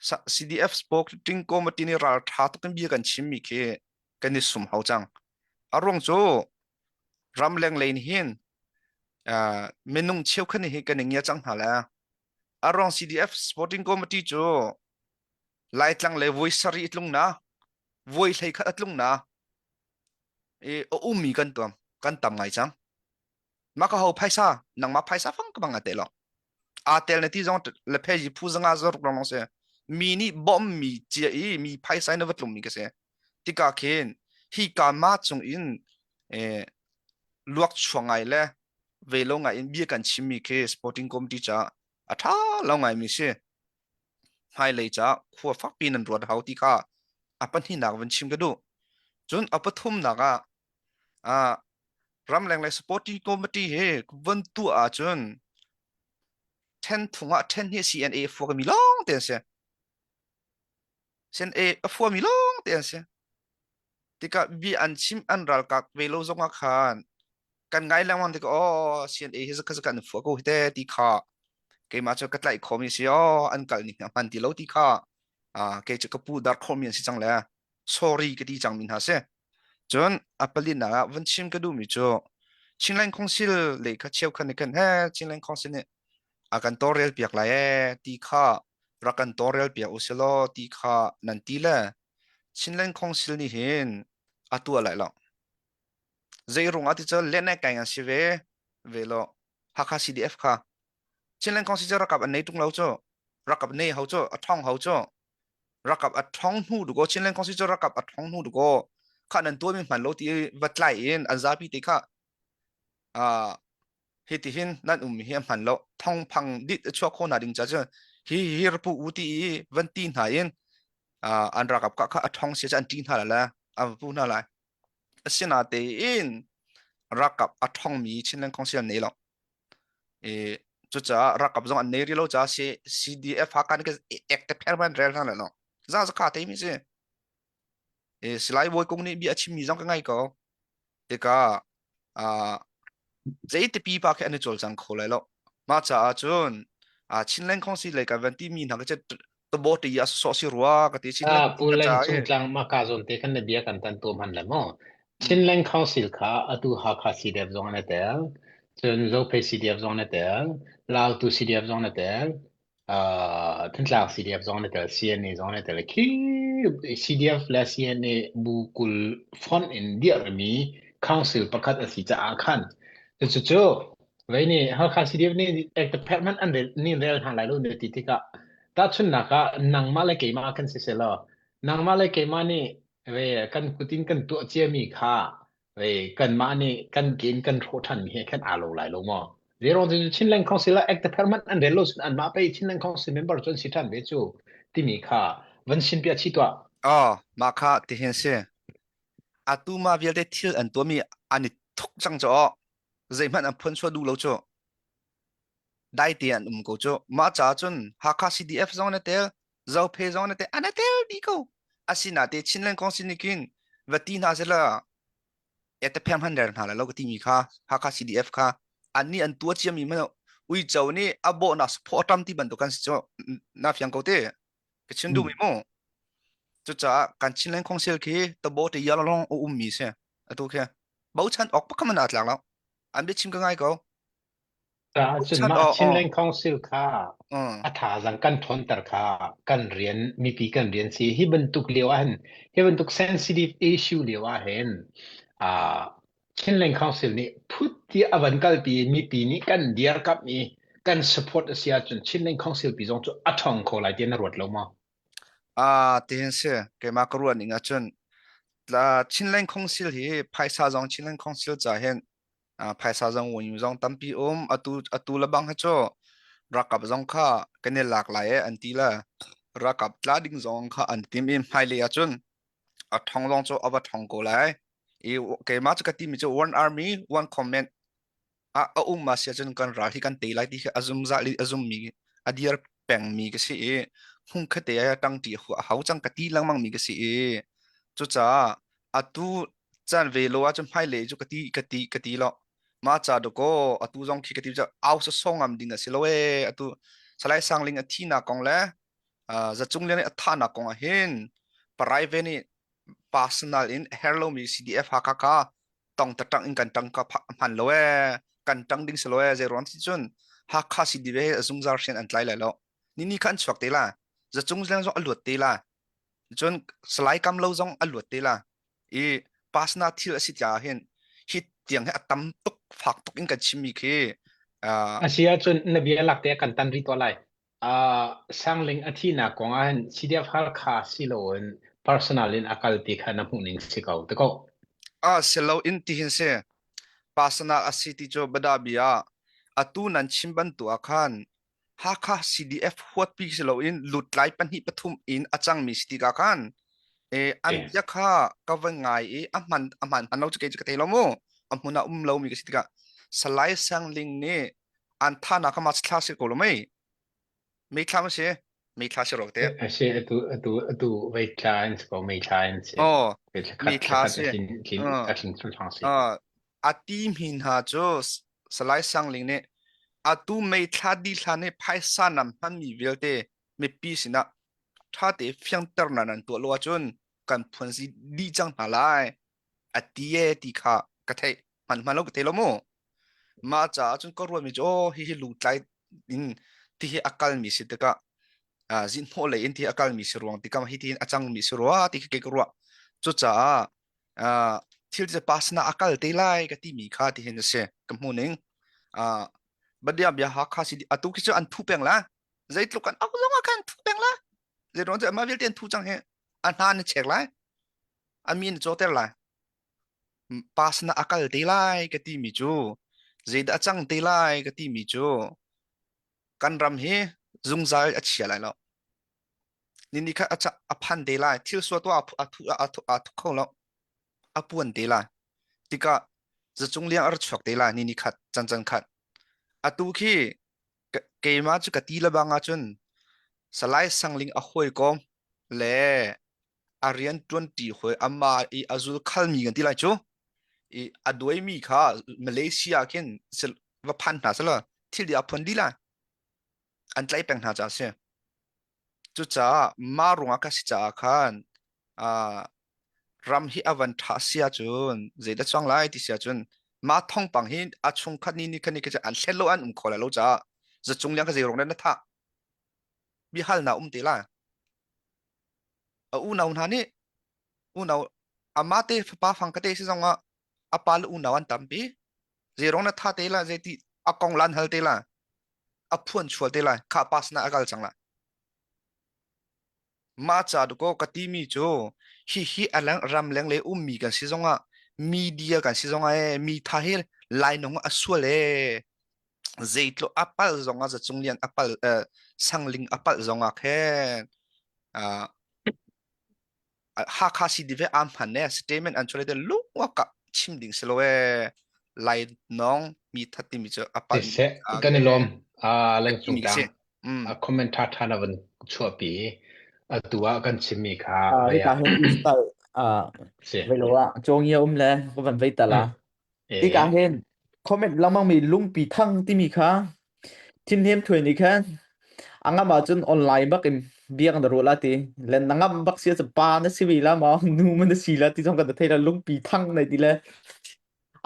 CDF Sporting Committee nih ral tha tuk in bia kan chimmi khi kan i sum hau cang. A ruang cu ramleng lei nih hin uh, minung cheukhat nih hi kan i ngia cang hna le a ruang CDF Sporting Committee cu Laitlang le voi sarih tlung na voi hlei khat a tlung na i a ummi kan tuam kan tam ngai cang mah ka ho phaisa nangmah phaisa fang ka bang a te lo aa tel na ti zong le phe phu zanga zaruk long long se mi nih bom mi cia i mi phaisa in va tlum mi ka se tika khin hi ka ma chung in eh luak chuang ngai le ve lo ngai in bia kan chim mi khi sporting committee cha a tha lo ngai mi si hmailei ca khua fakpi nan ruat hau ti kha a pahnihnak van chim ka duh cun a pathumnak ah ah ramleng le supporting committee hi van tuah ahcun then thung ah then hi CNA fuak mi lawng te an si CNA a fua mi lawng te an si tikah bi an chim an ralkap ve lo zong ah khan kan ngai lengmang tikah oh CNA hi zaka zaka an fua ko hi te ti kha keimah cu ka tlaih khomi si oh an kal ning a hman ti lo ti kha ah kei cu ka pu dar khomi an si cang le sorry ka ti cang mi hna si Cun a palinak ah vun chim ka duhmi cu Chinland Council le kha cheukhat nih khan he Chinland Council nih a kan tawlrel piak lai ee ti kha rak kan tawlrel piak u silaw ti kha nan ti le Chinland Council nih hin a tuah lai lo. Zei rung ah ti cu lene kai an si ve ve lo Hakha CDF kha Chinland Council cu rakap an nei tung lo cu rakap nei ho cu a thong ho cu rakap a thong hnu du ko Chinland Council cu rakap a thong hnu du ko kha nan tuah mi hman lo ti va tlai in an zapi te kha ah hi ti hin nan um hi a hman lo thong phang dit a chuak kho na ding cha cu hi hi rapu u ti i van ti hna in an rakap ka kha a thong sia an ti hna la la an pu hna lai asina te in rakap a thong mi Chinland Council nei lo i cucaah ralkap zong an nei rih lo caah CDF Hakha nih ek te pher man rel hna lo za za kha te mi si i Salai Bawi Kung nih bia a chimmi zong ka ngai ko tikah ah zeiti pipa khi an i cawlcang kho lai lo mah caah cun Chinland Council lei kan van timi hna ka tabo ti a so si rua ka ti Chinland Pu Leng Cung Tlang mah ka zawn te khan na bia kan tan tuam han le maw Chinland Council kha atu Hakha CDF zong an i tel cun Zophei CDF zong an i tel Lautu CDF zong an i tel uh, Thantlang CDF zong an i tel CNA zong an i tel khi CDF le CNA bu kul fonh in dirhmi council pakhat a si caah khan cucu vei nih Hakha CDF nih department an rel nin rel hna lai lo ne ti tikah tahchunhnak ah nangmah le keimah kan si selaw nangmah le keimah nih ve kan kutin kan tuah ciami kha ve kanmah nih kan ke in kan hrawh ṭhanmi he khan aa lo lai lo maw Zero cu Chinland Council ah act permanent an rel lo sin anmah pei Chinland Council member cu an si ṭhan ve cu timi kha van sin piah chih tuah. Oh, mah kha ti hin si. Atu ma vialte thil an tuahmi an i thuk cang cu zeihmanh an phun suah duh lo cu. Dai te an um ko cu. Mah caah cun Hakha CDF zong na tel, Zophe zong na tel, an tel dih ko. Asinain Chinland Council nih khin va ti hna sehla ete pheng hman rel hna lai lo ka timi kha Hakha CDF kha an nih an tuah ciami hmanh uico nih a bawhnak saphaw a ṭam ti bantuk kan si cu na fiang ko te ka chim duhmi mu cucaah kan Chinland Council khi tabo te yalong a ummi si atu khi bochan awk pakhat man aa tlak lo an biachim ka ngai ko Caah cun bochan mah aw aw Chinland Council kha uh. a thazaang kan ṭhawnter kha kan rian mipi kan rian si hi bantuk lio ah hin hi bantuk sensitive issue lio ah hin ah Chinland Council nih phut tiah a van kalpi i mipi nih kan dirkamh i kan support a si ahcun Chinland Council pi zong cu a ṭhawng kho lai tiah na ruat lo maw? Ah, tihin si keimah ka ruah ning ahcun tla Chinland Council hi phaisa zong Chinland Council ca hin phaisa zong wunyu zong tampi um atu atu le bang hi cu rakap zong kha kan i lak lai e an ti le rakap tla ding zong kha an tim i hmailei ahcun a thong zong cu a va thong ko lai i keimah cu ka timi cu one army one comment a a um ma si ahcun kan ral hi kan tei lai ti khi a zungzal i a zummi a dir pengmi ka si i hung khate ah tangṭi a hau cang ka ti lengmang mi ka si i cucaah atu caan ve lo ahcun hmailei cu ka ti ka ti ka ti lo mah ca dakaw atu zong khi ka ti cu au sawsawng ngam ding a si lo ee atu Salai Sangling a thihnak kong le uh, Zacung Lian a thahnak kong ah hin private nih personal in a herh lomi CDF Hakha kha. Tong taṭang in kan ṭang ka hman lo ee. Kan ṭang ding si lo ee. Zei ruang ti cun Hakha CDF he zungzal rian an tlai lai lo. Ni ni kha an chuak te la. Zacung zong a luat te la. Cun Salai Kam Lo zong a luat te la. I pasna thil a si tiah hin hi tiang hi a tam tuk fak tuk in kan chimmi khi uh, A si ahcun na bia lak te kan tan rih tuah lai. Uh, Sangling a thihnak kong ah hin CDF Halkha si loin personal in a kal ti kha na hmuh ning si ko te ko. a selo in ti hin si personal a si ti cu bada bia atu nan chim bantu ah khan Hakha CDF huatpi si loin lutlai pahnih pathum in a cangmi si tikah khan eh, an bia kha ka van ngai i a hman a hman hman lo cu kei cu ka thei lo mu a hmun ah um lomi ka si tikah Salai Sang Ling nih an thana kha ma thla si ko lo mei mei thla ma si mei thla si ro te A si atu atu atu vei thla in si ko mei thla in si. oh Vei thla mei khat thla thla khat si a tlin tlin uh a tlin thlang si. uh a ti mi hna cu Salai Sang Ling nih atu meithla dihla nih phaisa nam hmanmi vialte mipi sinah ṭha te fiangternak nan tuah lo ahcun kan phuanzi dih cang hna lai a ti e ti kha ka theih hman hman lo ka thei lo mu mah caah cun ka ruahmi cu aw hihi lutlai in ti hi a kalmi si tikah ah zinhnawh lei in ti a kalmi si ruang tikah hi ti hin a cangmi si rua ti khi kei ka ruah cucaah uh, thil cu pasna a kal te lai ka timi kha ti hin a si ka hmu ning uh, badia bia ha kha si atu khi cu an thu peng la zeitluk an ak zong ah khan thu peng la zeiruang cu ama vialte an thu cang he a hna na chek lai a mi na cawter lai pasna a kal te lai ka timi cu zeidah a cang te lai ka timi cu kan ram hi zungzal a chia lai lo Ni ni kha a phan te lai. Thil sua tuah a thu a thu a thu kho lo. A puan te lai. Tikah zacung liang a ra chuak te lai ni ni khat can can khat. Atu khi keimah cu ka ti lebang ahcun Salai Sangling a hawikom le a rian ṭuanṭi hawi ama i a zul khalmi kan ti lai cu i a duaimi kha Malaysia khin va phan hna selaw thil dih a phuan dih lai. An tlaih peng hna caah a si. Cucaah mah ruangah ka si caah khan uh, ram hi a van ṭha si ahcun zeidah cuang lai ti si ahcun mah thawngpang hi a chungkhat ni ni khan ni kha an thlen lo an um kho lai lo caah zacung liang ka zei ruang na thah biahalnak um te lai a unau hna nih unau ama te fapa fang ka te si zong ah a pa le unau an tampi zei ruang na tha te la zei ti a kong lan hal te la a phuan chual te lai kha pa sinah a kal cang lai mah ca duko ka timi cu hi hi a leng ram leng le ummi kan si zongah media kan si zongah e mi tha hi lai nong a sual e zeitlo apal zongah zacung lian apal eh, sangling apal zongah khen ah Hakha CDF am hman ne statement an chole te lungwa ka chim ding si lo e lai nong mi that timi cu apal Siseh kan i lawm uh, lengcung mi si tlang a comment tha tha na van chuahpi atu ah kan chimmi kha Ah, vei hika ah hin install ah si vei lo ah cawngia um le ka van vei tal ah eh hika hin comment lengmang mi lungpi thang timi kha Thinhnem thuai nih khan a ngam ahcun online bak in biak na ruah la ti. Le na ngam bak si ahcun pa na si ve la maw nu ma na si la ti zong kan thei la lungpi thang nai ti le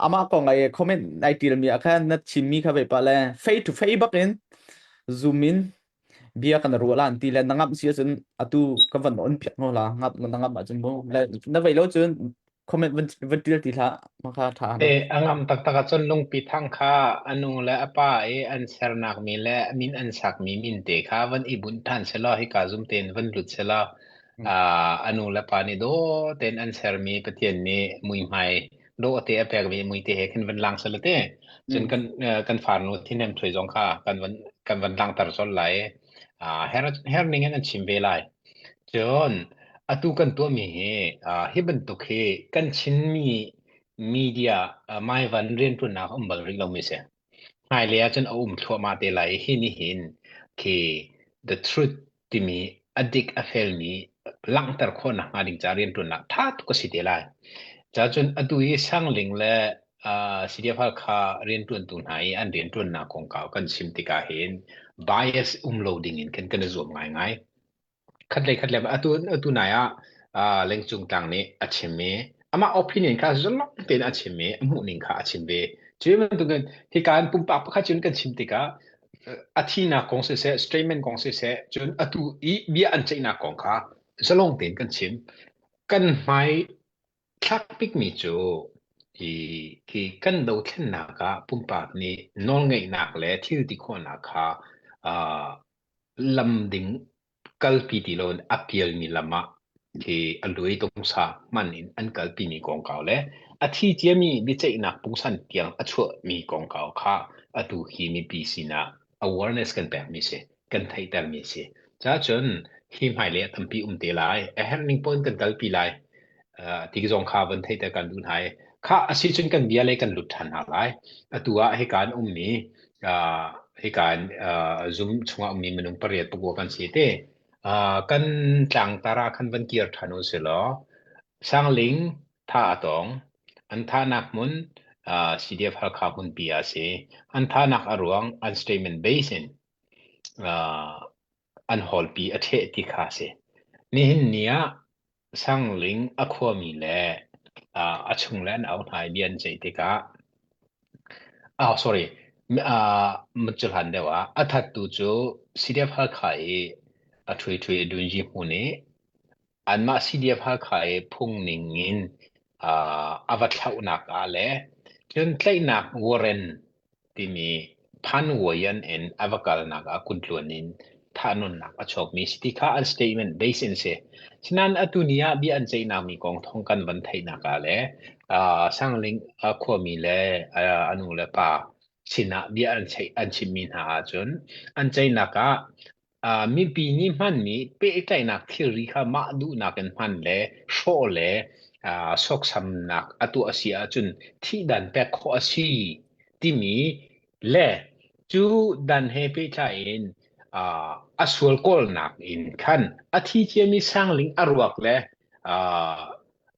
amah kong ai comment nai tial mi ah khan na chimmi kha ve pa le face to face bak in zoom in bia kan ruah la an ti le na ngam si ahcun atu ka van on piak no la ngap na ngam ahcun mu le na vei lo cun comment van van tial ti hlah ma kha tha na Eh, a ngam taktak ahcun lungpi thang kha a nu le a pa i an sernak mi le min an sakmi min te kha van i bunh ṭhan selaw hika zum tein van lut selaw ah a nu le pa nih dawh tein an sermi Pathian nih muihmai dawh te a pekmi mui te he khin van lang selaw te cun kan eh, kan farnu thinem ṭhui zong kha kan van kan van langter colh lai ah her her ning in an chim ve lai. Cun atu kan tuahmi hi uh, hi bantuk hi kan Chinmi media uh, maivan rianṭuannak a um bal rih lomi a si. Hmailei ahcun a um thluahmah te lai i hi nih hin khi the truth timi a dik a felmi langhter khawhnak hnga ding ca rianṭuannak ṭha tuk a si te lai. Cacun atu hi Sangling le uh, CDF Halkha rianṭuantu hna i an rianṭuannak kongkau kan chim tikah hin bias um lo ding in kan kan i zuam ngaingai. Khatlei khatlei atu atu nai ah uh, Lengcung Tlang nih a chim i Amah opinion kha zalong tein a chim i a hmuhning kha a chim ve. Cu bantukin hika in pumpak pakhat cun kan chim tikah a thinak kong siseh, statement kong siseh, cun atu i bia an ceihnak kong kha zalong tein kan chim. Kan hmai thlak bikmi cu hi khi kan dothlennak ah pumpak nih nawlngeihnak le thil ti khawhnak kha uh, lam ding kalpi ti loin a pialmi lam ah khi a lui tungsa hman in an kalpimi kongkau le a thi ciami biaceihnak pungsan tiang a chuahmi kongkau kha atu hi mipi sinah awareness kan pekmi si kan theihtermi si. Cacun hi hmailei ah tampi um te lai. A herh ning pawn kan kalpi lai. Uh, ti zong kha van theihter kan duh hna i kha a si cun kan bia lei kan lut ṭhan hna lai. Atu ah hika an ummi uh, hika an uh, Zoom chungah ummi minung pariat pakua kan si te. Uh, kan tlangtar ah khan van kir ṭhan u si law Sangling tha a tong. An thahnak hmun uh, CDF Halkha hmunpi ah a si. An thahnak a ruang an statement base in uh, an hawlpi a ṭheh ti kha a si. Nihin ni ah Sangling a khuami le uh, a chungle an auh hna i bia an ceih tikah ah sorry uh, cu hlan deuh ah a thattu cu CDF Halkha i a ṭhui ṭhui a dunji hmun i anmah CDF Halkha i phung ning in uh, a va thlauhnak ah le cun tlaihnak warrant timi phanwayan in a va kalnak ah kuntluan in thahnawnnak a chuakmi si ti kha an statement base in si. Sinain atu ni ah bia an ceihnak mi kong thawng kan van theihnak ah le uh, Sangling uh, khuami le uh, a nu le pa sinah bia an cheih an chimmi hna ahcun an ceihnak ah Uh, mipi nih hmanmi pehtlaihnak thilri kha mah duhnak in hman le hrawh le uh, sawksamnak a tuah a si ahcun thihdan pek khawh a si timi le cu dan he pehtlai in uh, a sual kawlnak in khan a thi ciami sangling a ruak le uh,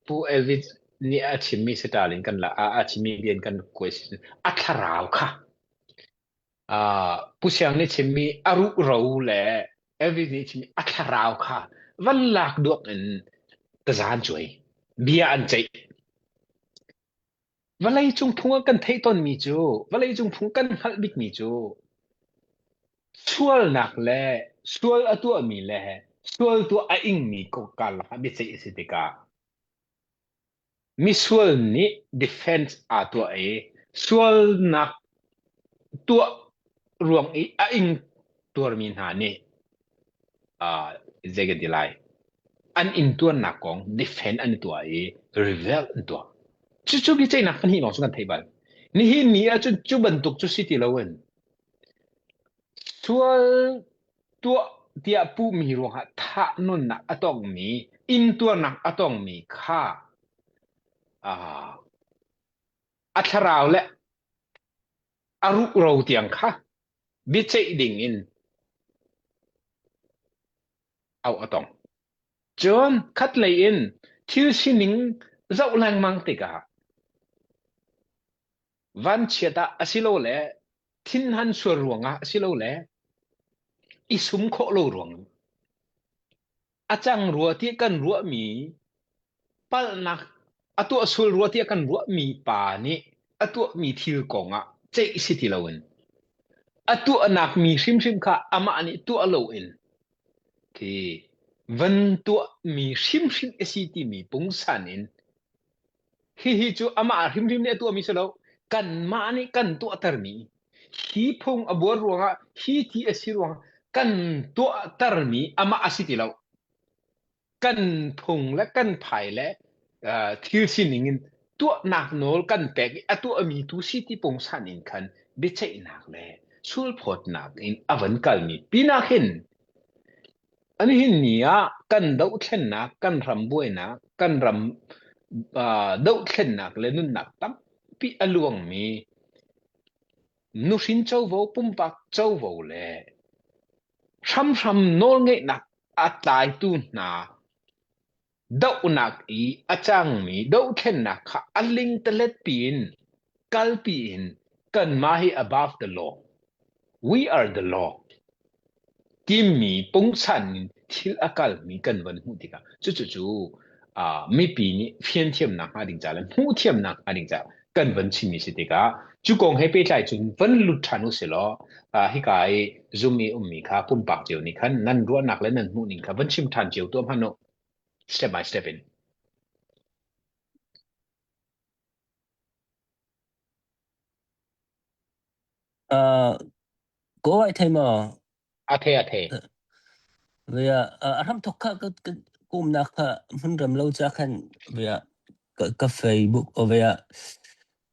Pu Elvis nih a chimmi sital in kan la a chimmi bian kan kuai a thlarau kha Uh, Pu Siang nih chimmi a ruhro le Elvis nih chimmi a thlarau kha van lak duak in tazan cuai bia an ceih. Vawlei cung phung ah kan theih tawnmi cu vawlei cung phung kan hngalh bikmi cu sualnak le sual a tuahmi le sual tuah a ingmi karlak ah biaceih a si tikah Misual nih defense aa tuah i sualnak tuah ruang i a ing tuarmi hna nih uh, zei kan ti lai an intuarnak kong defend an i tuah i reveal an tuah. Cucu biaceihnak pahnih lawng cu kan theih bal. Nihin ni ahcun cu bantuk cu si ti loin sual tuah tiah puhmi ruangah thahnawnnak a tongmi, intuarnak a tongmi kha uh, a thlarau le a ruhro tiang kha biaceih ding in auh a tong. Cun khatlei in thil sining zoh lengmang tikah vanchiat ah asilole thinhan sual ruangah asilole i sum khawh lo ruang a cang rua ti kan ruahmi palhnak a tuah sual rua tiah kan ruahmi pa nih a tuahmi thil kongah ceih si ti loin a tuahnak mi hrimhrim kha amah nih tuah loin khi van tuahmi hrimhrim a si timi pungsan in Hihi cu amah hrimhrim nih a tuahmi si lo, kanmah nih kan tuahtermi. Hi phung a buar ruangah, hi ti a si ruangah kan tuahtermi amah a si ti lo. Kan phung le kan phai le uh, thil sining in tuahnak nawl kan pek i a tuahmi tu si ti pungsan in khan biaceihnak le sulphawtnak in a van kalmi pinah hin Nihin ni ah kan dohthlennak, kan ram buainak, kan ram uh, dohthlennak le nunnak tampi a luangmi nuhrin covo, pumpak covo le hramhram nawlngeihnak a tlaitu hna dohnak i a cangmi dohthlennak kha a lingtalet piin kalpi in kanmah hi above the law we are the law timi pungsan in thil a kalmi kan van hmuh tikah cucu cu. Uh, mipi nih fian thiamnak hnga ding ca le hmuh thiamnak hnga ding ca kan van chimmi si tikah cu kong he pehtlai cun van lut ṭhan u si law uh, hika i Zoom i ummi kha pumpak cio nih khan nan ruahnak le nan hmuhning kha van chim ṭhan cio tuah hmanh u step by step in. Uh, ko ai thei maw? A the a the. Via a ram thok kha ka ka kumnak kha hmun ram lo cha khan via ka ka Facebook o via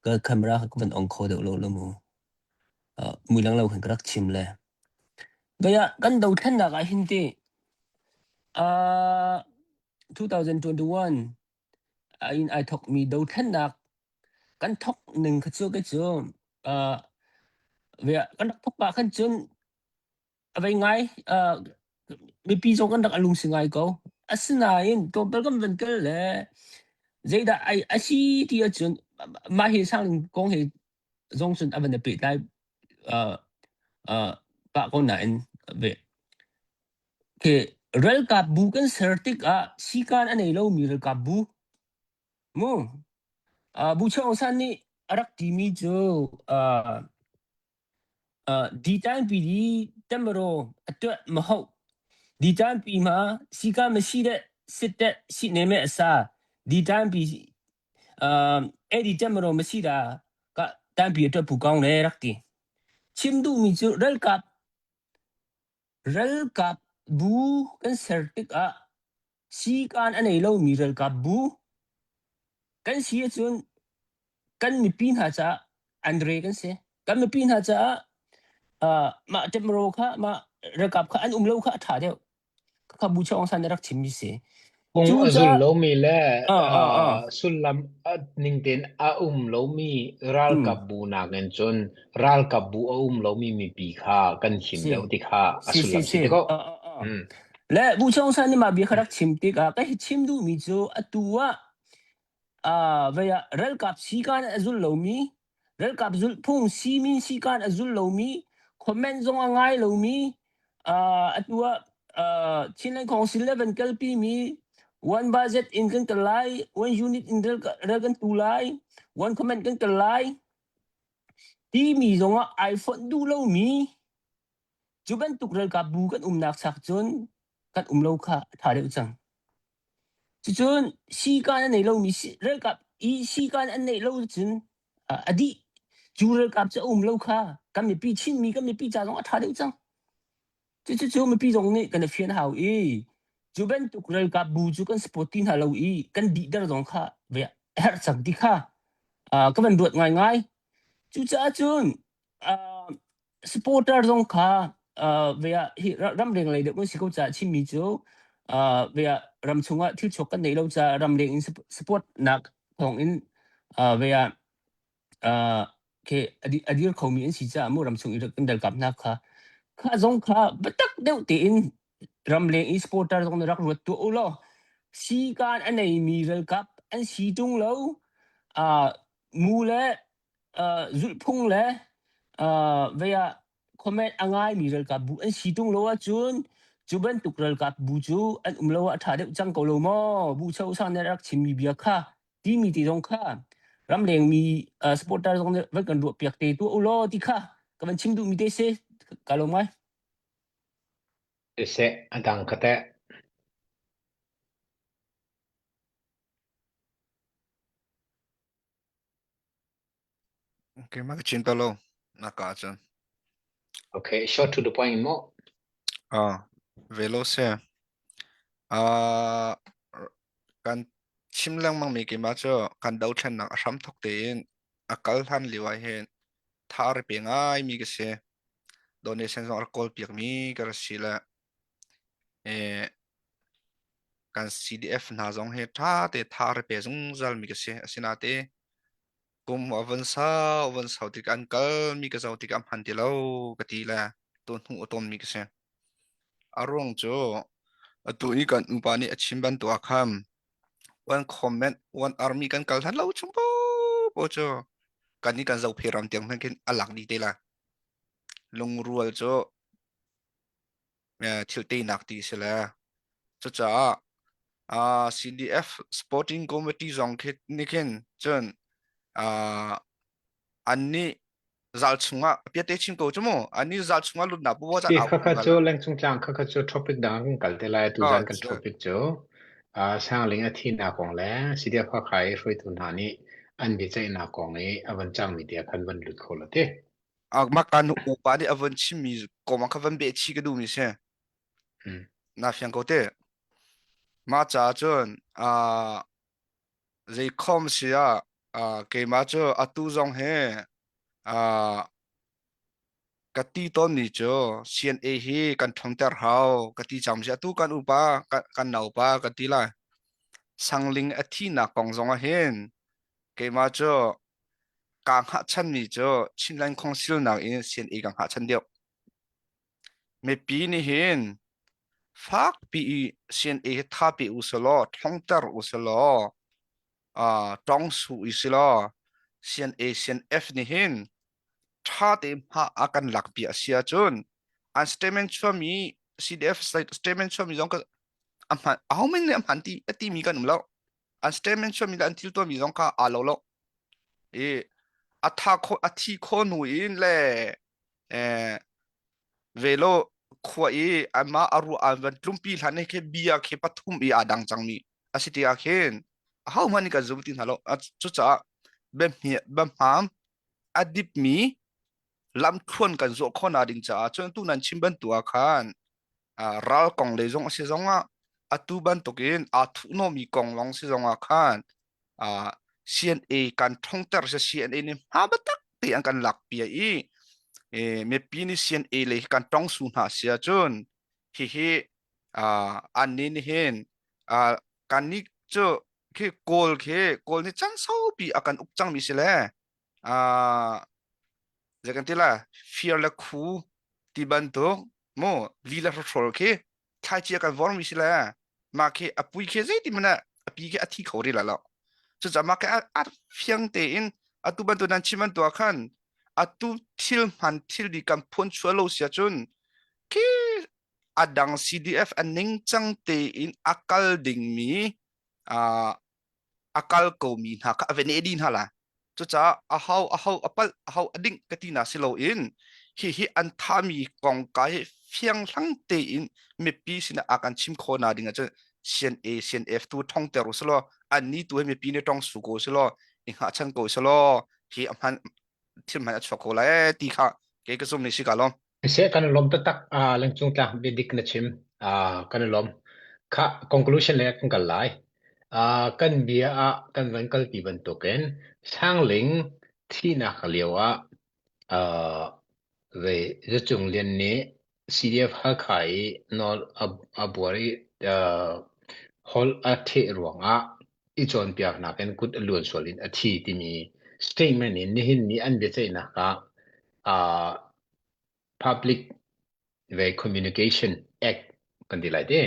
ka camera ka van ong kho deuh lo lo mu. Uh, mui lang lo khan ka rak chim le. Via kan do thlennak ah hin ti uh 2021 in ai thokmi dothlennak kan thok ning kha cu kei cu uh, kan rak thok pah khan cun a vei ngai uh, mipi zong kan rak a lungsi ngai ko. Asinain tlawmpal kan van kal le zeidah ai a si ti ahcun mah hi sangling kong he zong cun a van i pehtlai uh, uh, pah ko nain ve Khi ralkap bu kan ser tikah sikaan a nei lomi ralkap bu mu uh, Bu Chaung San nih a rak timi cu uh, uh, di pi di temro atuah maho di pi ma sika ma si de sit de si ne me asa di pi uh, e di temro ma si da ka tan pi atuah pu kaung le rak ti chim duh mi cu ralkap Ralkap bu kan ser tikah sikaan a nei lomi ralkap bu kan si ahcun kan mipi hna caah andre kan si. Kan mipi hna caah uh, mah temro kha mah ralkap kha an um lo kha a ṭha deuh. Kha Bu Chaung San nih rak chimmi si. Phung a zul Cucaah lomi le ah ah ah uh, sullam a ning tein a um lomi mm, ralkap bu nakin cun ralkap bu a um lomi mipi kha kan him si deuh ti kha a si si sullam si si ti ko. ah ah ah. Mm. Le Bu Chaung San nih mah bia kha rak chim tikah ka hi chim duhmi cu atu ah ah vei ah ralkap sikaan a zul lomi ralkap zulhphung simin sikaan a zul lomi comment zong a ngai lomi uh, atu ah uh, Chinland Council le van kalpi mi one budget in kan kal lai one unit in rel, rel kan tu lai one comment kan kal lai timi zong ah ai fonh duh lomi cu bantuk ralkap bu kan umnak chak cun kan um lo kha a tha deuh cang Cucun sikaan a nei lomi ralkap i sikaan an neih lo cun a dih. Cu ralkap cu a um lo kha kan mipi Chinmi kan mipi ca zong a ṭha deuh cang. Cucu mipi zong nih kan i fian hau i cu bantuk ralkap bu cu kan support ti hna lo i kan dihter zong kha ve a herh cang ti kha ka van ruat ngaingai. Cucaah cun Supporter zong kha uh, ve ah hi ramleng lei deuh kan si ko caah chimmi cu uh, ve ah ram chungah thil chuak kan neih lo caah ramleng in support nak thawng in uh, ve ah uh, ke a dir khomi an si caah mu ram chung i kan dal kap hna kha kha zong kha biatak deuh tein ramleng i supporter zong na rak ruat tuah u law sikaan a neimi ralkap an si tung lo uh, mu le uh, zulhphung le uh, vei ah comment a ngaimi ralkap bu an si tung lo ahcun cu bantuk ralkap bu cu an um lo ah a ṭha deuh cang ko lo maw bu cho sang nih rak chimmi bia kha timi ti zong kha ramlengmi uh, supporter zong nih van kan ruah piak te tuah u law ti kha ka van chim duhmi te si ka lo ngai Siseh, a dang ka teh. Keimah ka chin to lo. Na ka ahcun. Okay, short to the point mo. Ah, velo se. Ah, kan chim lengmang mi keimah cu kan dothlennak a hram thok tein a kal hlan lio ah hin tha a pe ngai mi ka si. Donation zong a rak kawl piak mi ka ra si le eh kan CDF hna zong hi ṭha te tha a pe zungzal mi ka si. Asinain kum a van sau a van sau tik an kal mi ka zoh tik ah hman ti lo ka ti le tu hnu a tawn mi ka si. A ruang cu atu i kan upa nih a chim bantuk ah khan one comment one army kan kal hlan lo chung popo cu kan i kan zohphe ram tiang hmanh khin a lak dih te la. Lungrual cu thil teinak ti si le cucaah. Uh, CDF Sporting Committee zong khi nih khin cun uh, an nih zal chungah piate chim ko chu mu an nih zal chungah lut na bu bo Ti khakha cu lengcung tlang khakha cu topic dang kan kal te lai tu zan kan topic cu uh, sangling a thi na kong le CDF Hakha i hruaitu hna nih an biaceihnak kong i a van cangmi te khan van lut kho la te. Maka nu upa nih a van chimmi kong kha van beh chi ka duhmi si. Na fiang ko te. Mah caah cun uh, zei khom si ah uh, keimah cu atu zong hi uh, ka ti tawnmi cu CNA hi kan ṭhawngter hau ka ti cang si atu kan upa kan, kan naupa ka ti lai. Sangling a thihnak kong zong ah hin keimah cu kaa hngahchanmi cu Chinland Council nakin CNA ka hngahchan deuh. Mipi nih hin fakpi i CNA hi tha pe u selaw, ṭhawngter u selaw, uh, ṭong su i silaw, CNA CNF nih hin ṭha tein hma a kan lakpi a si ahcun an statement chuahmi CDF statement chuahmi zong ka a hman aho men nih a hman ti a timi kan um lo. An statement chuahmi le an thil tuahmi zong kha aa lo lo. I a tha kho a thi kho hnu in le eh velo khua i anmah a ruah an van tlumpi hlan khi bia khi pathum i aa dang cangmi a si tikah khin ahohmanh nih kan zum ti hna lo. Cucaah biahmam a dipmi lamthluan kan zawh khawhnak ding caah cun tu nan chim bantuk ah khan ral kong lei zong a si zongah atu bantukin aa thuhnawhmi kong lawng si zongah khan CNA kan ṭhongter si CNA nih hma biatak te an kan lak pia i mipi nih CNA lei kan tong su hna si ahcun hihi an nih nihin kan nih cu khi kawl khi kawl nih chan saupi a kan uk cangmi si le zei kan ti la fir le khu ti bantuk mu li le hrawl khi thlaici a kan vormi si le mah khi a pui khi zeiti hmanh ah a pi khi a thi kho rih la lo cucaah mah khi a fiang tein atu bantuk nan chim bantuk ah khan atu thil hman thil di kan phun chuah lo si ahcun khi a dang CDF a ningcang tein a kal dingmi a kal komi hna kha a va neh dih hna lai. Cucaah aho aho a palh aho a ding ka ti na si loin hihi an thami kongka hi fianghlang tein mipi sinah a kan chim khawh na ding ahcun CNA CNF tu thongter u selaw anni tu hi mipi nih tong su ko selaw i hngahchan ko selaw hi a hman thil hman a chuak ko lai ti kha kei ka zum ni si ka lawm. Seh kan i lawm taktak. Uh, lengcung tlak biadik na chim. Uh, kan i lawm. Kha conclusion le kan kal lai. Uh, kan bia ah kan van kalpi bantukin Sangling thihnak lio ah uh, ve Zacung Lian nih CDF Halkha i nawl a, a buar i uh, holh a theh ruangah i cawnpiaknak in kut a luan sual in a thi timi statement in nihin ni an biaceihnak ah uh, Public ve Communication Act kan ti lai te.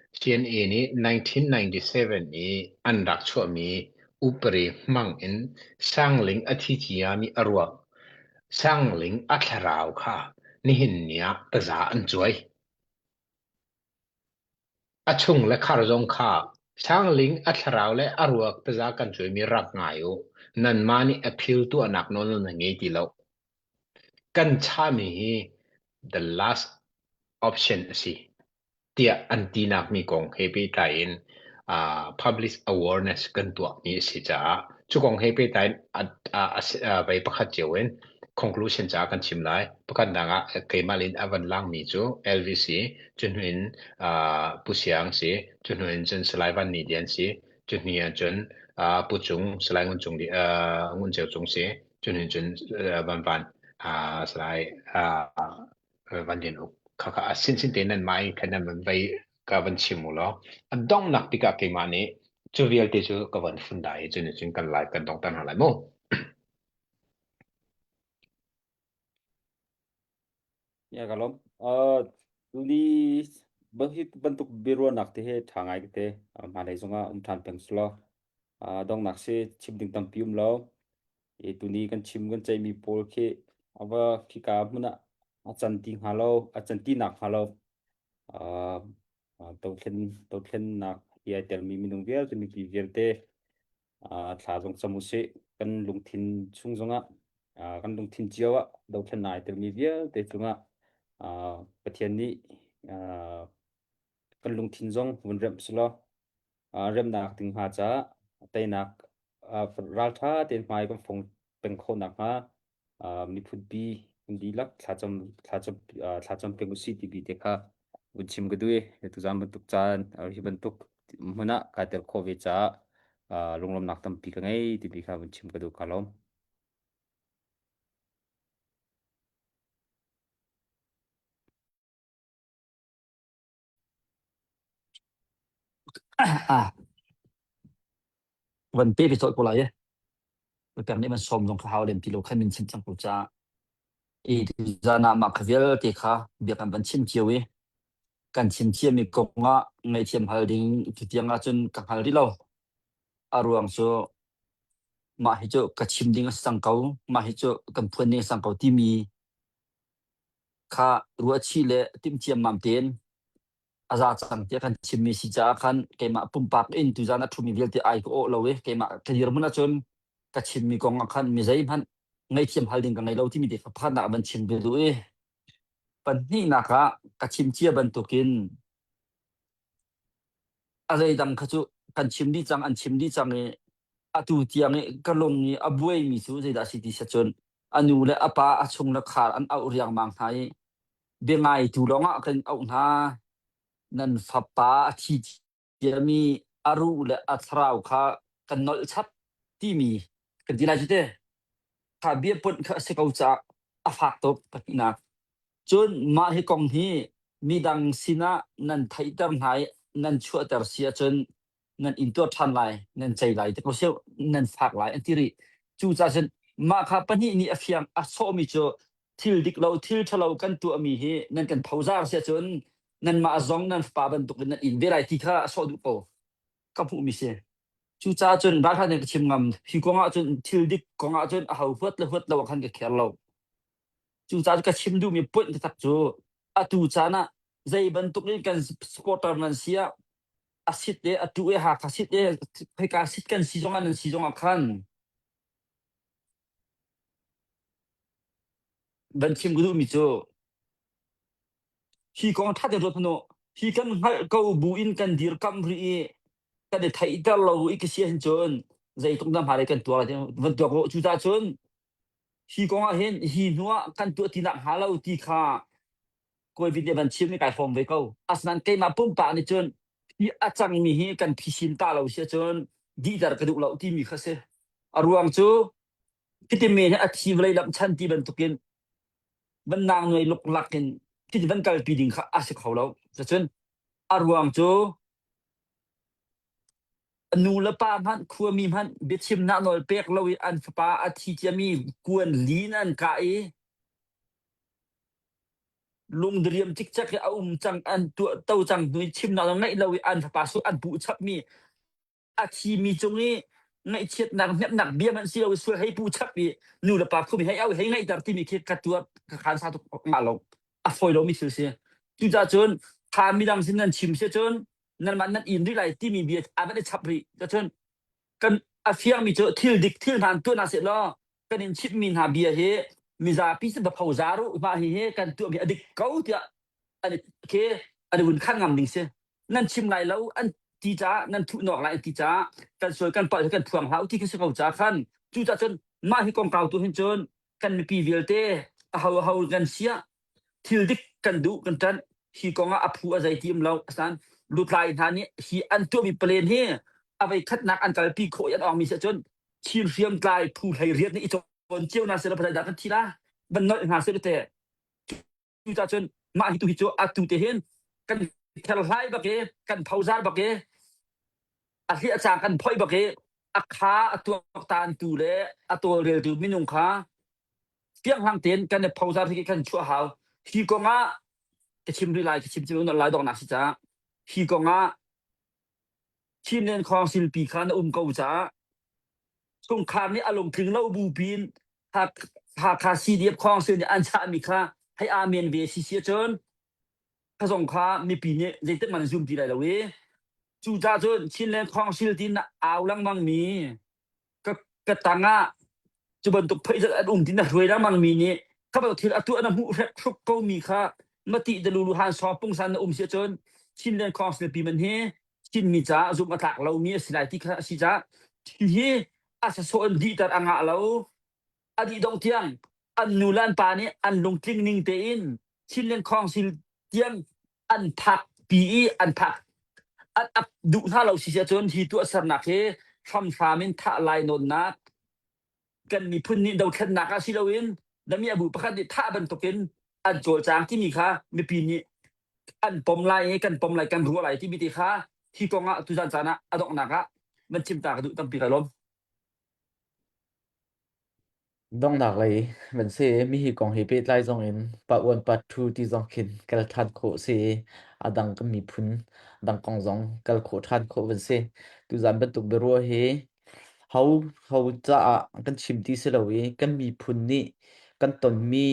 CNA nih 1997 i an rak chuahmi upari hmang in Sangling a thi ciami a ruak Sangling a thlarau kha nihin ni ah taza an cuai. A chung le khar zong kha Sangling a thlarau le a ruak taza kan cuaimi rak ngai u. Nanmah nih appeal tuahnak nawl nan ngei ti lo. Kan chahmi hi the last option a si tiah an tinak mi kong he pehtlai in uh, public awareness kan tuahmi a si caah cu kong he pehtlai in vei pakhat cio in conclusion caah kan chim lai. Pakhatnak ah keimah in a van langmi cu LVC, cu hnu in uh, Pu Siang si, cu hnu in cun Salai Van Ni Lian si, cu hnu ah cun uh, Pu Cung, Salai Ngun Cung, uh, Ngun Ceu Cung si, cun hin cun van van salai van lian uk kha kha a sin sin te nan mai khan nan van vei ka van chim u law a donghnak tikah keimah nih cu vialte cu ka van fun dai i cun cun kan lai kan dong tan hna lai mu Ya ka lawm. Uh, tuni hi bantuk biaruahnak te he ṭha ngai te hmailei zongah um ṭhan peng selaw uh, donghnak si chim ding tampi um lo. I tuni kan chim kan ceihmi pawl khi ava khika hmun ah a can ti hnga lo, a can ti nak hnga lo. Uh, dothlen dothlennak hi. Hi ai telmi minung vialte mipi vialte thla zong cam usih. Kan lungthin chung zongah kan lungthin cio ah dothlennak ai telmi vialte cungah Pathian nih kan lungthin zong vun remh selaw remnak ding hnga caah teinak ralṭha tein hmai kan fong peng khawh nakhnga miphunpi kan dihlak thlacam thlacam thlacam peng usih timi te kha vun chim ka duh i tuzaan bantuk caan hi bantuk hmun ah kai tel khawh ve caah lunglawmhnak tampi ka ngei timi kha vun chim ka duh ka lawm. Ah, van pe ve colh ko lai e. Pek nih man sawm zong kha hau lem ti lo khan min chim cang ko ca. I tuzaan ah mah kha vialte kha bia kan van chim cio i kan chim ciami kong ah ngaihthiam hal ding tutiang ahcun ka hngal rih lo. A ruang cu mah hi cu ka chim ding a si cang ko, mah hi cu kan phuan ding a si cang ko timi kha ruahchih le timh ciammam tein a za cang tiah kan chimmi si caah khan keimah pumpak in tuzaan a ṭhumi vialte ai ka awh lo i keimah ka dirhmun ahcun ka chimmi kong ah khan mi zeihmanh ngaihthiam hal ding ka ngei lo timi te kha pakhatnak van chim ka duh i pahnihnak ah ka chim cia bantukin a zeidang kha cu kan chim dih cang an chim dih cang i atu tiang i ka lung i a buaimi cu zeidah a si ti siah cun a nu le a pa a chung le khar an auh riangmang hna i biangaitu lawngah kan auh hna. Nan fapa a thi ciami a ruh le a thlarau kha kan nolh chap timi kan ti lai cu te. Kha bia ponh kha a si ko caah a fak tuk pahnihnak. Cun mah hi kong hi midang sinah nan theihter hna i nan chuahter si ahcun nan intuar ṭhan lai, nan cei lai, te ko seh nan fak lai an ti rih. Cucaah cun mah kha pahnih nih a fiang a sawhmi cu thil dik lo, thil ṭhalo kan tuahmi hi nan kan phozar si ahcun nanmah zong nan fapa bantukin nan in ve lai ti kha a sawh duh ko. Ka hmuhmi si. Cucaah cun ralhrang nih ka chim ngam. Hi kong ah cun thil dik kong ah cun aho huat le huat lo ah khan ka kher lo. Cucaah ka chim duhmi point taktak cu atu caan ah zei bantuk in kan supporter nan si ah a sit e a tu e Hakha sit e khoika sit kan si zong ah nan si zong ah khan van chim ka duhmi cu hi kong ṭha tein ruat hmanh u hi kan hngalh ko bu in kan dirkamh rih i kan i theihter lo i ka si ahhin cun zeitluk dah hmailei kan tuar lai van tuak u cucaah cun hi kong ah hin hi hnu ah kan tuah ti nak hnga lo ti kha Kawi nih van chim i kai hrawm ve ko. Asinain keimah pumpak nih cun hi a cangmi hi kan phisin ta lo si ahcun dihter ka duh lo timi kha si. A ruang cu khitimi hi a thi vawlei lamh chan ti bantukin van nang nuai luklak in khiti van kalpi ding kha a si kho lo. Cucun a ruang cu nu le pa hmanh khuami hmanh biachimnak nawl pek lo i an fapa a thi ciami kuan lin an kah i lungdiriam cikcek i a um cang an tuah to cang hnu i chimnak zong ngeih lo i an fapa su an puh chapmi a thimi cung i ngaihchiatnak hnemhnak bia hmanh si lo i sual hei puh chap i nu le pa khumi hei au hei ngaihter timi khi ka tuah ka khan sa tuk ngah lo a fawi lomi thil si cucaah cun kha midang sin nan chim si cun nanmah nan in rih lai timi bia a van i chap rih cun kan a fiangmi cu thil dik thil hmaan tuah hna seh law kan in chimhmi hna bia hi mizapi sin va phozar u mah hi hi kan tuahmi a dik ko tiah an khi an i vun khan ngam ding si nan chim lai lo an ti caah nan thuh nawk lai an ti caah kan sual kan palh hi kan phuang hlah u ti khi si ko caah khan cucaah cun mah hi kongkau tu hin cun kan mipi vialte aho aho kan siah thil dik kan duh kan ṭanh hi kong ah a phu a zei ti um lo asinain lutlai hna nih hi an tuahmi plan hi a voi khatnak an kalpi khawh i an awngmi si ahcun Chin hriamtlai phu hlei riat nih i cawn cio hna seh law dah kan thi la van nolh hna seh te cucaah cun mah hi tu hi cu atu te hin kan kherhlai bak i kan phozar bak i a hliah cang kan phoih bak i a kha a tuaktan tu le a tawlreltu minung kha fianghlang tein kan i phozar hi kan chuah hau hi kong ah ka chim rih lai ka chim chim lai donghnak si caah hi kong ah Chinland Council pi kha na um ko caah chungkhar nih a lungtling lo bu pin Hakha CDF Council nih an chahmi kha hei amen ve si si ahcun kha zong kha mipi nih zeitik man zum ti lai lo i. Cucaah cun Chinland Council ti na au lengmang mi ka ka tang ah cu bantuk pheizat an um ti na hruai lengmang mi nih kha bantuk thil a tuah na hmuh hrek hruk ko mi kha mati dalulu han sawng pungsan na um si ahcun Chinland Council pi man hi Chinmi caah zumh a tlak lomi a si lai ti kha a si caah hi a sasawh in dihter a ngah lo a dih dongh tiang an nu le an pa nih an lungtling ning tein Chinland Council tiang an phak pi i an phak an ap duh hna lo si ahcun hi tuahsernak hi hramhram in thah lai nawnnak kan miphun nih dothlennak ah si loin dami abu pakhat nih thah bantukin an cawlcang timi kha mipi nih an pom lai i kan pom lai kan ruah lai timi te kha hi kong ah tuzan caan ah a donghnak ah van chim ta ka duh tampi ka lawm. Donghnak lei van si mi hi kong he pehtlai zong in part 1 part 2 ti zong khin kal ṭhan khawh si i a dang kan miphun dang kong zong kal khawh ṭhan khawh van si. Tuzan bantuk biaruah hi ho ho caah kan chim ti si lo i kan miphun nih kan tonmi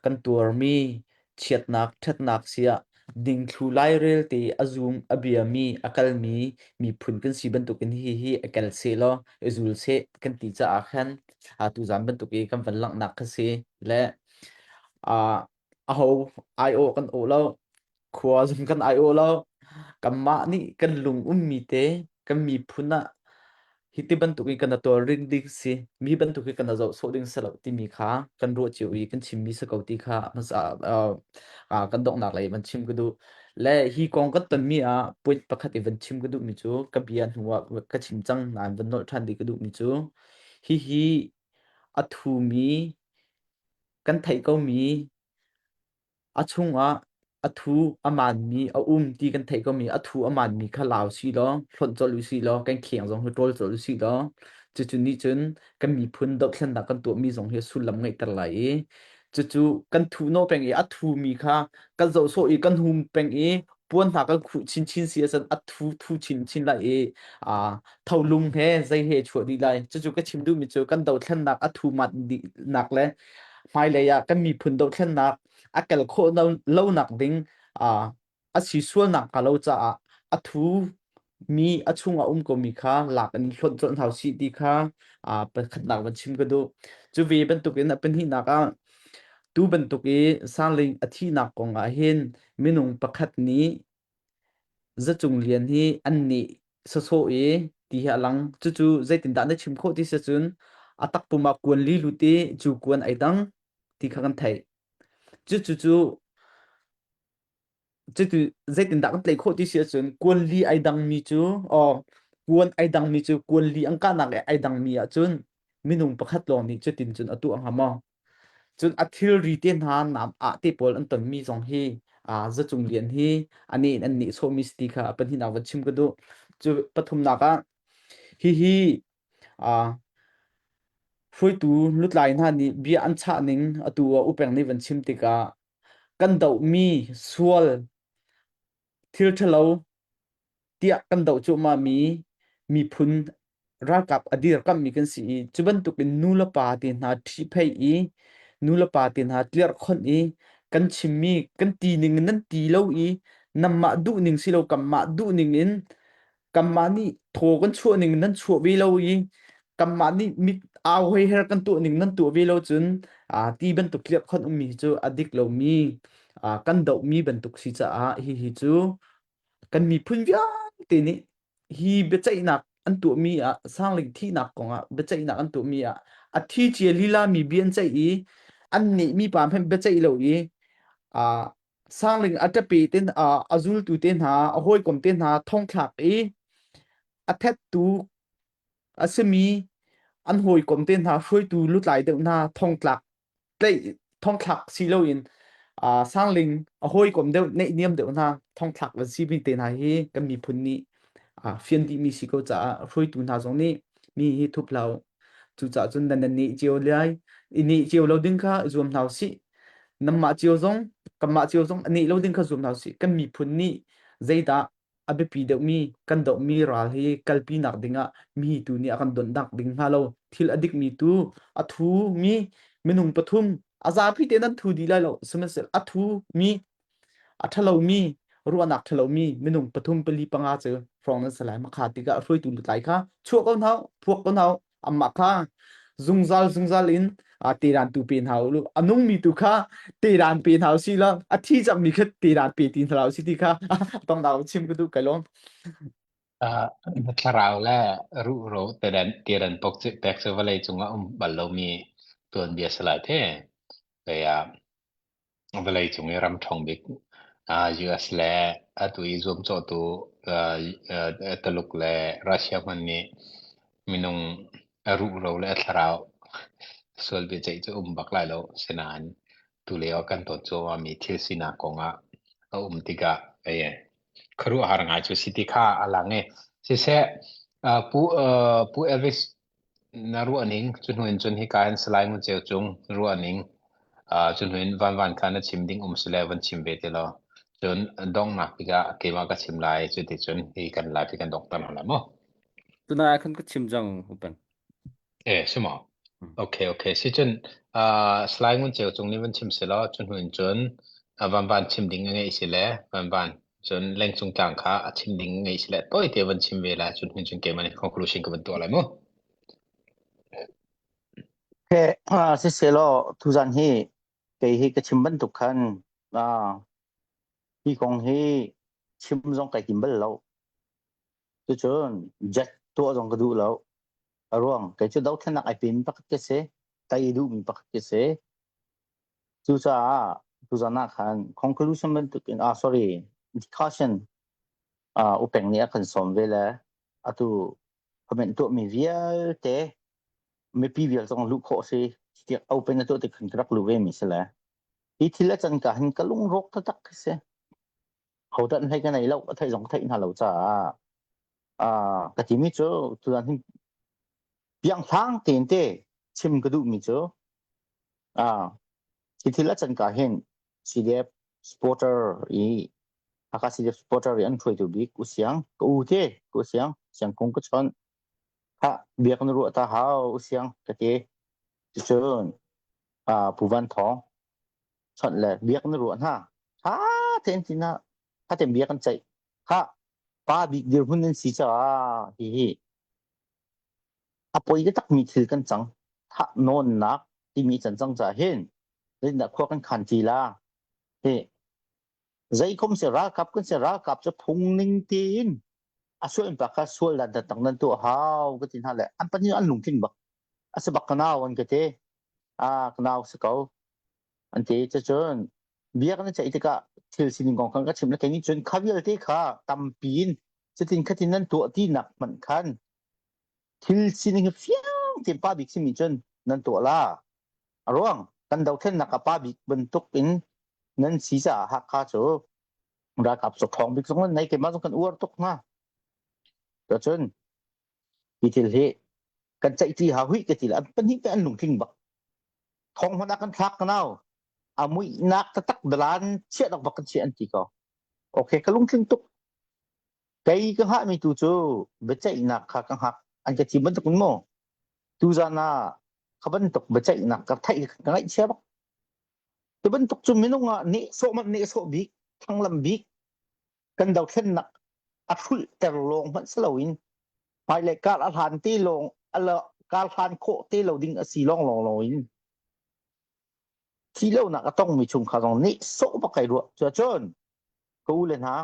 kan tuarmi chiatnak ṭhatnak siah dingthlu lairel te a zum a biami a kalmi miphun kan si bantukin hi hi a kal seh law i zul seh kan ti caah khan tuzan bantuk i kan van langhnak kha si le aho ai-awh kan awh lo khua zong kan ai-awh lo kanmah nih kan lung ummi te kan miphun ah hi ti bantuk in kan tawlring ding si mi bantuk hi kan zoh sawh ding si lo timi kha kan ruah cio i kan chimmi si ko ti kha hmasa uh, kan donghnak lei van chim ka duh le hi kong kan tonmi ah point pakhat i van chim ka duhmi cu ka bia hnu ah ka chim cang nain van nolh ṭhan dih ka duhmi cu hihi a thumi kan theih komi A chungah a thu a maanmi a um ti kan theih komi a thu a maanmi kha lau sih law hlonh colh u sih law kan kheng zong hi ṭawl colh u sih law cucu nih cun kan miphun dohthlennak kan tuahmi zong hi sullam ngeihter lai i cucu kan thuhnawh peng i a thumi kha kan zoh sawh i kan hum peng i puan hna kan khuh chinchin si ahcun a thu thu chinchin lai i aa tholung he zei he chuah dih lai cucu ka chim duhmi cu kan dothlennak a thu mat dihnak le hmailei ah kan miphun dothlennak a kel khawh lonak ding a si sualnak hnga lo caah a thu mi a chungah um komi kha lak in hlonh colh hna usih ti kha pakhatnak van chim ka duh. Cu ve bantukin a pahnihnak ah tu bantuk i Sangling a thihnak kong ah hin minung pakhat nih Zacung Lian hi an nih sawsawh i ti hi a lang. Cucu zeitindah na chim khawh ti si cun a takpum ah kuan li lut i cu kuan ai dang ti kha kan theih. Cucu cu cutu zeitindah kan tlaih khawh ti si ahcun kuan li ai dangmi cu aw kuan ai dangmi cu kuan li an kahnak i ai dangmi ahcun minung pakhat lawng nih cutin cun a tuah hnga maw? Cun a thilri te hna nam ah te pawl an tonmi zong hi Zacung Lian hi a nih in an nehsawhmi si ti kha a pahnihnak van chim ka duh. Cu pathumnak ah hihi hruaitu lutlai hna nih bia an chah ning atu ah upeng nih van chim tikah kan dohmi sual thil ṭhalo tiah kan doh cuahmahmi miphun ralkap a dirkamhmi kan si i cu bantukin nu le pa te hna ṭhihphaih i nu le pa te hna tlerhkhonh i kan chimmi kan ti ning in nan ti lo i nanmah duh ning si lo kanmah duh ning in kanmah nih thaw kan chuah ning nan chuah ve lo i kanmah nih mit au hoi her kan tuah ning nan tuah ve lo cun ti bantuk tlerhkhonh ummi cu a dik lomi kan dohmi bantuk si caah hihi cu kan miphun vialte nih hi biaceihnak an tuahmi ah Sangling thihnak kongah biaceihnak an tuahmi ah a thi cia lila mi bia an ceih i an nehmi pa hmanh biaceih lo i uh, Sangling a ṭape te uh, a zultu te hna a hawikom te hna thongthlak i a thettu a simi an hawikom te hna hruaitu lutlai deuh hna thongtlak tlaih thongthlak si loin uh, sangling a hawikom deuh neihniam deuh hna thongthlak van si mi te hna hi kan miphun nih uh, fian dihmi si ko caah hruaitu hna zong nih mi hi thup lo cucaah cun nan nan nih cio lai i nih cio lo ding kha zuam hna usih namah cio zong kanmah cio zong a nih lo ding kha zuam hna usih kan miphun nih zeidah a biapi deuhmi kan dohmi ral hi kalpinak dingah mi tu nih a kan donhnak ding hnga lo thil a dikmi tu a thumi minung pathum a zapi te nan thu dih lai lo sihmanhsehlaw a thumi a ṭhalomi ruahnak ṭhalomi minung pathum pali panga cu hrawng nan si lai makha tikah hruaitu lutlai kha chuah ko hna phuak ko hna amah kha zungzal zungzal in a teran tu pe hna u a nungmi tu kha teran pe hna si la a thi cangmi kha teran pe ti hna si ti kha tong dau chim ka duh kai lawm Thlarau le ruhro teran tiran pok cu pek cu vawlei cungah um bal lomi tuanbia si lai the. Kaya Vawlei cung i ram ṭhawng bik US le atu i zuamcawhtu Taluk le Russia hmanh nih minung a ruhro le a thlarau sual biaceih cu um bak lai lo. Sinain tulio kan ton cuahmahmi thil sinak kong ah a um tikah ei khuaruahhar ngai cu si ti kha a lang i siseh Pu Pu Elvis Na ruahning, cu hnu in cun hika hin Salai Ngun Ceu Cung ruahning, uh, cu hnu in Van Van kha na chim ding um si le van chim ve te law. Cun donghnak tikah keimah ka chim lai, cu ti cun hi kan live hi kan donghter hna lai mu. Tunai ah khan ka chim cang upen. Eh, si maw? Okay, okay. Si cun uh, Salai Ngun Ceu Cung nih van chim si law, cu hnu in cun uh, Van Van chim ding a ngeih si le Van Van cun lengcung tlang kha a chim ding ngei si le tawite van chim ve lai cun hun cun keimah nih conclusion ka van tuah lai mu. Okay, uh, siselaw tuzan hi kei hi ka chim bantuk khan uh, hi kong hi chim zong kai tim bal lo. Cucun jet tuah zong ka duh lo. A ruang kei cu dothlennak ai pin pakhat ke si, tai duhmi pakhat ke si. Cucaah tuzan ah khan conclusion bantukin ah sorry discussion uh, upeng nih a kan sawm ve le atu comment tuahmi vialte mipi vial zong luh khawh si tiah open na tuah tik khan ka rak lu ve mi si le hi thil a can ka hin ka lungrawk taktak khi si hodan hlei ka nei lo a theih zong ka theih hna lo caah ah ka timi cu tuzan hin piangthlang tein te chim ka duhmi cu Ah, hi thil a can ka hin CDF supporter i Hakha CDF supporter i an hruaitu bik U Siang ka u te ka U Siang Siang Kung ka chawnh. Ha biak na ruah ta hau U Siang ka ti. Cucun ah Pu Van Thawng chawnh le biak na ruah hna. Ha tein tina ha tein biak an ceih. Ha pa bik dirhmun nan si caah hi hi A poi takmi thil kan cang. Thahnawnnak timi can cang caah hin zeitindah khua kan khan ti la? Hi zeikom si ralkap kan si ralkap cu phung ning tein a sual pa kha sual dan tak nan tuah hau ka ti hna le an pahnih an lungtling bak. A si bak ka nau an ka ti. Ah ka nau si ko. An ti cucun biak na ceih tikah thil sining kong khan ka chim le kei nih cun kha vialte kha tampi in cutin khatin nan tuah ti nak hmanh khan thil sining hi fiang tein pa bik simi cun nan tuah la. A ruang kan dothlennak ah pa bik bantuk in nan si caah Hakha cu ralkap cu ṭhawng bik zong nan nei keimah zong kan uar tuk hnga. Cun hi thil hi kan ceihṭi hau hui ka ti le an pahnih te an lungtling bak. Thong hmanh ah kan thlak ka nau. A muihnak taktak dalan chiah bak kan chiah an ti ko. Okay, ka lungtling tuk. Kei ka hngahmi tu cu biaceihnak kha ka hngak. An ka thim bantuk in maw? Tuzan ah kha bantuk biaceihnak ka theih ka ngaihchia bak. Ti bantuk cu minung ah nehsawh man nehsawh bik, thlanglam bik, kan dothlennak a hrulhter lawng hmanh si loin hmailei kar a hlan te lawng kar hlan khawh te lo ding a si lawng lawng lawng in thi lonak a tongmi chungkhar zong nehsawh bak kai ruah. Cuacun ka u le hna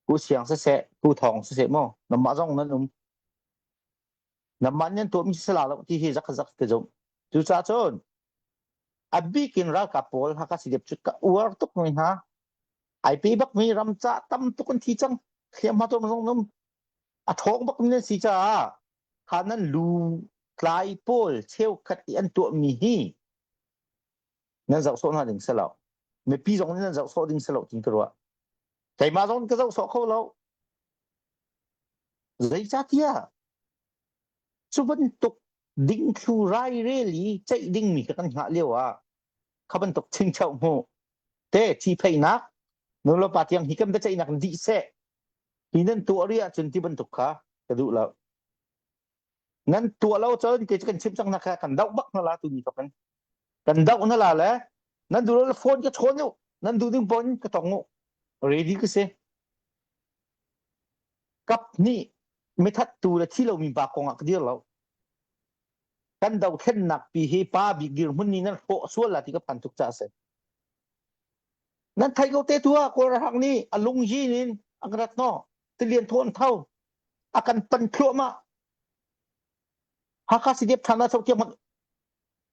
Ku Siang siseh, Ku Thawng siseh maw, nanmah zong nan um. Nanmah nan tuahmi si la lo ti hi zak zak ka zumh. Cucaah cun a bik in ralkap pawl Hakha CDF cu ka uar tuk mi hna. Ai pe bak mi ram ca tam tuk an thi cang. Hliamhma tuam zong um. A ṭhawng bak mi nan si caah kha nan lu tlai pawl cheukhat i an tuahmi hi nan zoh sawh hna ding si lo. Mipi zong nih nan zoh sawh ding si lo tin ka ruah. Keimah zong ka zoh sawh kho lo. Zeicahtiah cu bantuk dingthlu rairel i ceih dingmi kha kan hngah lio ah kha bantuk chingcheuh hmuh te ṭhipheihnak nulepa tiang hi kan biaceihnak in dih seh hi nan tuah rih ahcun ti bantuk kha ka duh lo. Nan tuah lo cun kei cu kan chim cang na kha kan doh bak na la tu ni tok in kan doh na la le nan duh lo phone ka chawn u nan duh ding phone ka tong u ready ka si. Kap nih mithattu le thi lomi pa kong ah ka dir lo. Kan dothlennak pi hi pa bik dirhmun nih nan hrawh sual la ti ka phan tuk caah a si. Nan theih ko te tu ah Kawl ralhrang nih a lung yin in a kan rat hnawh. Tilian thawn tho a kan pan thluahmah. Hakha CDF than ah tiang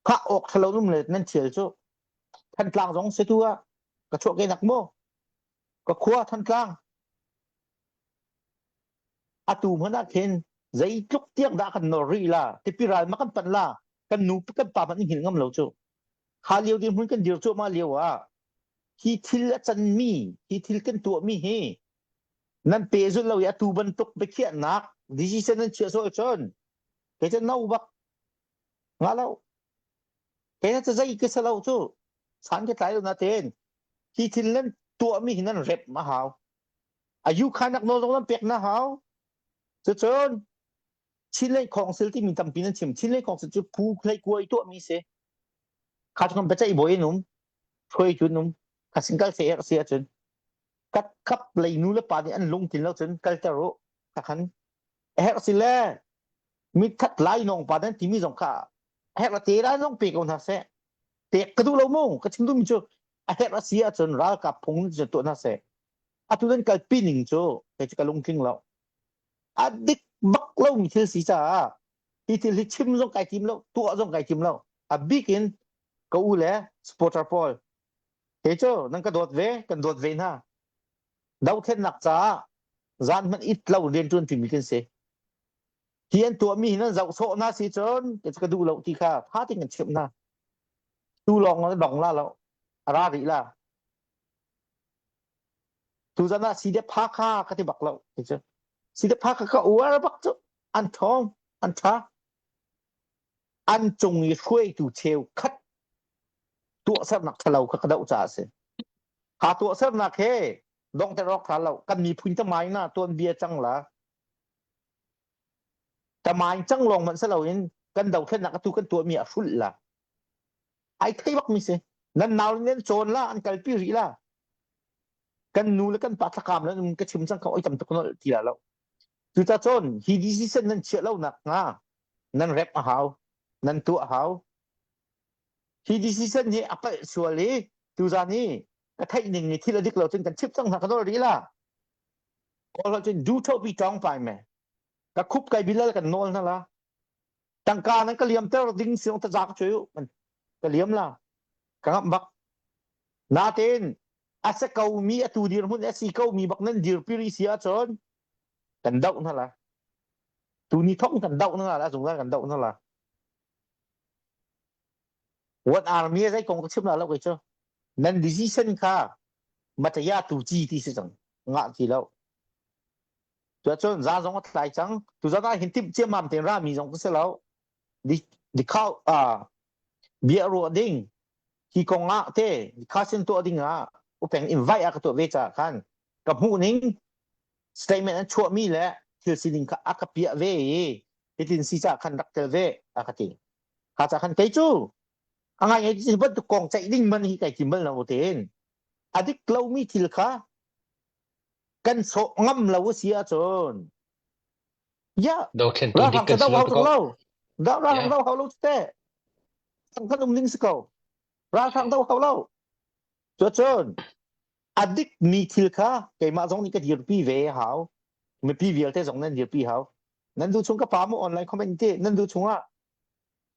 khah awk thalo num le nan thial cu Thantlang zong si tu ah ka chuah ke nak mu ka khua Thantlang atu hmanh ah khin zeitluk tiang dah kan nor rih la tipi ral ma kan pan la kan nu kan pa hmanh in hngilh ngam lo cu kha lio dir hmun kan dir cuahmah lio ah hi thil a canmi hi thil kan tuahmi hi nan pe zul lo i atu bantuk biakhiahnak decision nan chiah sual cun kei cu no bak nga lo kei cu zei ka si lo cu san ka tlai lo na tein hi thil nan tuahmi hi nan rep ma hau ayu khanak nawl zong nan pek na hau cucun Chinlei Council timi tampi nan chim. Chinlei Council cu phu hlei kuai tuahmi si. Kha cu kan biaceih bawi an um, hruaitu an um. Kha sin kal se si ahcun kat kap lei nu le pa nih an lungtlin lo cun kalter u. Kha khan a herh si le mithat lai nong pa nan timi zong kha a herh te lai zong pe ko hna seh. Pek ka duh lo mu. Ka chim duhmi cu a herh a si ahcun ralkap phung cu tuah hna seh. Atu nan kalpi ning cu kei cu ka lungtling lo. A dik bak lomi thil si caah hi thil hi chim zong kai tim lo tuah zong kai tim lo a bik in ka u le supporter pawl he cu nan ka dawt ve kan dawt ve hna dothlennak caah zan hmanh it lo rian ṭuan timi kan si hi an tuahmi hi nan zoh sawh na si cun ka duh lo ti kha tha tein kan chimh hna tu lawng na dong la lo a ra rih la Tuzan ah CDF Hakha ka ti bak lo ti cu. CDF Hakha ka uar bak cu an ṭhawng, an ṭha. An cung i hruaitu cheukhat tuahsernak ṭhalo kha ka doh caah a si. Kha tuahsernak he donghter awk ṭha lo. Kan miphun tamai na tuanbia cang la. Tamai cang lawng hmanh si loin kan dothlennak atu kan tuahmi a hrulh la. Ai thei bak mi si. Nan nau nan cawn la, an kalpi rih la. Kan nu le kan pa thlakam le ka chim cang kha oi tam tuk nol ti la lo. Cuta cun hi decision nan chiah lo nak hnga nan rep a hau, nan tuah a hau. Hi decision hi a palh sual i tuzan hi ka theih ning ni thil a dik lo cun kan chip cang hna ka nawl rih la. Kawl cun du tho pi tawng pai me. Ka khup kai bilal kan nawl hna la. Tangka nan ka liamter ding siong ta za ka cu ka liam la ka ngamh bak natein a se ko mi atu dirhmun a si ko mi bak nan dirpi rih si ahcun kan doh hna la tuni thong kan doh hna la zungzal kan doh hna la What army zei kong ka chim la lo kei cu nan decision kha mataya tu chi ti si cang ngah ti lo Cuacun za zong a tlai cang. Tuzan ah hin timh ciammam tein rami zong ka si lo. Di, di khau, uh, bia ruah ding, hi kong ah te, khasin tuah ding ah, upeng invite a ka tuah ve caah khan, ka hmuh ning, statement an chuahmi le thil sining kha a ka piah ve i, hitin si caah khan rak tel ve, a ka ti. Kha ca khan kei cu, a ngai ngai bantuk kong ceih ding man hi kai tim bal lo tein, a dik lomi thil kha kan sawh ngam lo a si ahcun ya Dothlentu dik ralhrang kan cu si do lo hau ti tuk ko. lo da ralhrang Yeah. do hau lo te sang khan um ning si ko ralhrang do hau lo cuacun a dik mi thil kha keimah zong nih ka dirpi ve hau mipi vialte zong nan dirpi hau nan duh chung ka pa mu online comment te nan duh chungah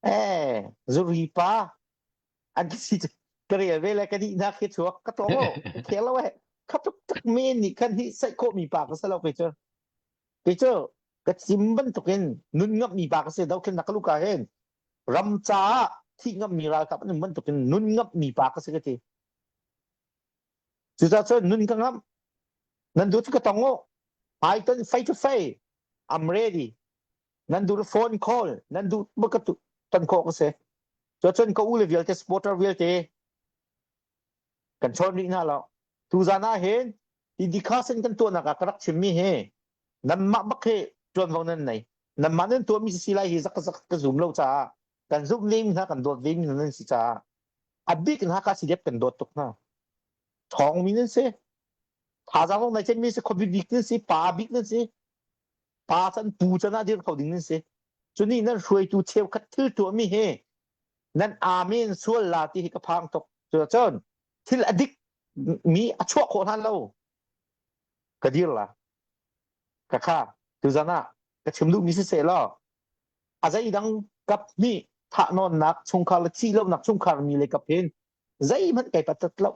eh zuri pa an si ka rel ve le ka dihnak khi chuak ka tong o ka khel lo eh kha tuk tak men nih khan hi saih khawh mi pa ka si lo kei cu kei cu ka chim bantukin nun ngam mi pa ka si dothlennak ka luka hin ram caah thih ngam mi ralkap an um bantukin nun ngam mi pa ka si ka ti cucaah cun nun ka ngam nan duh cu ka tong u I can face to face I'm ready Nan duh phone call nan duh bak ka ton khawh ka si. Cuacun ka u le vialte supporter vialte kan chawn rih hna lo. Tuzan ah hin hi dikhasen kan tuahnak ah ka rak chimmi hi nanmah bak hi ṭuanvo nan nei. Nanmah nan tuahmi si lai hi zak zak ka zum lo caah kan zumh ve mi hna kan dawt ve mi hna nan si caah a bik in Hakha CDF kan dawt tuk hna. Ṭhawngmi nan si. Thazaang zong nai cenmi si, khuapi bik nan si, pa bik nan si. Pa can pu can ah dir kho ding nan si. Cuni nan hruaitu cheukhat thil tuahmi hi nan amen sual la ti hi ka phang tuk. Cucun thil a dik mi a chuah khawh hlan lo ka dir la. Ka kha tuzan ah ka chim duhmi si seh law a zeidang kap hnih thahnawnnak chungkhar le thih lonak chungkhar mi le kap hin zeihmanh kai patat lo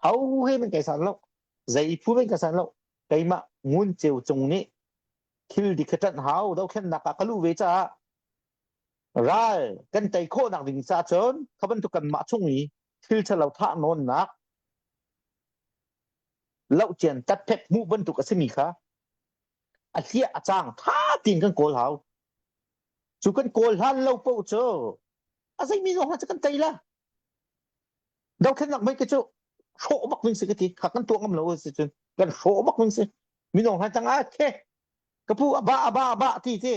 ho he man kai san lo zei phu men ka san lo keimah ngun ceu cung nih thil dik kha ṭanh hau dothlennak ah ka luh ve caah ral kan tei khawhnak ding ca cun kha bantuk kanmah chung i thil ṭhalo thah nawnnak lohcian tatphet hmuh bantuk a simi kha a hliah a cang tha tiin kan kawl hau cu kan kawl hlan lo paoh cu a zeimi zong cu kan tei la dothlennak mei cu hrawh bak ning si ka ti kha kan tuah ngam lo si cun kan hrawh bak ning si minung hlan tang ah khe ka pu aba aba aba ti ti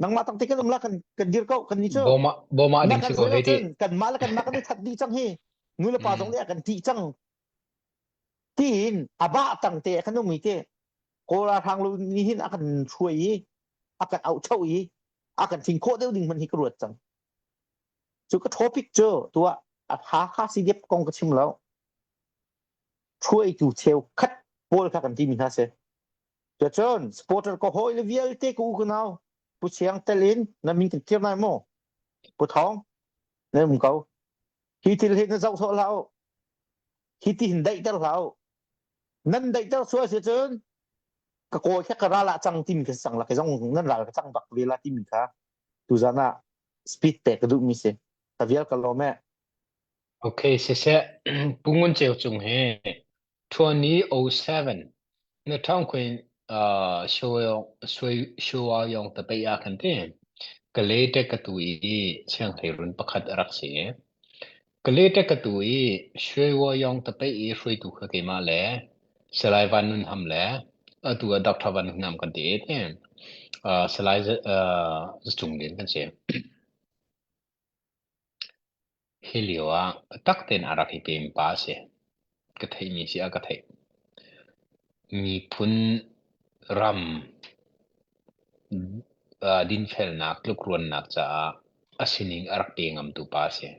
nangmah tang te kan um la kan kan dir ko kan ni cu boma boma na ding kan si ko hruai lo hei ti cun kan mah le kan mah kan i that dih cang hi nu le pa zong nih a kan tih cang tiin aba tang te kan um i te kawl ralhrang lu nih hin a kan hruai i a kan auh cho i a kan thing khawh deuh ding hmanh hi ka ruat cang cu ka topic cu tuah a Hakha CDF kong ka chim lo hruaitu cheu khat pawl kha kan timi hna si cun supporter ka hawi le vialte ka u ka nau pu Chiang tel in na min kan kir nai mu pu Thawng na um ko hi thil hi na zoh sawh hlah u hi ti hin daihter hlah u nan daihter sual si cun ka kawi kha ka ral ah cang timi kha sang la ke zong nan ral ka cang bak ve la timi kha tuzan ah speed pek ka duhmi si ka vial ka lawm e Okay, siseh Pu Ngun Ceu Cung he 2007 na ṭhawng khuin uh, Shuayong tapei ah khan ti Kalete ka tu i sianghleirun pakhat a rak si. Kalete ka tu i Shuayong tapei i hruaitu kha keimah le Salai Van Nun Ham le atu ah Dr. Van Nun Ham kan ti e te. Uh, Salai uh, Zacung Lian kan si. Hi lio ah biatak tein a rak i pem pa a si. Ka theihmi si a ka theih. Miphun ram dinfelnak, tlukruannak caah a sining a rak pe ngamtu pa a si.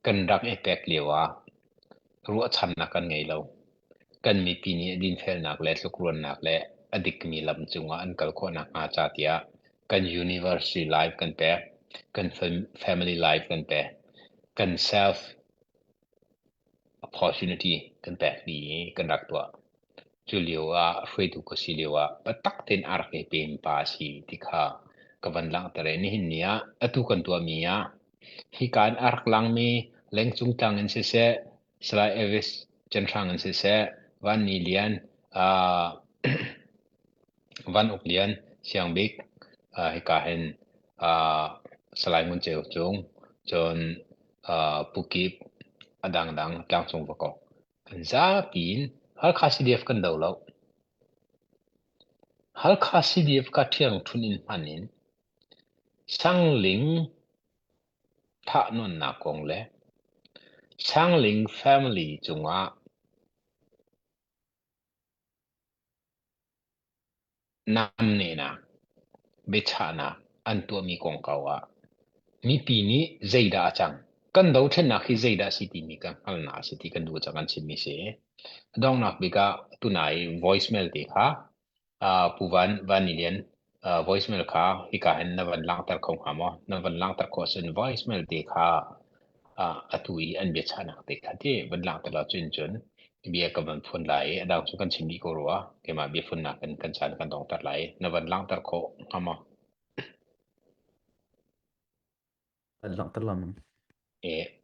Kan rak i pek lio ah ruahchannak kan ngei lo. Kan mipi nih dinfelnak le tlukruannak le a dikmi lam cungah an kal khawh nakhnga ca tiah kan university life kan pek, kan family life kan pek, kan self opportunity kan pek dih i kan rak tuah. Cu lio ah hruaitu ka si lio ah biatak tein a rak i pem pa a si ti kha ka van langhter i nihin ni ah atu kan tuahmi ah hika in a rak langmi lengcung tlang in siseh, Salai Elvis Cenhrang in siseh, Van Ni Lian, uh, Van Uk Lian, Siang Bik, uh, hika hin uh, Salai Ngun Ceu Cung, cun uh, Pu Kip, a dangdang tlangcung va kok. An zapi in Halkha CDF kan do lo. Halkha CDF ka ṭhiang ṭhun in hman in Sangling thahnawnnak kong le Sangling family cungah Namnehnak, biachahnak an tuahmi kongkau ah mipi nih zeidah a cang, kan dothlennak hi zeidah a si timi kan hngalhnak a si ti kan duh cang kan chimmi si. A donghnak bik ah tunai voicemail te kha uh, Pu Van Van Ni Lian uh, voicemail kha hika hin na van langhter kho hnga maw? Na van langhter khawh cun voicemail te kha uh, atu i an biachahnak te kha ti van langhter lo cun cun bia ka van phun lai i a dang cu kan chim dih ko rua keimah biafunnak in kan caan kan dongter lai na van langhter khawh hnga maw? An langhter lam. E.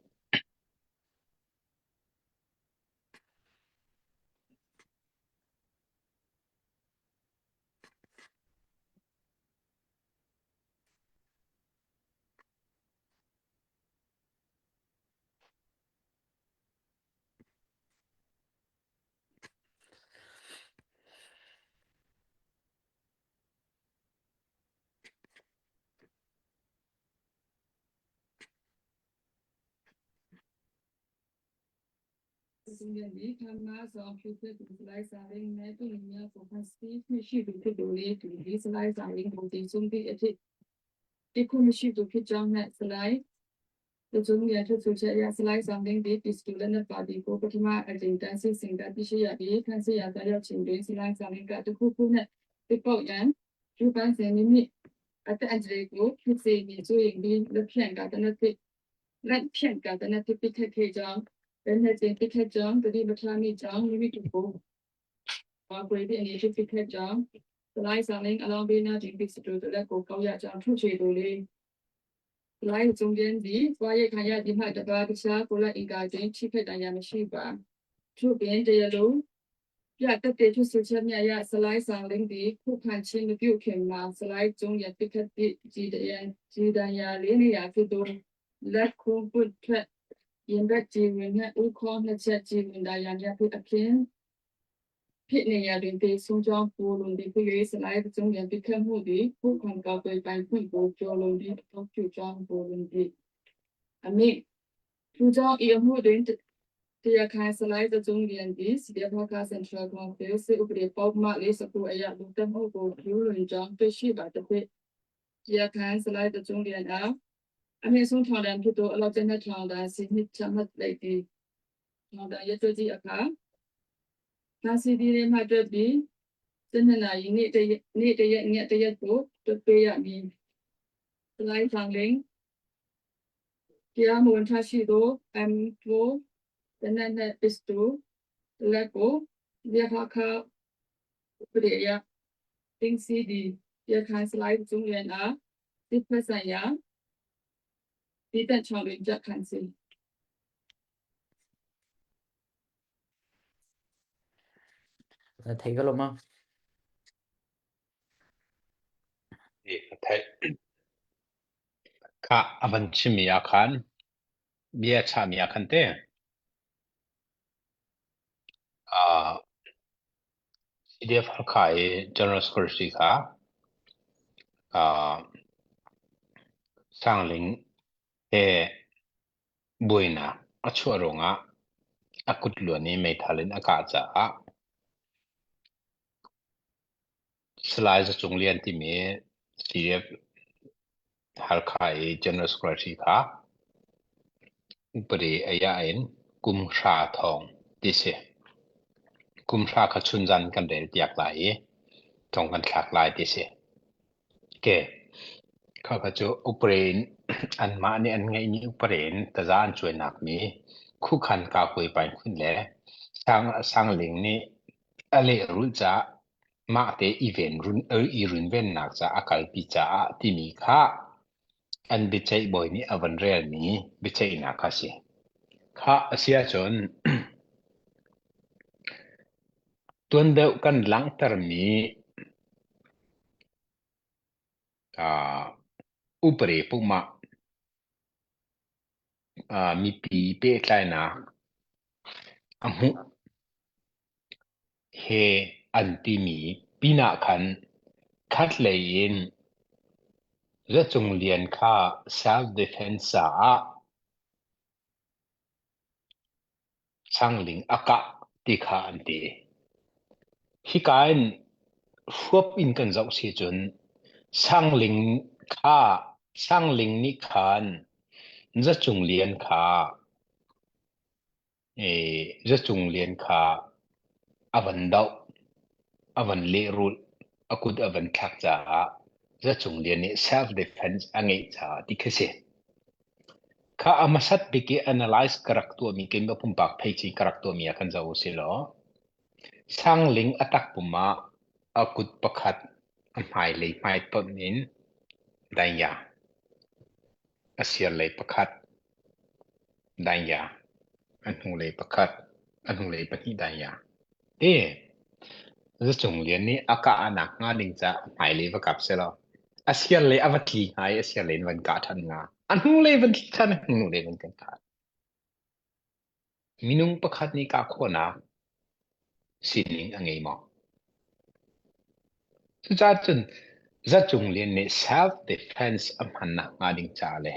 Na thei ko lo ma? Ka theih. Kha a van chimmi ah khan bia chahmi ah khan te uh, CDF Halkha i General Secretary kha uh, Sangling he buainak a chuah ruangah a kut luan i meithal in a kah caah Salai Za Cung Lian timi CDF Halkha i General Secretary kha upadi a iah in kum hra thawng ti si. Kum hra kha chunzan kan rel piak lai i thong kan thlak lai ti si. Ke khakha cu upadi in anmah nih an ngeihmi upadi in taza an cuainak mi khukhan kakuai painkhun le sang sangling nih a lehrulh caah mahte i ven run i runvennak caah a kalpi caah timi kha an biaceih bawi nih a van relmi biaceihnak kha a si. Kha a si ahcun tuan deuh kan langhtermi uh, upare pumah uh, mipi pehtlainak a hmuh he an timi pinah khan khatlei in Za Cung Lian kha self-defense caah Sangling a kah ti kha an ti. Hika in huap in kan zoh si cun Sangling kha Sangling nih khan Za Cung Lian kha Za Cung Lian kha a van doh, a van lehrulh, a kut a van thlak caah Za Cung Lian nih self-defense a ngeih caah ti khi si. Kha a hmasat bik i analyze ka rak tuahmi keimah pumpak pheici ka rak tuahmi ah khan zoh usih law, Sangling a takpum ah a kut pakhat a hmailei hmaitonh in daiya, a sirlei pakhat daiya, a hnulei pakhat, a hnulei pahnih daiya. Ti Za Cung Lian nih a kah nak hnga ding caah a hmailei va kap selaw a sirlei a va tli hnga i a sirlei in van kah ṭhan hnga. A hnulei van tli ṭhan, a hnulei van kan kah. Minung pakhat nih kah khawhnak sining a ngei maw? Cucaah cun Za Cung Lian nih self-defense a hmannak hnga ding caah le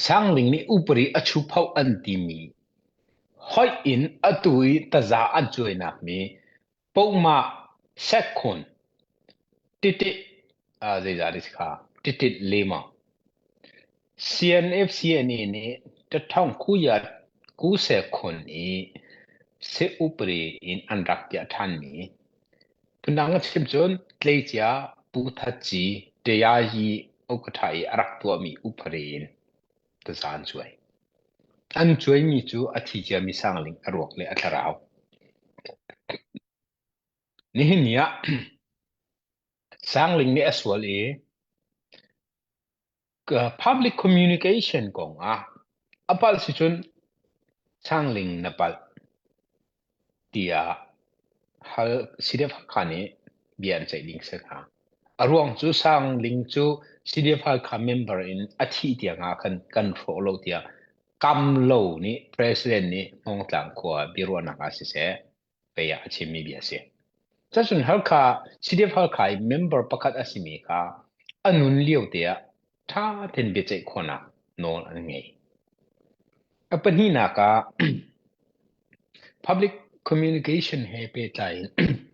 Sangling nih upari a chupho an timi. Hoih in atu i taza an cuainak mi pohmah sekhun titit zeizat a si kha titit lema CNF-CNA nih ṭaṭhawng kuyat kusekhun i se-upri in an rak piah ṭhanmi phundang a chim cun tleicia Pu That Ci Tayayi Okatha i a rak tuahmi upri in taza an cuai. An cuaimi cu a thi ciami Sangling a ruak le a thlarau. Nihin ni ah Sangling nih a sual i public communication kong ah a palh si cun Sangling na palh tiah hal CDF Hakha nih bia an ceih ding si hnga. A ruang cu Sangling cu CDF Hakha member in a thih tiang ah khan kan hrawh lo tiah Kam Lo nih President nih Hmawngtlang khua biaruahnak ah siseh pei ah a chimmi bia a si. Cacun Halkha CDF Halkha i member pakhat a simi kha a nun lio te ah ṭha tein biaceih khawhnak nawl an ngei. A pahnihnak ah public communication he pehtlai in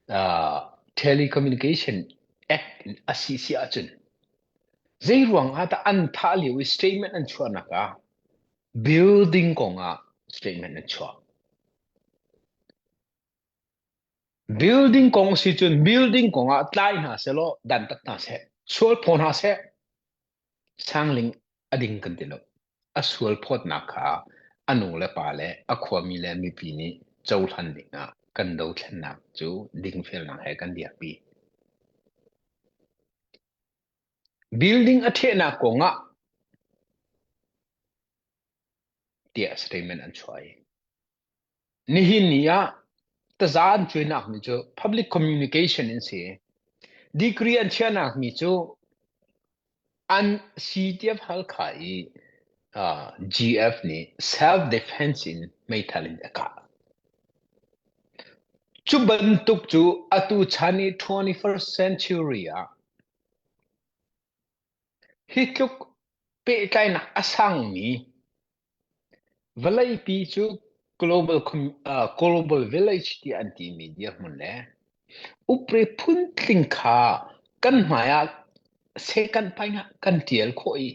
uh, telecommunication act in a si si ahcun zei ruang ah dah an thah lio i statement an chuahnak ah building kong ah statement an chuah. Building kong si cun building kong ah tlai hna selaw dantat hna seh, sual phaw hna seh, sangling a ding kan ti lo. A sual phawtnak kha a nu le pa le a khuami le mipi nih cohlan ding ah kan dothlennak cu dingfelnak he kan dirpi. Building a ṭhehnak kong ah tiah statement an chuah i nihin ni ah taza an cuainak mi cu public communication in si. Degree an chiahnak mi cu an CTF Halkha i uh, GF nih self defense in meithal in a kah. Cu bantuk cu atu chan i 21st century ah Hi tluk pehtlainak a sangmi vawleipi cu global village tiah an timi dirhmun le upri phuntling kha kan hmai ah second paing ah kan ṭial khawh i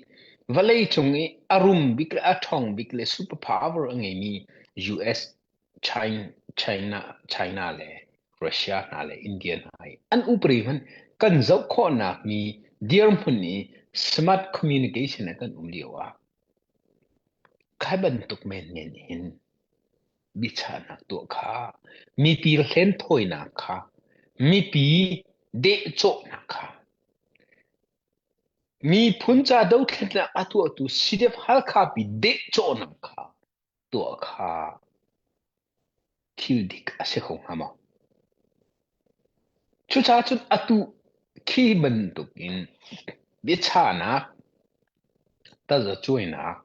vawleicung i a rum bik le a ṭhawng bik le super power a ngeimi US China, China le Russia hna le India hna hi an upri hmanh kan zoh khawhnak mi dirhmun i smart communication ah kan um lio ah khai bantuk menmen hin biachahnak tuah kha mipi hlenthawinak kha mipi dehcawhnak kha miphun ca dothlennak a tuahtu CDF Halkha pi dehcawhnak kha tuah kha thil dik a si kho hnga maw? Cucaah cun atu khi bantukin biachahnak, tazacuainak,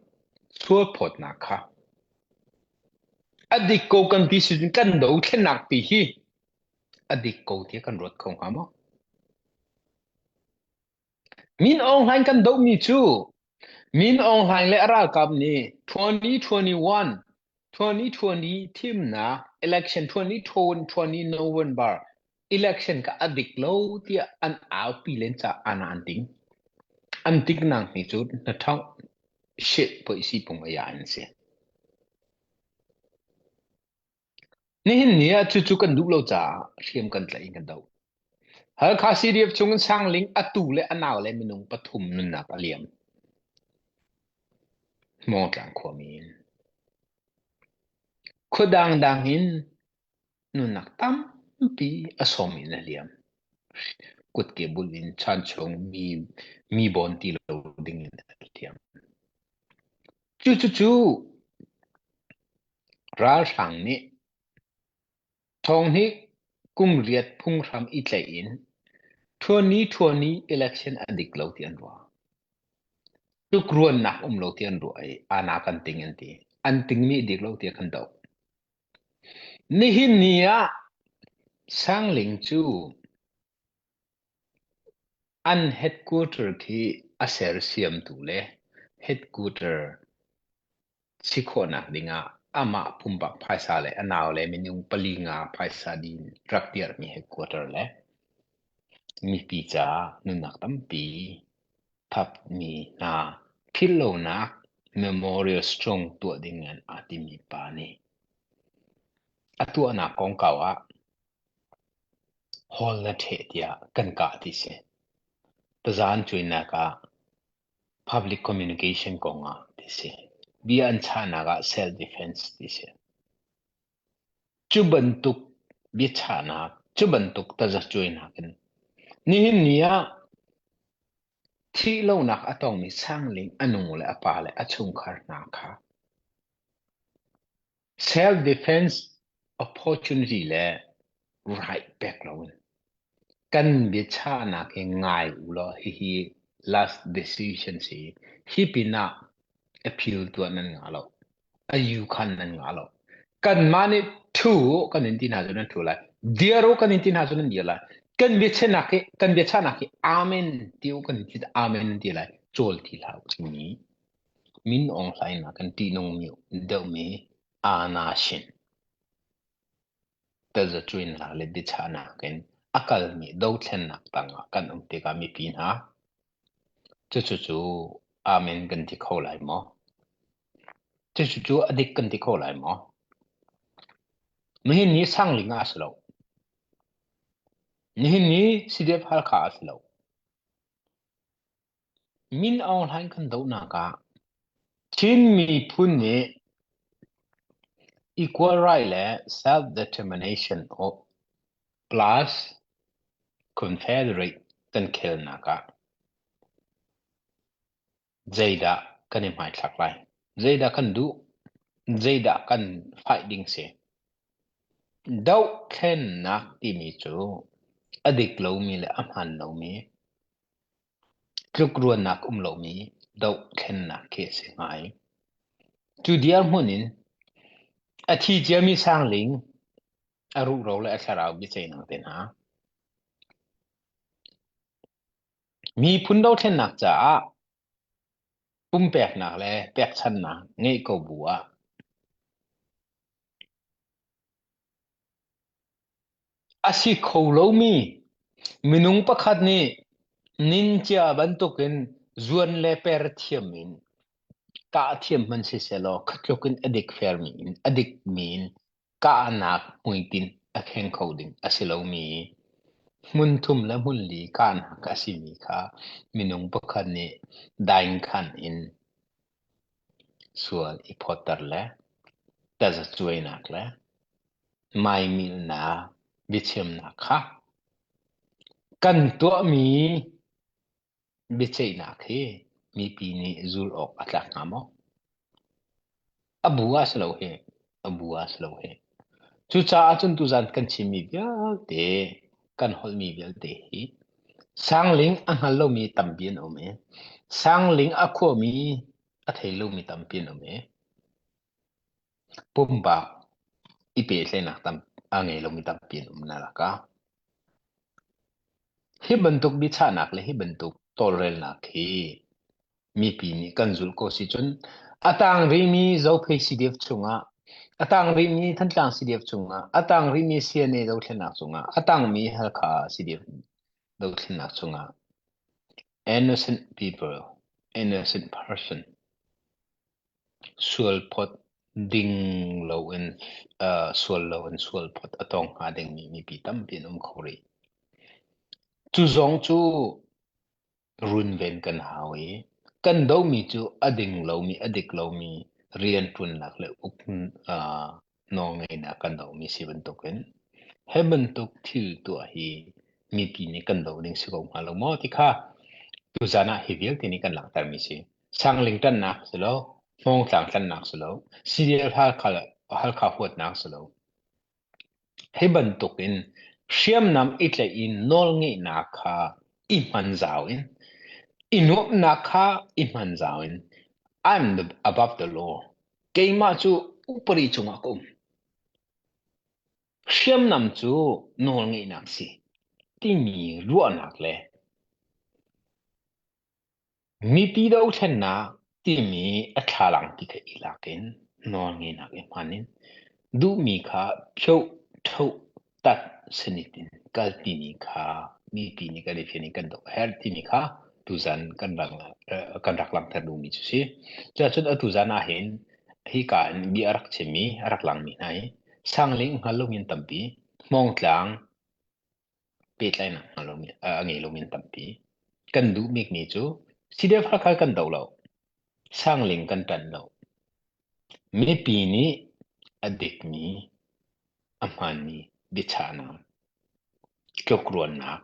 sualphawtnak kha a dik ko kan ti si cun kan dothlennak pi hi a dik ko tiah kan ruat kho hnga maw? Min Aung Hlaing kan dohmi cu Min Aung Hlaing le a ralkap nih 2021 2020 thimnak election 2020 November election kha a dik lo tiah an aupi len caah ana an ting. An tiknak ni cu na thong shit poisi pung aya an si. Nihin ni ah cucu kan duh lo caah hriam kan tlaih in kan doh. Halkha CDF chung in Sangling atu le a nau le minung pathum nunnak a liam. Hmawngtlang khuami in. Khua dangdang in nunnak tampi a sawm in a liam. Kutke bul in chan chung mi, mi bawn ti lo ding in a liam. Cucucu ralhrang nih thonghnih kum riat phunghram i tlaih in 2020 election a dik lo ti an ruah. Tlukruannak um lo ti an ruah i ana kan ting an ti. An tingmi dik lo ti kan doh. Nihin ni ah Sangling cu An headquarter khi a sersiamtu le headquarter si khawhnak dingah Amah pumpak phaisa le a nau le minung pali nga phaisa din rak dirhmi headquarter le mipi caah nunnak tampi thapmi hna philhlonak memorial strong tuah ding in aa timi pa nih a tuahnak kongkau ah hall na ṭheh tiah kan kah ti si. Tazan cuainak ah public communication kong ah ti si. Bia an chahnak ah self defense ti si. Cu bantuk biachahnak, cu bantuk tazacuainak in nihin ni ah thih lonak a tongmi Sangling a nu le a pa le a chungkhar hna kha Self-defense opportunity le right pek loin kan biachahnak hi ngai u law hihi last decision si. Hi pinah appeal tuah nan ngah lo. Ayu khan nan ngah lo. Kanmah nih thu kan in ti hna cu nan thu lai. Dir u kan in ti hna cu nan dir lai. Kan biachahnak hi kan biachahnak hi amen ti u kan ti amen nan ti lai. Cawl ti hlah u timi Min Aung Hlaing nakin ṭihnung deuhmi aa-na-shin tazacuainak le biachahnak in a kalmi dothlennak tangah kan um tikah mipi hna, cucu cu amen kan ti kho lai maw? Cucu cu a dik kan ti kho lai maw? Nihin ni Sangling ah a si lo. Nihin ni CDF Halkha ah a si lo. Min Aung Hlaing kan dohnak ah Chin miphun nih equal right le self-determination plus confederate kan khelnak ah zeidah kan i hmaithlak lai? Zeidah kan duh? Zeidah kan fight ding si? Dohthlennak timi cu a dik lomi le a hmaan lomi Tlukruannak um lomi dohthlennak khi a si hnga i cu dirhmun in a thi ciami Sangling a ruhro le a thlarau biaceihnak te hna miphun dothlennak caah pumpeknak le pekchannak ngeih ko bu ah A si kho lomi minung pakhat nih nincia bantukin zuan le per thiam in kah thiam hmanh sisehlaw kha tluk in a dik fermi in a dikmi in kahnak hmuitinh a kheng kho ding a si lomi hmun thum le hmun li kahnak a simi kha minung pakhat nih daingkhan in sual i phawtter le tazacuainak le maimilhnak biachimnak kha kan tuahmi biaceihnak hi mipi nih zulh awk a tlak hnga maw? A bu ah si lo hi, a bu ah si lo hi. Cucaah cun tuzan kan chimmi vialte, kan holhmi vialte hi Sangling a hngal lomi tampi an um i Sangling a khuami a thei lomi tampi an um i Pumpak i pehtlaihnak tam a ngei lomi tampi an um na lakah hi bantuk biachahnak le hi bantuk tawlrelnak hi mipi nih kan zulh ko si cun a tang rihmi Zophei CDF chungah a tang rihmi Thantlang CDF chungah a tang rihmi CNA dothlennak chungah a tangmi Halkha CDF dothlennak chungah innocent people innocent person Sualphawt ding loin sual loin sualphawt a tong hnga dingmi mipi tampi an um kho rih. Cu zong cu runven kan hau i kan domi cu a ding lomi, a dik lomi rianṭuannak le uk nawlngeihnak kan dohmi si bantukin hi bantuk thil tuah hi mipi nih kan doh ding si ko hnga lo maw ti kha tuzan ah hi vialte nih kan langhtermi si. Sangling ṭannak si lo, Hmawngtlang ṭannak si lo, CDF Halkha, Halkha huatnak si lo. Hi bantuk in hriamnam i tlaih i nawlngeihnak kha i hman zau in, i nuamhnak kha i hman zau in, I'm the above the law. Keimah cu upari cungah ka um. Hriamnam cu nawlngeihnak si timi ruahnak le mipi dothlennak timi a thlalang ti kha i lak in. Nawlngeihnak i hman in duhmi kha phyoh ṭhoh tat sanit in kalpimi kha mipi nih kan i fian in kan doh a herh timi kha tuzan kan rak kan rak langhter duhmi cu si. Cuahcun atu zan ah hin hika in bia a rak chimmi a rak langmi hna hi sangling hngal lomi an tampi, Hmawngtlang pehtlaihnak hngal lomi a ngei lomi an tampi. Kan duh bikmi cu CDF Hakha kan doh lo. Sangling kan ṭanh lo. Mipi nih a dikmi, a hmaanmi biachahnak, tlukruannak,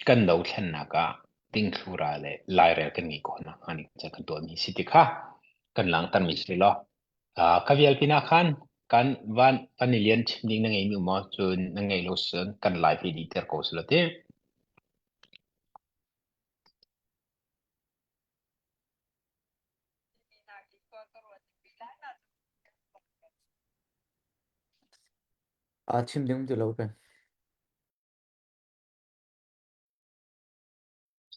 kan dothlennak ah dingthlura le lairel kan ngeih khawh nakhnga ning ca kan tuahmi si ti kha kan langhtermi si law ka vial pinah khan kan van van i lian chim ding na ngeimi um maw cun na ngeih lo cun kan live hi dih ter ko sila ti. Aa chim ding ti lo peng.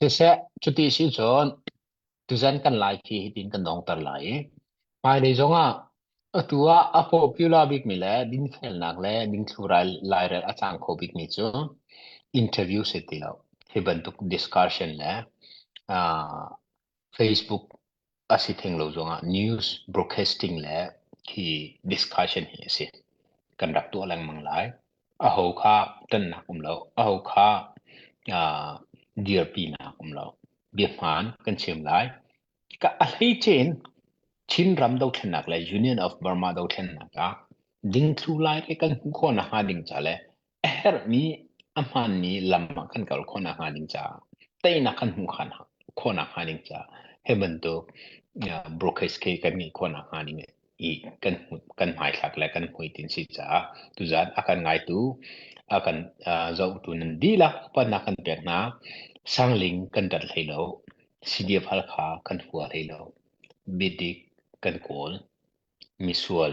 Siseh, cuti si cun tuzan kan lai khi hitin kan dongter lai i hmailei zongah atu ah a popular bikmi le dinfelnak le dingthlu lairel a cang kho bikmi cu interview si ti lo. Hi bantuk discussion le uh, Facebook a si theng lo zongah news broadcasting le khi discussion hi a si. Kan rak tuah lengmang lai. Aho kha ṭannak um lo. Aho kha uh, dirpinak um lo. Biahmaan kan chim lai. Ka a hleice in Chinram dothlennak le Union of Burma dothlennak ah dingthlu lai le kan hmuh khawh nakhnga ding ca le a herhmi a hmaanmi lam ah kan kal khawh nakhnga ding caah teinak kan hmuh khawh nakhnga ding caah hi bantuk broadcast khi kan ngeih khawh nakhnga ding i kan kan hmaithlak le kan hmuitinh si caah tuzan a kan ngaitu a kan zohtu nan dihlak upatnak kan pek hna sangling kan rat hlei lo CDF Halkha kan hua hlei lo biadik kan kawl misual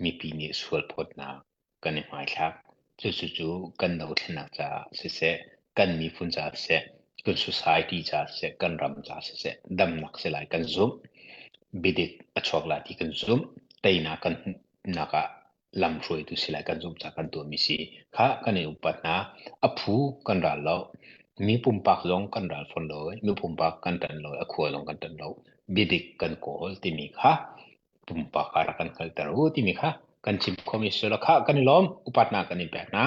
mipi nih sual phawtnak kan i hmaithlak. Cucu cu kan dothlennak caah siseh, kan miphun caah siseh, kan society caah siseh, kan ram caah siseh, damnak si lai kan zumh. Biadik a chuak lai ti kan zumh. Teinak kan hmuhnak ah lamhruaitu si lai kan zumh caah kan tuahmi si kha kan i upat hna. A phu kan ral lo. Mi pumpak zong kan ral fawn lo i mi pumpak kan ṭanh lo i a khua zong kan ṭanh lo. Biadik kan kawl timi kha pumpak ah rak kan hngalter u timi kha kan chim khomi si lo kha kan i lawm upatnak kan in pek hna.